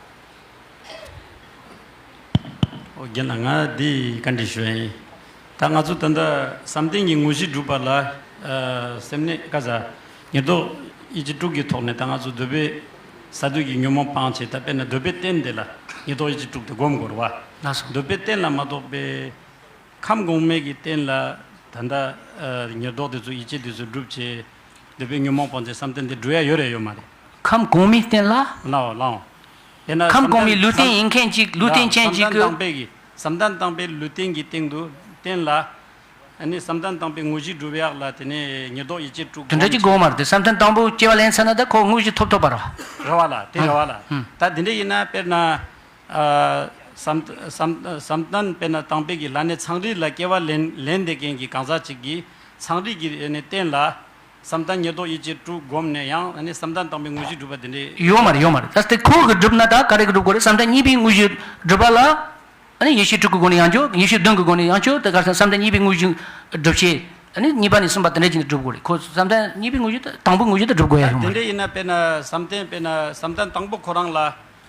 ཨོ་རྒན་ལགས། ང་འདི་བཀའ་འདྲི་ཞུ་ཡ་ཡིན། ད་ང་ཚོ་ད་ལྟ་བསམ་གཏན་གྱི་དངོས་གཞི་སྒྲུབ་པ་ལ་ཨ་སེམས་གནས་ཀ་ཟ་ཉེར་བསྡོགས་ཡིད་ཀྱི་དྲུག་གི་ཐོག་ནས་ད་ང་ཚོ་འདོད་པའི་ས་དུས་ཀྱི་ཉོན་མོངས་སྤངས་བྱས། ད་དཔེར་ན་འདོད་པའི་རྟེན་དེ་ལ་ཉེར་བསྡོགས་ཡིད་ཀྱི་དྲུག་དེ་སྒོམ་དགོས་རེད་བ། ལགས་སོ། འདོད་པའི་རྟེན་ལ་མ་གཏོགས་པའི་ཁམས་གོང་མའི་གི་རྟེན་ལ་ད་ལྟ་ཨ་ཉེར་བསྡོགས་དེ་ཚོ་ཡིད་ཆེས་དེ་ཚོ་སྒྲུབ་བྱས། འདོད་པའི་ཉོན་མོངས་སྤངས་ཏེ་བསམ་གཏན་དེ་འགྲུབ་ཡ་ཡོད་རེད་ཡོད་མ་རེད། ཁམས་གོང་མའི་རྟེན་ལ། ལའོ་ལའོ། དཔེར་ན་ཁམས་གོང་མའི་བསམ་གཏན་ལུས་རྟེན་ཡིན་མཁན་ཅིག་ལུས་རྟེན་ཅན་ཅིག་གི། བསམ་གཏན་དང་པོའི་གི་བསམ་གཏན་དང་པོའི་ལུས་རྟེན་གྱི་སྟེང་དུ་རྟེན་ལ། ཨ་ནི་བསམ་གཏན་དང་པོའི་དངོས་གཞི་སྒྲུབ་ཡག་ལ་དེ་ནས་ཉེར་བསྡོགས་ཡིད་ཆེས་དྲུག་དེ་འདྲ་སྒོམ་ཅིག་དགོས་མ་རེད་དེ། བསམ་གཏན་དང་པོ་སྐྱེ་བ་ལེན་ཚར་ན་ད་ཁོ་དངོས་གཞི་ཐོབ་ཐོབ་པ་རེད། རེད་བ་ལ་དེ་རེད་བ་ལ། ཨ། ད་དེ་འདྲ་ཡིན་ན་དཔེར་ན། ཨ། བསམ་བསམ་བསམ་གཏན་དཔེར་ན་དང་པོའི་གི་ལ་ནི་ཚངས་རིས་ལ་སྐྱེ་བ་ལེན་ལེན་བསྡད་མཁན་གྱི་གང་ཟག་ཅིག་གིས་ཚངས་རིས་ཀྱི་ནི་རྟེན་ལ། བསམ་གཏན་ཉེར་བསྡོགས་ཡིད་ཆེས་དྲུག་བསྒོམས་ནས་ཡང་ནི་བསམ་གཏན་དང་པོའི་དངོས་གཞི་སྒྲུབ་པ་དེ་འདྲའི། ཡོད་མ་རེད་ཡོད་མ་རེད། ད་དེ་ཁོ་གིས་སྒྲུབ་ན་ད་ག་རེ་གིས་སྒྲུབ་དགོས་རེད། བསམ་གཏན་གཉིས་པའི་དངོས་གཞི་སྒྲུབ་པ་ལ། ཨ་ནི་ཡེ་ཤེས་དྲུག་གི་སྒོ་ནས་ཡང་ཆོག་ཡེ་ཤེས་བདུན་གྱི་སྒོ་ནས་ཡང་ཆོག་དེ་ག་རེ་ཟེར་ན་བསམ་གཏན་གཉིས་པའི་དངོས་གཞི་སྒྲུབ་བྱེད། ཨ་ནི་གཉིས་པ་ནས་གསུམ་པ་དེ་འདྲ་བྱས་ནས་སྒྲུབ་དགོས་རེད། ཁོ་བསམ་གཏན་གཉིས་པའི་དངོས་གཞི་ད་དང་པོའི་དངོས་གཞི་ད་སྒྲུབ་དགོས་ཡ་ཡོད་མ་རེད། དེ་འདྲ་ཡིན་ན་དཔེར་ན་བསམ་གཏན་དཔེར་ན་བསམ་གཏན་དང་པོ་ཁོ་རང་ལ།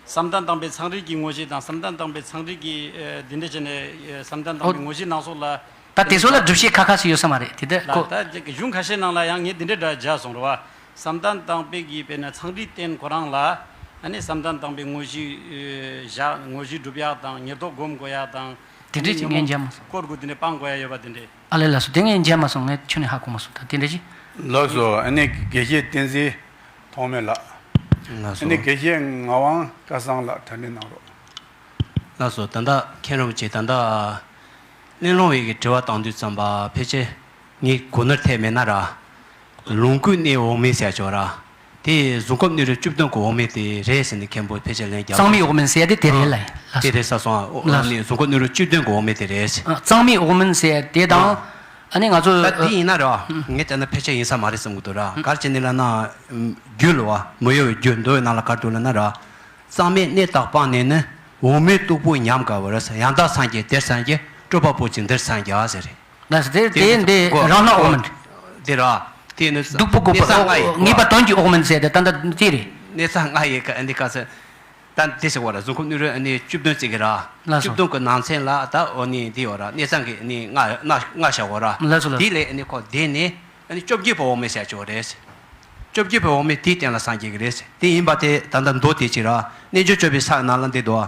བསམ་གཏན་དང་པོའི་ཚངས་རིས་ཀྱི་དངོས་གཞི་དང་བསམ་གཏན་དང་པོའི་ཚངས་རིས་ཀྱི་ཨ་འདི་འདྲ་བྱས་ནས་ཨ་བསམ་གཏན་དང་པོའི་ཨོ། དངོས་གཞི་སྣང་ཚོགས་ལ། ད་དེ་ཚོ་ལ་སྒྲུབ་བྱེད་ཁ་ཁ་ཞིག་ཡོད་ས་མ་རེད་དེ་ད་ལ་ཁོ། ད་གཞུང་ཁ་ཤས་ནང་ལ་ཡང་ངས་འདི་འདྲའི་སྒྲ་བརྒྱབ་སོང་རེད་བ། བསམ་གཏན་དང་པོའི་གི་དཔེར་ན་ཚངས་རིས་རྟེན་ཁོ་རང་ལ། ཨ་ནི་བསམ་གཏན་དང་པོའི་དངོས་གཞི་ཨ་བཞག་དངོས་གཞི་སྒྲུབ་ཡག་དང་ཉེར་བསྡོགས་སྒོམ་དགོས་ཡག་དང་། དེ་འདྲ་ཅིག་ངས་མཇལ་མ་སོང་། སྐོར་དགུ་དེ་འདྲ་སྤང་དགོས་ཡག་ཡོད་པ་དེ་འདྲ། ཨ་ལས་ལགས་སོ། དེ་ངས་མཇལ་མ་སོང་། ངས་ཁྱོན་ནས་ཧ་གོ་མ་སོང་། ད་དེ་འདྲ་ཅིག་ལགས་སོ། ཨ་ནི་དགེ་བཤེས་བསྟན་འཛིན་ཐོགས་མེད་ལགས། ལགས་སོ། ཨ་ནི་དགེ་བཤེས་ངག་དབང་སྐལ་བཟང་ལགས་གྲ་སྒྲིག་གནང་རོགས། ལགས་སོ། ད་ལྟ་མཁན་རིན་པོ་ཆེ་ད་ལྟ་གླེང་སློང་བའི་གི་དྲི་བ་བཏང་དུས་ཙམ་པ་ཕལ་ཆེར་ངས་གོ་ནོར་ཐེབས་མེད་ན་ར། ལོངས་སྐུའི་གནས་འོག་མིན་ཟེར་ཆོག་ར། དེ་གཟུགས་སྐུ་གནས་རིགས་བཅུ་བདུན་གྱི་འོག་མིན་དེ་རེད་ཟེར་ནས་མཁན་པོ་ཕལ་ཆེར་ལན་རྒྱག་གཙང་མའི་འོག་མིན་ཟེར་ཡ་དེ་དེ་རེད་ལ་ཡིན། ལགས་སོ། དེ་རེད་ས་སོང་ཨ། ལགས་སོ། ནི་གཟུགས་སྐུ་གནས་རིགས་བཅུ་བདུན་གྱི་འོག་མིན་དེ་རེད། ཨ། གཙང་མའི་འོག་མིན་ཟེར་ཡ་དེ་དང་། ཨ་ནི་ང་ཚོ་ད་དེ་ཡིན་ན་ར། ངས་བལྟས་ན་ཕལ་ཆེར་ཡིན་ས་མ་རེད་བསམ་གི་འདུག་ར། ག་རེ་བྱས་ནས་ལབ་ན། རྒྱུ་ལ་བ་མི་གཡོ་བའི་རྒྱུ་མདོ་ཡི་ནང་ལ་ག་རེ་འདུག་ལབ་ན་ར། གཙང་མའི་གནས་དག་སྤངས་ནས་ནི། འོག་མིན་སྟུག་པོ་ཉམས་དགའ་བར། ཡང་དག་སངས་རྒྱས་དེར་སངས་རྒྱས། སྤྲོས་པ་པོ་ཅིག་འདིར་སངས་རྒྱས་ཟེར་རེད། ལགས་སོ། དེ་དེ་འདི་རང་སྣང་འོག་མིན། དེ་ར། དེ་ནི་སྡུག་པོ་བཀོད་པ་གནས་ས་ལྔ་ཡི་ངེས་པ་དོན་གྱི་འོག་མིན་ཟེར་ཏེ་ད་ལྟ་དེ་རེད། གནས་ས་ལྔ་ཡི་ཀ་འདི་ཀ་ས། ད་འདི་ཟེར་བ་ར། གཟུགས་སྐུ་གནས་རིགས་ཨ་ནི་བཅུ་བདུན་ཟེར་གི་ར། ལགས་སོ། བཅུ་བདུན་གི་ནང་ཚན་ལ་ད་འོ་ནི་འདི་ཡོད་ར། གནས་ས་གི་ནི་ལྔ་ལྔ་ལྔ་བཞག་གོ་ར། ལགས་སོ་ལགས་སོ། དེ་ལས་ཨ་ནི་ཁོ་དེ་ནི་ཨ་ནི་བཅོ་བརྒྱད་པའི་འོག་མིན་ཟེར་ཆོག་རེད། བཅོ་བརྒྱད་པའི་འོག་མིན་དེའི་སྟེང་ལ་སངས་རྒྱས་ཀྱི་རེད། དེ་ཡིན་པ་དེ་ད་ལྟ་མདོ་དེ་ཅི་ར། རྣལ་འབྱོར་སྤྱོད་པའི་ས་ནང་ལ་འདི་འདུག་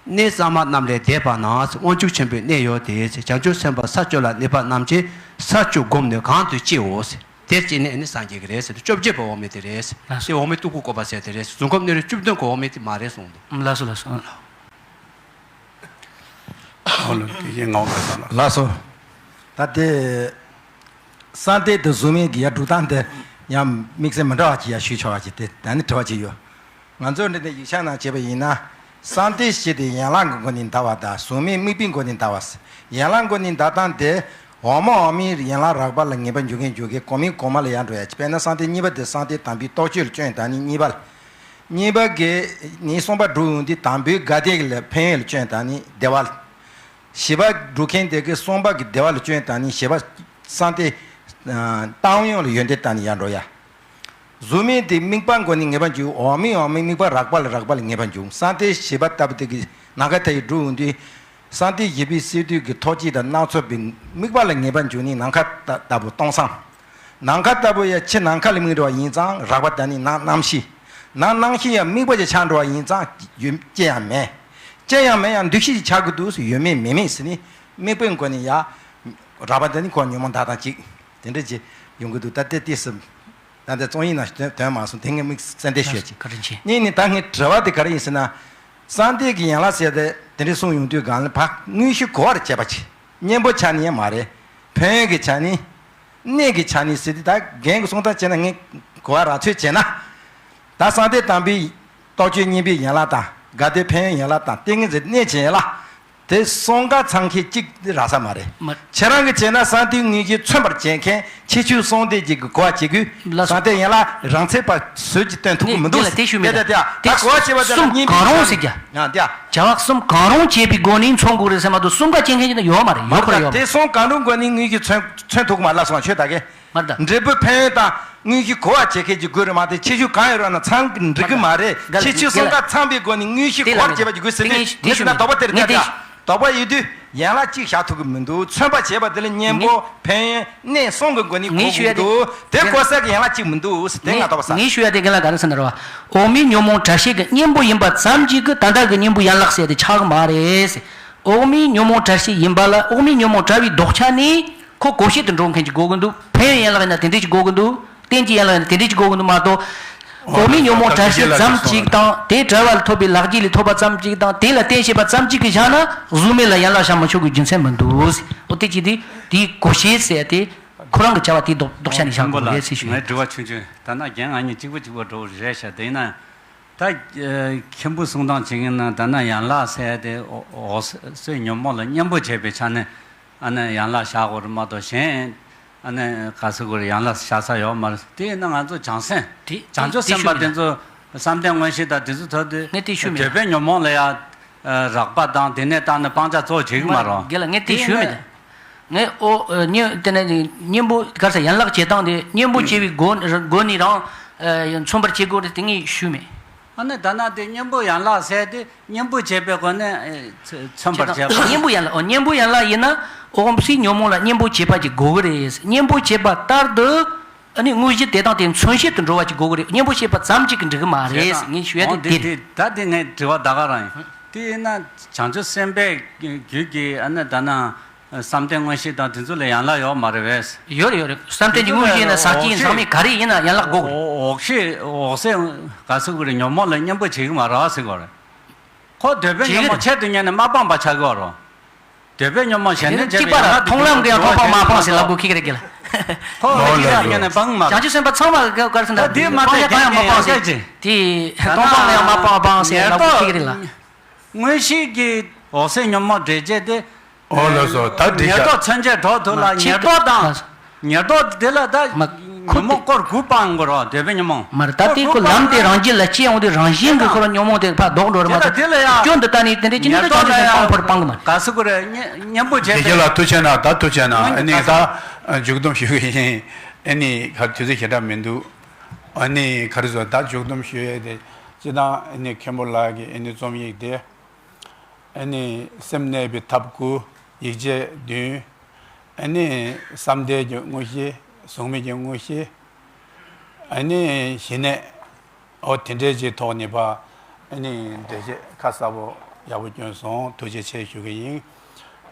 གནས་གཙང་མ་རྣམས་ལས་འདས་པ་ན། དབང་ཕྱུག་ཆེན་པོའི་གནས་ཡོད་དེ། བྱང་ཆུབ་སེམས་དཔའ་ས་བཅུ་ལ་གནས་པ་རྣམས་ཀྱིས་ས་བཅུ་བསྒོམས་ནས་གང་དུ་སྐྱེའོ། དེར་སྐྱེས་ནས་ནི་སངས་རྒྱས་ཀྱི་རེད་ཟེར་ཏེ། བཅོ་བརྒྱད་པའི་འོག་མིན་དེ་རེད། ལགས་སོ། དེ་འོག་མིན་སྟུག་པོ་བཀོད་པ་ཟེར་དེ་རེད། གཟུགས་སྐུ་གནས་རིགས་བཅུ་བདུན་གྱི་འོག་མིན་དེ་མ་རེད་གསུངས་འདུག་ལགས་སོ་ལགས་སོ། ཨོ་ལགས་དགེ་བཤེས་ངག་དབང་སྐལ་བཟང་ལགས། ལགས་སོ། ད་དེ། གསང་གཏེར་དང་གཟུགས་མེད་ཀྱི་ཡར་སྒྲུབ་སྟངས་དེ་ཡང་དམིགས་བསལ་མི་འདྲ་བ་ཅིག་ཡར་ཞུས་ཆོག་པ་ཅིག་དེ་ད་ནི་དྲི་བ་ཅིག་ཡོད། ང་ཚོ་འདི་འདྲ་ཡིག་ཆ་ནང་བྱས་པ་ཡིན་ན། གསང་གཏེར་ཞེས་དེ་ཡན་ལག་གི་སྒོ་ནས་འདའ་བ་དང་། གཟུགས་མེད་དམིགས་པའི་སྒོ་ནས་འདའ་བ། ཡན་ལག་སྒོ་ནས་འདའ་སྟངས་དེ། འོག་མ་འོག་མིན་ཡན་ལག་རགས་པ་ལ་ངེས་པ་འཇོག་མཁན་འཇོག་མཁན། གོང་མིན་གོང་མ་ལ་ཡར་འགྲོ་ཡ། དཔེར་ན་གསང་གཏེར་གཉིས་པ་དེ་གསང་གཏེར་དམ་པའི་རྟོགས་བརྗོད་ལ་སྐྱོན་དང་ནི་གཉིས་པ་ལ། གཉིས་པ་གི་ནི་གསུམ་པ་འགྲོ་ཡོང་དུས་དང་པོའི་དགའ་བདེ་ལ་ཕན་ཡོན་ལ་སྐྱོན་དང་ནི་བདེ་བ། བཞི་པ་འགྲོ་མཁན་དེ་གི་གསུམ་པ་གི་བདེ་བ་ལ་སྐྱོན་དང་ནི་བཞི་པ་གསང་བདེ། བཏང་སྙོམས་ལ་ཡོན་ཏན་དང་ནི་ཡར་འགྲོ་ཡ། གཟུགས་མེད་དེ་དམིགས་པ་མགོ་ནས་ངེས་པར་འབྱུང་། འོག་མིན་འོག་མིན་དམིགས་པ་རགས་པ་ལ་རགས་པ་ལ་ངེས་པར་འབྱུང་། གསང་བདེ་བཞི་པ་ལྟ་བུ་དེ་གི་ནམ་མཁའ་མཐའ་ཡས་འགྲོ་ཡོང་དུས། གསང་བདེ་བཞི་པའི་སས་བསྡུས་ཀྱི་ཐོག་གཅིག་དང་སྣ་ཚོགས་པའི་དམིགས་པ་ལ་ངེས་པར་འབྱུང་ནས་ནམ་མཁའ་ལྟ་བུ་སྟོང་སང་། ནམ་མཁའ་ལྟ་བུ་ཡང་ཕྱི་ནམ་མཁའ་ལ་དམིགས་འགྲོ་བ་ཡིན་ཙང་རགས་པ་དང་ནི་ནང་རྣམ་ཤེས། ནང་རྣམ་ཤེས་ཡང་དམིགས་པ་ཅིག་ཆགས་འགྲོ་བ་ཡིན་ཙང་ཡོད་ཅི་ཡང་མེད། ཅི་ཡང་མེད་ཡང་འདུ་ཤེས་ཅིག་ཆགས་ཀྱི་འདུག་ཟེར་ཡོད་མེད་མེད་མེད་ཟེར་ནས་དམིགས་པའི་སྒོ་ནས་ཡང་རགས་པ་དང་ནི་ཁོ་ཉོན་མོངས་དག་དང་གཅིག་དེ་འདྲ་ཅིག་ཡོང་གི་འདུག་ད་ལྟའི་ཏིས་སུ། ད་ལྟ་རྩོམ་ཡིག་ནང་དོན་དོན་མ་སོང་དེ་ངས་དམིགས་བསལ་འདེད་ཞུས་ཀྱི། བཀའ་དྲིན་ཆེ། གཉིས་ནི་ད་ངའི་དྲི་བ་དེ་ག་རེ་ཡིན་ཟེར་ན། གསང་བདེ་གི་ཡན་ལག་ཟེར་ཏེ་དེ་འདྲ་གསུངས་ཡོང་དུས་སྒང་ལ་ཕར་དངོས་གཞི་གོ་བར་བྱེད་པ་ཅིག་གཉེན་པོ་ཆ་ནས་ཡང་མ་རེད། ཕན་ཡོན་གྱི་ཆ་ནས། གནས་ཀྱི་ཆ་ནས་ཟེར་དུས་ད་རྒན་གྱི་གསུང་སྟངས་བྱས་ན་ངས་གོ་བ་ར་འཚོལ་བྱས་ན། ད་གསང་བདེ་དང་པོའི་རྟོག་དཔྱོད་གཉིས་པའི་ཡན་ལག་དང་དགའ་བདེ་ཕན་ཡོན་ཡན་ལག་དང་ཏིང་ངེ་འཛིན་གནས་ཀྱི་ཡན་ལག་དེ་གསུམ་ཀ་ཚང་མཁན་གཅིག་དེ་རག་ས་མ་རེད། མ། ཁྱེད་རང་གིས་བྱས་ན་གསང་བདེའི་དངོས་གཞི་མཚོན་པར་བྱེད་མཁན་ཁྱད་ཆོས་གསུམ་ལྡན་གྱི་གོ་བ་བྱེད་དགོས། ལགས་སོ། གསང་བདེ་ཡན་ལག་རང་ཚད་པ་བཟོས་ཀྱི་སྟོན་ཐུབ་ཀྱི་མི་འདུག་དེ་ལ་དེ་ཞུ་མེད། དེ་དེ་དེ་ད་གོ་བ་བྱེད་པ་དེ་ལ་གསུམ་གཉིས་གང་རུང་ཟེར་རྒྱ། ཡང་དེ། བྱ་བ་གསུམ་གང་རུང་བྱེད་པའི་སྒོ་ནས་མཚོན་དགོས་རེད་ཟེར་མ་གཏོགས་གསུམ་ཀ་བྱེད་མཁན་ཅིག་ཡོད་མ་རེད། ཡོད་ཁོ་རེད་ཡོད་མ་རེད། དེ་གསུམ་གང་རུང་སྒོ་ནས་དངོས་གཞི་མཚོན་མཚོན་ཐུབ་ཀྱི་མ་རེད་ལགས་སོ། ཁྱོད་ད་གས། མ་རེད་ད། འབྲས་བུ་ཕན་ཡོན་དང་དངོས་གཞི་གོ་བ་བྱེད་མཁན་གྱི་དགོས་རེད་མ་གཏོགས་ཁྱད་ཆོས་གང་ཡོད་རུང་ན་ཚང་གི་འགྲིག་གི་མ་རེད། ཁྱད་ཆོས་གསུམ་ཀ་ཚང་པའི་སྒོ་ནས་དངོས་གཞི་གོ་བར་བྱེད་པ་ཅིག་དགོས་ཟེར་དུས་ངས་དེ་ཟེར་ན་དོགས་པ་དེར་ཐལ་ཡ། དོགས་པ་ཡོད་དུས་ཡན་ལག་གཅིག་བཞག་ཐུབ་ཀྱི་མི་འདུག་མཚོན་པ་བྱེད་པ་དེ་ལ་གཉེན་པོ་ཕན་ཡོན་གནས་གསུམ་གྱི་སྒོ་ནས་གོ་དགོས་ཀྱི་འདུག་དེ་གོ་ས་གི་ཡན་ལག་གཅིག་མི་འདུག་ཟེར་དེ་ང་དོགས་པ་ཟ། ངས་ཞུ་ཡ་དེ་རྒན་ལགས་ག་རེ་ཟེར་ན་རེད་བ། འོག་མིན་ཉོན་མོངས་དགྲ་བྱེད་ཀྱི་གཉེན་པོ་ཡིན་པ་ཙམ་གཅིག་གིས་ད་ལྟ་གི་གཉེན་པོ་ཡན་ལག་ཟེར་དེ་ཆགས་ཀྱི་མ་རེད། འོག་མིན་ཉོན་མོངས་དགྲ་བྱེད་ཡིན་པ་ལ་འོག་མིན་ཉོན་མོངས་དགྲ་བའི་ལྡོག་ཆ་ནི་ཁོ་གོ་ཤེས་དུ་འགྲོ་མཁན་ཅིག་དགོས་ཀྱི་འདུག་ཕན་ཡོན་ཡན་ལག་ཡིན་ན་དེ་འདྲས་ཅིག་དགོས་ཀྱི་འདུག་རྟེན་གྱི་ཡན་ལག་ཡིན་ན་དེ་འདྲས་ཅིག་དགོས་ཀྱི་འདུག་མ་གཏོགས། འོག་མིན་ཉོན་མོངས་དགྲ་བྱེད་ཙམ་གཅིག་དང་དེ་བྲལ་བ་ལ་ཐོབ་པའི་ལག་རྗེས་ལས་ཐོབ་པ་ཙམ་གཅིག་དང་དེ་ལ་བརྟེན་བྱེད་པ་ཙམ་གཅིག་གིས་བཞག་ན་གཟུགས་མེད་ལ་ཡན་ལག་བཞག་མི་ཆོག་གི་རྒྱུ་མཚན་མི་འདུག་འོ་དེ་གཅིག་དེ་དེའི་གོ་ཤེས་ཟེར་ཏེ་ཁོ་རང་གི་བྱ་བ་དེའི་ལྡོག་ལྡོག་ཆ་ནས་བཞག་དགོས་རེད་ཟེར་ཞུ། ངའི་དྲི་བ་ཆུང་ཆུང་། ད་ན་རྒན་ང་གཉིས་གཅིག་པ་གཅིག་པ་འགྲོ་རེད་ཤག་དེ་ཡིན་ན། ད་ཨ་མཁན་པོ་གསུང་སྟངས་བྱེད་མཁན་ན་ད་ན་ཡན་ལག་ཟེར་དེ་འོ་འོ་སོའི་ཉོན་མོངས་ལ་གཉེན་པོ་བྱེད་པའི་ཆ་ནས་ཨ་ནི་ཡན་ལག་བཞག་དགོས་རེད་མ་གཏོགས་གཞན་ཨ་ནི་ག་ཟེར་དགོས་རེད། ཡན་ལག་བཞག་ས་ཡོད་མ་རེད། དེ་ཡིན་ན་ང་ཚོ་བྱང་སེམས་དེ་བྱང་ཆུབ་དེ་སེམས་དཔའ་ཞུ་དེ་མི་ཚོ་བསམ་གཏན་མངོན་ཤེས་དང་དེ་ཚོ་ཐོག་དེ་ངས་དེ་ཞུ་མེད། འདོད་པའི་ཉོན་མོངས་ལ་ཡང་རགས་པ་དང་དེ་ནས་བཏང་ནས་སྤང་བྱ་གཙོ་བོ་བྱེད་ཀྱི་མ་རེད། རྒན་ལགས་ངས་དེ་ཞུ་མེད། ངས་ཨོ་ཨ་གཉེན་དེ་ནས་གཉེན་པོ་ག་རེ་ཟེར་ཡན་ལག་བྱེད་སྟངས་དེ་གཉེན་པོ་བྱེད་པའི་སྒོ་སྒོ་ནས་རང་ཨ་མཚོན་པར་བྱེད་དགོས་རེད་དེ་ངས་ཞུས་མེད། ཨ་ནི་ད་ན་དེ་གཉེན་པོ་ཡན་ལག་ཟེར་དེ་གཉེན་པོ་བྱེད་པའི་སྒོ་ནས་ཨེ་མཚོན་པར་བྱེད་པ། གཉེན་པོ་ཡན་ལག་ཨོ་གཉེན་པོ་ཡན་ལག་ཡིན་ན་འོག་མིན་ཉོན་མོངས་ལ་གཉེན་པོ་བྱེད་པ་ཅིག་དགོས་ཀྱི་རེད། གཉེན་པོ་བྱེད་པ་ལྟར་དུ་ཨ་ནི་དངོས་གཞི་དེ་དང་དེ་མཚོན་བྱེད་དུ་འགྲོ་བ་ཅིག་དགོས་ཀྱི་རེད། གཉེན་པོ་བྱེད་པ་ཙམ་གཅིག་གིས་འགྲིག་གི་མ་རེད་ཟེར་ངས་ཞུ་ཡ་དེ་དེ་རེད། ད་དེ་ངའི་དྲི་བ་ད་ག་རང་ཡིན། དེ་ཡིན་ན་བྱང་ཆུབ་སེམས་དཔའི་རྒྱུད་ཀྱི་ཨ་ནི་ད་ན། བསམ་གཏན་མངོན་ཤེས་དང་དེ་ཚོ་ལ་ཡན་ལག་ཡོད་མ་རེད་པས། ཡོད་རེད་ཡོད་རེད། བསམ་གཏན་གྱི་དངོས་གཞི་ཡིན་ན་ཟག་བཅས་ཡིན་ཟག་མེད་ག་རེ་ཡིན་ན་ཡན་ལག་དགོས་རེད། འོག་ཤེས་འོག་སེ་ག་ཟེར་དགོས་རེད། ཉོན་མོངས་ལ་གཉེན་པོ་བྱེད་ཀྱི་མ་རེད་ཟེར་དགོས་རེད། ཁོ་འདོད་པའི་ཉོན་མོངས་ཆེད་དུ་གཉེར་ནས་མ་སྤངས་པ་ཆགས་ཀྱི་རེད། འདོད་པའི་ཉོན་མོངས་གཞན་དོན་བྱེད་པའི་ཡན་ལག་དེ་མཐོང་ལམ་གྱི་ཡང་མཐོང་སྤང་མ་སྤངས་ཟེར་ལབ་དགོས་ཁེགས་རེད་གི་ལ། ཁོ་འདོད་པའི་ཉོན་མོངས་ཆེད་དུ་གཉེར་ནས་སྤང་མ་རེད། བྱང་ཆུབ་སེམས་དཔའ་ཚང་མ་ག་རེ་ཟེར་ན་ད་དེ་མ་སྤང་བྱ་གང་ཡང་མ་སྤངས་ཟེར། དེ་མཐོང་སྤང་ལ་ཡང་མ་སྤངས་སྤངས་ཟེར་ལབ་དགོས་ཁེགས་རེད་ལ། མངོན་ཤེས་ཀྱི་འོག་སེ་ཉོན་མོངས་འདྲེན་བྱེད་དེ། ཨོ་ལགས་སོ། ད་འགྲིག་ཉེར་བསྡོགས་མཚོན་བྱེད་གྲོགས་དུ་ལ་ཉེར་བསྡོགས་དང་། ཉེར་བསྡོགས་དེ་ལ་ད་ཉོན་མོངས་སྐོར་དགུ་སྤང་དགོས་རོགས། འདོད་པའི་ཉོན་མོངས། མར་ད་ལྟའི་ཁོ་ལམ་དེ་རང་རྒྱུད་ལ་སྐྱེ་ཡོང་དུས་རང་བཞིན་གྱི་ཁོ་རང་ཉོན་མོངས་དེ་ཕར་ལྡོག་འགྲོ་རེད་མ་གཏོགས། དེ་ལ་ཡང་སྐྱོན་དུ་ལྟ་ནས་དེ་འདྲའི་ཅི་ནས་ད་བྱང་ཆུབ་སེམས་དཔའ་སྤང་བར་སྤང་གི་མ་རེད། ག་ཟེར་དགོས་རེད། གཉེན་པོ་བྱས་པའི། དགེ་རྒན་ལགས་ཐུགས་རྗེ་གནང་། ད་ཐུགས་རྗེ་གནང་། ཨ་ནི་ད་མཇུག་བསྡོམས་ཞུ་གི་ཡིན། ཨ་ནི་ག་དུས་ཚོད་ཞེ་དྲག་མི་འདུག་ཨ་ནི་ག་རེ་ཟེར། ད་མཇུག་བསྡོམས་ཞུ་ཡས་དེ་སྤྱིར་བཏང་ཨ་ནི་མཁན་པོ་ལགས་ཀྱི་ཨ་ནི་རྩོམ་ཡིག་དེ། ཨ་ནི་སེམས་གནས་པའི་ཐབས་དགུ། ཡིག་བཅད་བདུན། ཨ་ནི་བསམ་གཏན་གྱི་དངོས་གཞི། གཟུགས་མེད་ཀྱི་དངོས་གཞི། ཨ་ནི་ཞི་གནས། འོ་དེ་འདྲའི་ཅིག་ཐོག་ནས་ཕར་ཨ་ནི་འགྲེལ་བཤད་ཁ་གསལ་པོ་ཡག་པོ་བསྐྱོན་སོང་། ཐུགས་རྗེ་ཆེ་ཞུ་གི་ཡིན།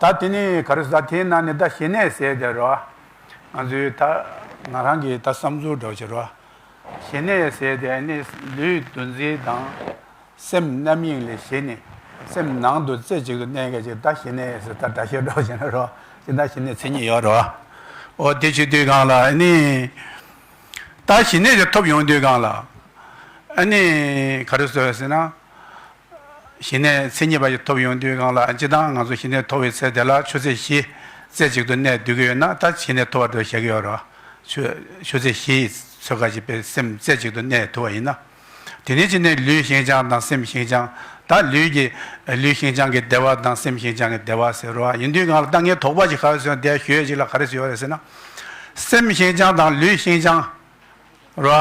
ད་དེ་ནི་ག་རེ་ཟེར། དེའི་ནང་ནས་ད་ཞི་གནས་ཟེར་དེ་རོ། ང་ཚོའི་ད་ང་རང་གི་ད་བསམ་ཚུལ་འདྲ་བོ་ཅིག་རོ། ཞི་གནས་ཟེར་དེ་ཨ་ནི་ལུས་འདུ་འཛི་དང་། སེམས་རྣམ་གཡེང་ལས་ཞི་ནས་སེམས་ནང་དུ་རྩེ་གཅིག་ཏུ་གནས་མཁན་ཅིག་ད་ཞི་གནས་ཟེར། ད་སྒྲ་བཤད་འགྲོ་བཞིན་རོ། ཅི་ད་ཞི་གནས་མཚན་ཉིད་ཡོད་རོ། འོ་དེ་བྱེད་དུས་སྒང་ལ་ཨ་ནི་ད་ཞི་གནས་དེ་ཐོབ་ཡོང་དུས་སྒང་ལ་ཨ་ནི་ག་རེ་ཟེར་ཟེར་ན། ཞི་གནས་མཚན་ཉིད་པ་ཞིག་ཐོབ་ཡོང་དུས་སྒང་ལ་སྤྱིར་བཏང་ང་ཚོ་ཞི་གནས་ཐོབ་པའི་ཚེ་དེ་ལ་ཆུ་ཚོད་བཞི་རྩེ་གཅིག་ཏུ་གནས་སྡོད་ཀྱི་ཡོད་ན་ད་ཞི་གནས་ཐོབ་པ་འདྲ་བཤད་ཀྱི་ཡོད་རོ། ཆུ་ཆུ་ཚོད་བཞི་ཡི་ཚོད་ཁ་ཅིག་པའི་སེམས་རྩེ་གཅིག་ཏུ་གནས་ཐུབ་པ་ཡིན་ན། དེ་ནས་ཅི་ནས་ལུས་ཞེན་ཅིང་དང་སེམས་ཞེན་ཅིང་། ད་ལུས་ཀྱི་ལུས་ཞེན་ཅིང་གི་བདེ་བ་དང་སེམས་ཞེན་ཅིང་གི་བདེ་བ་ཟེར་རོ། ཡིན་དུས་གང་ལ་ད་ངས་དོགས་པ་ཅིག་ག་རེ་ཟེར་ན་དེ་ཞུ་ཡས་ཅིག་ལ་ག་རེ་ཟེར་བ་རེད་ཟེར་ན། སེམས་ཞེན་ཅིང་དང་ལུས་ཞེན་ཅིང་རོ།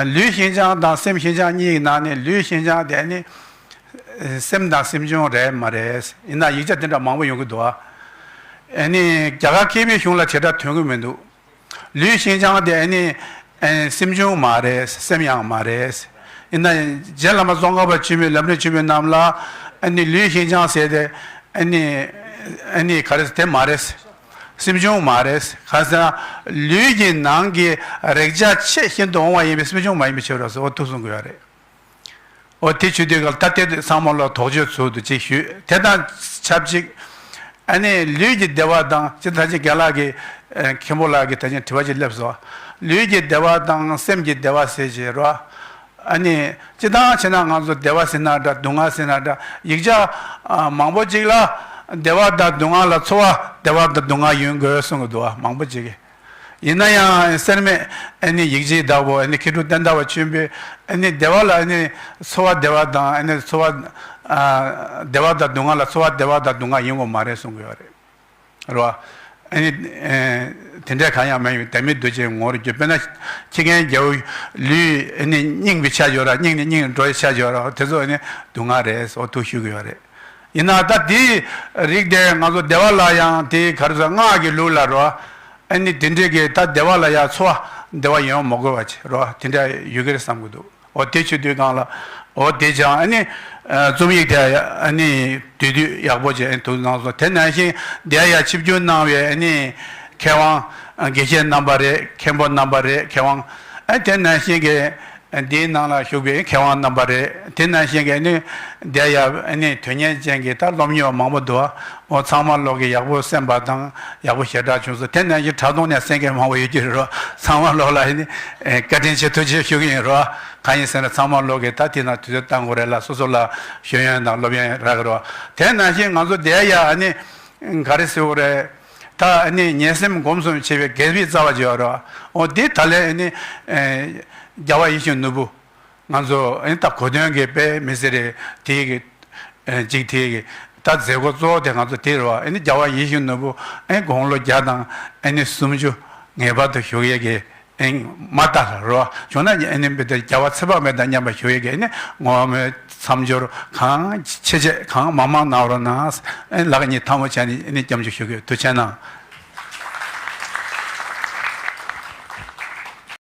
ལུས་ཞེན་ཅིང་དང་སེམས་ཞེན་ཅིང་གཉིས་ཀྱི་ནང་ནས་ལུས་ཞེན་ཅིང་དེ་ནི་སེམས་དང་སེམས་བྱུང་རེད་མ་རེད། ཡིན་ན་ཡིག་ཆ་དེ་འདྲ་མང་པོ་ཡོང་གི་འདུག་ཨ། ཨ་ནི་རྒྱ་གར་མཁས་པའི་གཞུང་ལ་དེ་འདྲ་ཐོན་གི་མི་འདུག་ལུས་ཞེན་ཅིང་དེ་ཨ་ནི་ཨ་སེམས་བྱུང་མ་རེད། སེམས་ཡང་མ་རེད། ཡིན་ན་རྗེ་བླ་མ་ཙོང་ཁ་པ་ཆེན་པོས་ལམ་རིམ་ཆེན་མོའི་རྣམས་ལ་ཨ་ནི་ལུས་ཞེན་ཅིང་ཟེར་ཏེ་ཨ་ནི་ཨ་ནི་ག་རེ་ཟེར་དེ་མ་རེད། སེམས་བྱུང་མ་རེད། ག་ཟེར་ན་ལུས་ཀྱི་ནང་གི་རེག་བྱ་ཆེས་ཤིན་ཏུ་འོང་བ་ཡིན་པས་སེམས་བྱུང་མ་ཡིན་པའི་ཕྱིར་རོ་ཟེར། འོ་ཐུགས་གསུང་གི་ཡོད་རེད། འོ་དེ་ཆུ་དུས་སྐབས་ད་ལྟའི་ཚང་མ་ལོ་དོགས་གཅོད་ཚུལ་དུ་ཅིག་ཞུས། དེ་དང་ཆབས་ཅིག་ཨ་ནི་ལུས་ཀྱི་བདེ་བ་དང་ཅི་ད་ཅི་རྒན་ལགས་ཀྱིས་ཨ་མཁན་པོ་ལགས་ཀྱིས་ད་ཅི་དྲི་བ་ཅིག་སླེབས་སོང་། ལུས་ཀྱི་བདེ་བ་དང་སེམས་ཀྱི་བདེ་བ་ཟེར་བྱས་རོ། ཨ་ནི་སྤྱི་བཏང་བྱས་ན་ང་ཚོ་བདེ་བ་ཟེར་ན་འདྲ་སྡུག་བསྔལ་ཟེར་ན་འདྲ་ཡིག་ཆ་ཨ་མང་པོ་ཅིག་ལ་བདེ་བ་དང་སྡུག་བསྔལ་ལ་ཚོར་བ་བདེ་བ་དང་སྡུག་བསྔལ་ཡོང་དགོས་གསུང་གི་འདུག་བ། མང་པོ་ཅིག་གིས། ཡིན་ན་ཡང་སེར་སྨད་ཨ་ནི་ཡིག་ཆའི་བདག་པོ་ཨ་ནི་མཁས་གྲུབ་བསྟན་དར་བ་ཆེན་པོས་ཨ་ནི་བདེ་བ་ལ་ཨ་ནི་ཚོར་བ་བདེ་བ་དང་ཨ་ནི་ཚོར་བ་ཨ་བདེ་བ་དང་སྡུག་བསྔལ་ལ་ཚོར་བ་བདེ་བ་དང་སྡུག་བསྔལ་ཡོང་གི་མ་རེད་གསུང་གི་ཡོད་རེད། རེད་བ། ཨ་ནི་ཨ་དེ་འདྲ་གང་ཡང་མ་ཡིན་པའི་བདག་མེད་རྡོ་རྗེའི་ངོ་བོར་གྱུར། དཔེར་ན་ཁྱི་རྒན་རྒྱལ་པོ་ལུས་ཨ་ནི་རྙིང་པའི་ཆ་ཡོད་ར་རྙིང་ནས་རྙིང་འགྲོ་བའི་ཆ་ཡོད་ར་དེ་ཚོ་ཨ་ནི་སྡུག་བསྔལ་རེད་ཟེར་ཐུགས་ཞུ་གི་ཡོད་རེད། ཡིན་ན་ད་དེའི་རིགས་དེ་ང་ཚོ་བདེ་བ་ལ་ཡང་དེའི་ག་རེ་ཟེར་སྔགས་ཀྱི་ལུགས་ལ་རོ། ཨ་ནི་དེ་འདྲས་ཀྱི་ད་བདེ་བ་ལ་ཡང་ཚོར་བ་བདེ་བ་ཡོང་མ་དགོས་པ་བྱེད་རོ། དེ་འདྲ་ཡོད་ཀྱི་རེད་བསམ་གྱི་འདུག་འོ་དེ་ཆུ་དུས་གང་ལ་འོ་དེ་ཅང་ཨ་ནི་རྩོམ་ཡིག་དེ་ཨ་ནི་དུས་དུས་ཡག་པོ་བྱས་ཨ་ནི་དུ་གནང་སོང་། དེ་ནང་བཞིན་དེ་ཡང་ཆིབས་བསྒྱུར་གནང་བའི་ཨ་ནི་མཁས་དབང་དགེ་བཤེས་རྣམ་པ་རེད། མཁན་པོ་རྣམ་པ་རེད། མཁས་དབང་ཨ་དེ་ནང་བཞིན་གྱི་འདིའི་ནང་ལ་ཞུགས་པའི་མཁས་དབང་རྣམ་པ་རེད། དེ་ནང་བཞིན་གྱི་ཨ་ནི་དེ་ཡང་ཨ་ནི་དོན་གཉེར་ཅན་གྱི་ད་སློབ་གཉེར་བ་མང་པོ་འདུག་འོ་ཚང་མ་ལོག་གི་ཡག་པོ་གསན་པ་དང་ཡག་པོ་ཞེ་དྲག་བྱུང་སོང་། དེ་ནང་བཞིན་དྲ་ཐོག་ནས་གསན་མཁན་མང་པོ་ཡོད་ཀྱི་རེད་རོ། ཚང་མ་ལོག་ལ་ཨ་ནི་བཀའ་དྲིན་ཆེ་ཐུགས་རྗེ་ཞུ་གི་ཡིན་རོ། གང་ཡིན་ཟེར་ན་ཚང་མ་ལོག་གི་ད་དེ་ན་དུས་ཚོད་བཏང་དགོས་རེད་ལ་སོ་སོ་ལ་ཤེས་ཡོན་དང་སློབ་ཡོན་རག་གི་རོ། དེ་ནང་བཞིན་ང་ཚོ་དེ་ཡ་ཨ་ནི་ག་རེ་ཟེར་དགོས་རེད། ད་ཨ་ནི་ཉན་སེམས་སྒོམ་གསུམ་བྱེད་པའི་དགེ་བའི་རྩ་བ་བརྗོད་རོ། འོ་དེ་ད་ལན་ཨ་ནི་རྒྱལ་བ་ཡིད་བཞིན་ནོར་བུ། ང་ཚོ་ཨ་ནི་ད་གོ་དོན་གྱི་དཔེ་མི་སྲིད་རེད་དེ་གི་ཨ་གཅིག་དེ་གི་ད་མཛད་སྒོ་གཙོ་བོ་དེ་ང་ཚོ་དེ་རེད་བ། ཨ་ནི་རྒྱལ་བ་ཡིད་བཞིན་ནོར་བུ་ཨ་ནི་དགུང་ལོ་བརྒྱ་དང་ཨ་ནི་སུམ་ཅུ་ངེས་པར་དུ་བཞུགས་ཡས་ཀྱི་ཨ་ནི་མ་ལྟ་ལ་རེད་བ། བྱུང་ན་ཨ་ནི་བི་ད་རྒྱལ་བ་ཚེ་དཔག་མེད་དང་མཉམ་པར་བཞུགས་ཡས་ཀྱི་ཨ་ནི་བསྔོ་སྨོན་མཚམས་སྦྱོར་གང་ཆེ་ཆེ་གང་མང་མང་གནང་རོགས་གནང་། ཨ་ནི་ལག་གཉིས་ཐལ་མོ་སྦྱར་ནས་ཨ་ནི་སྐྱབས་འཇུག་ཞུ་གི་ཡོད། ཐུགས་རྗེ་གནང་།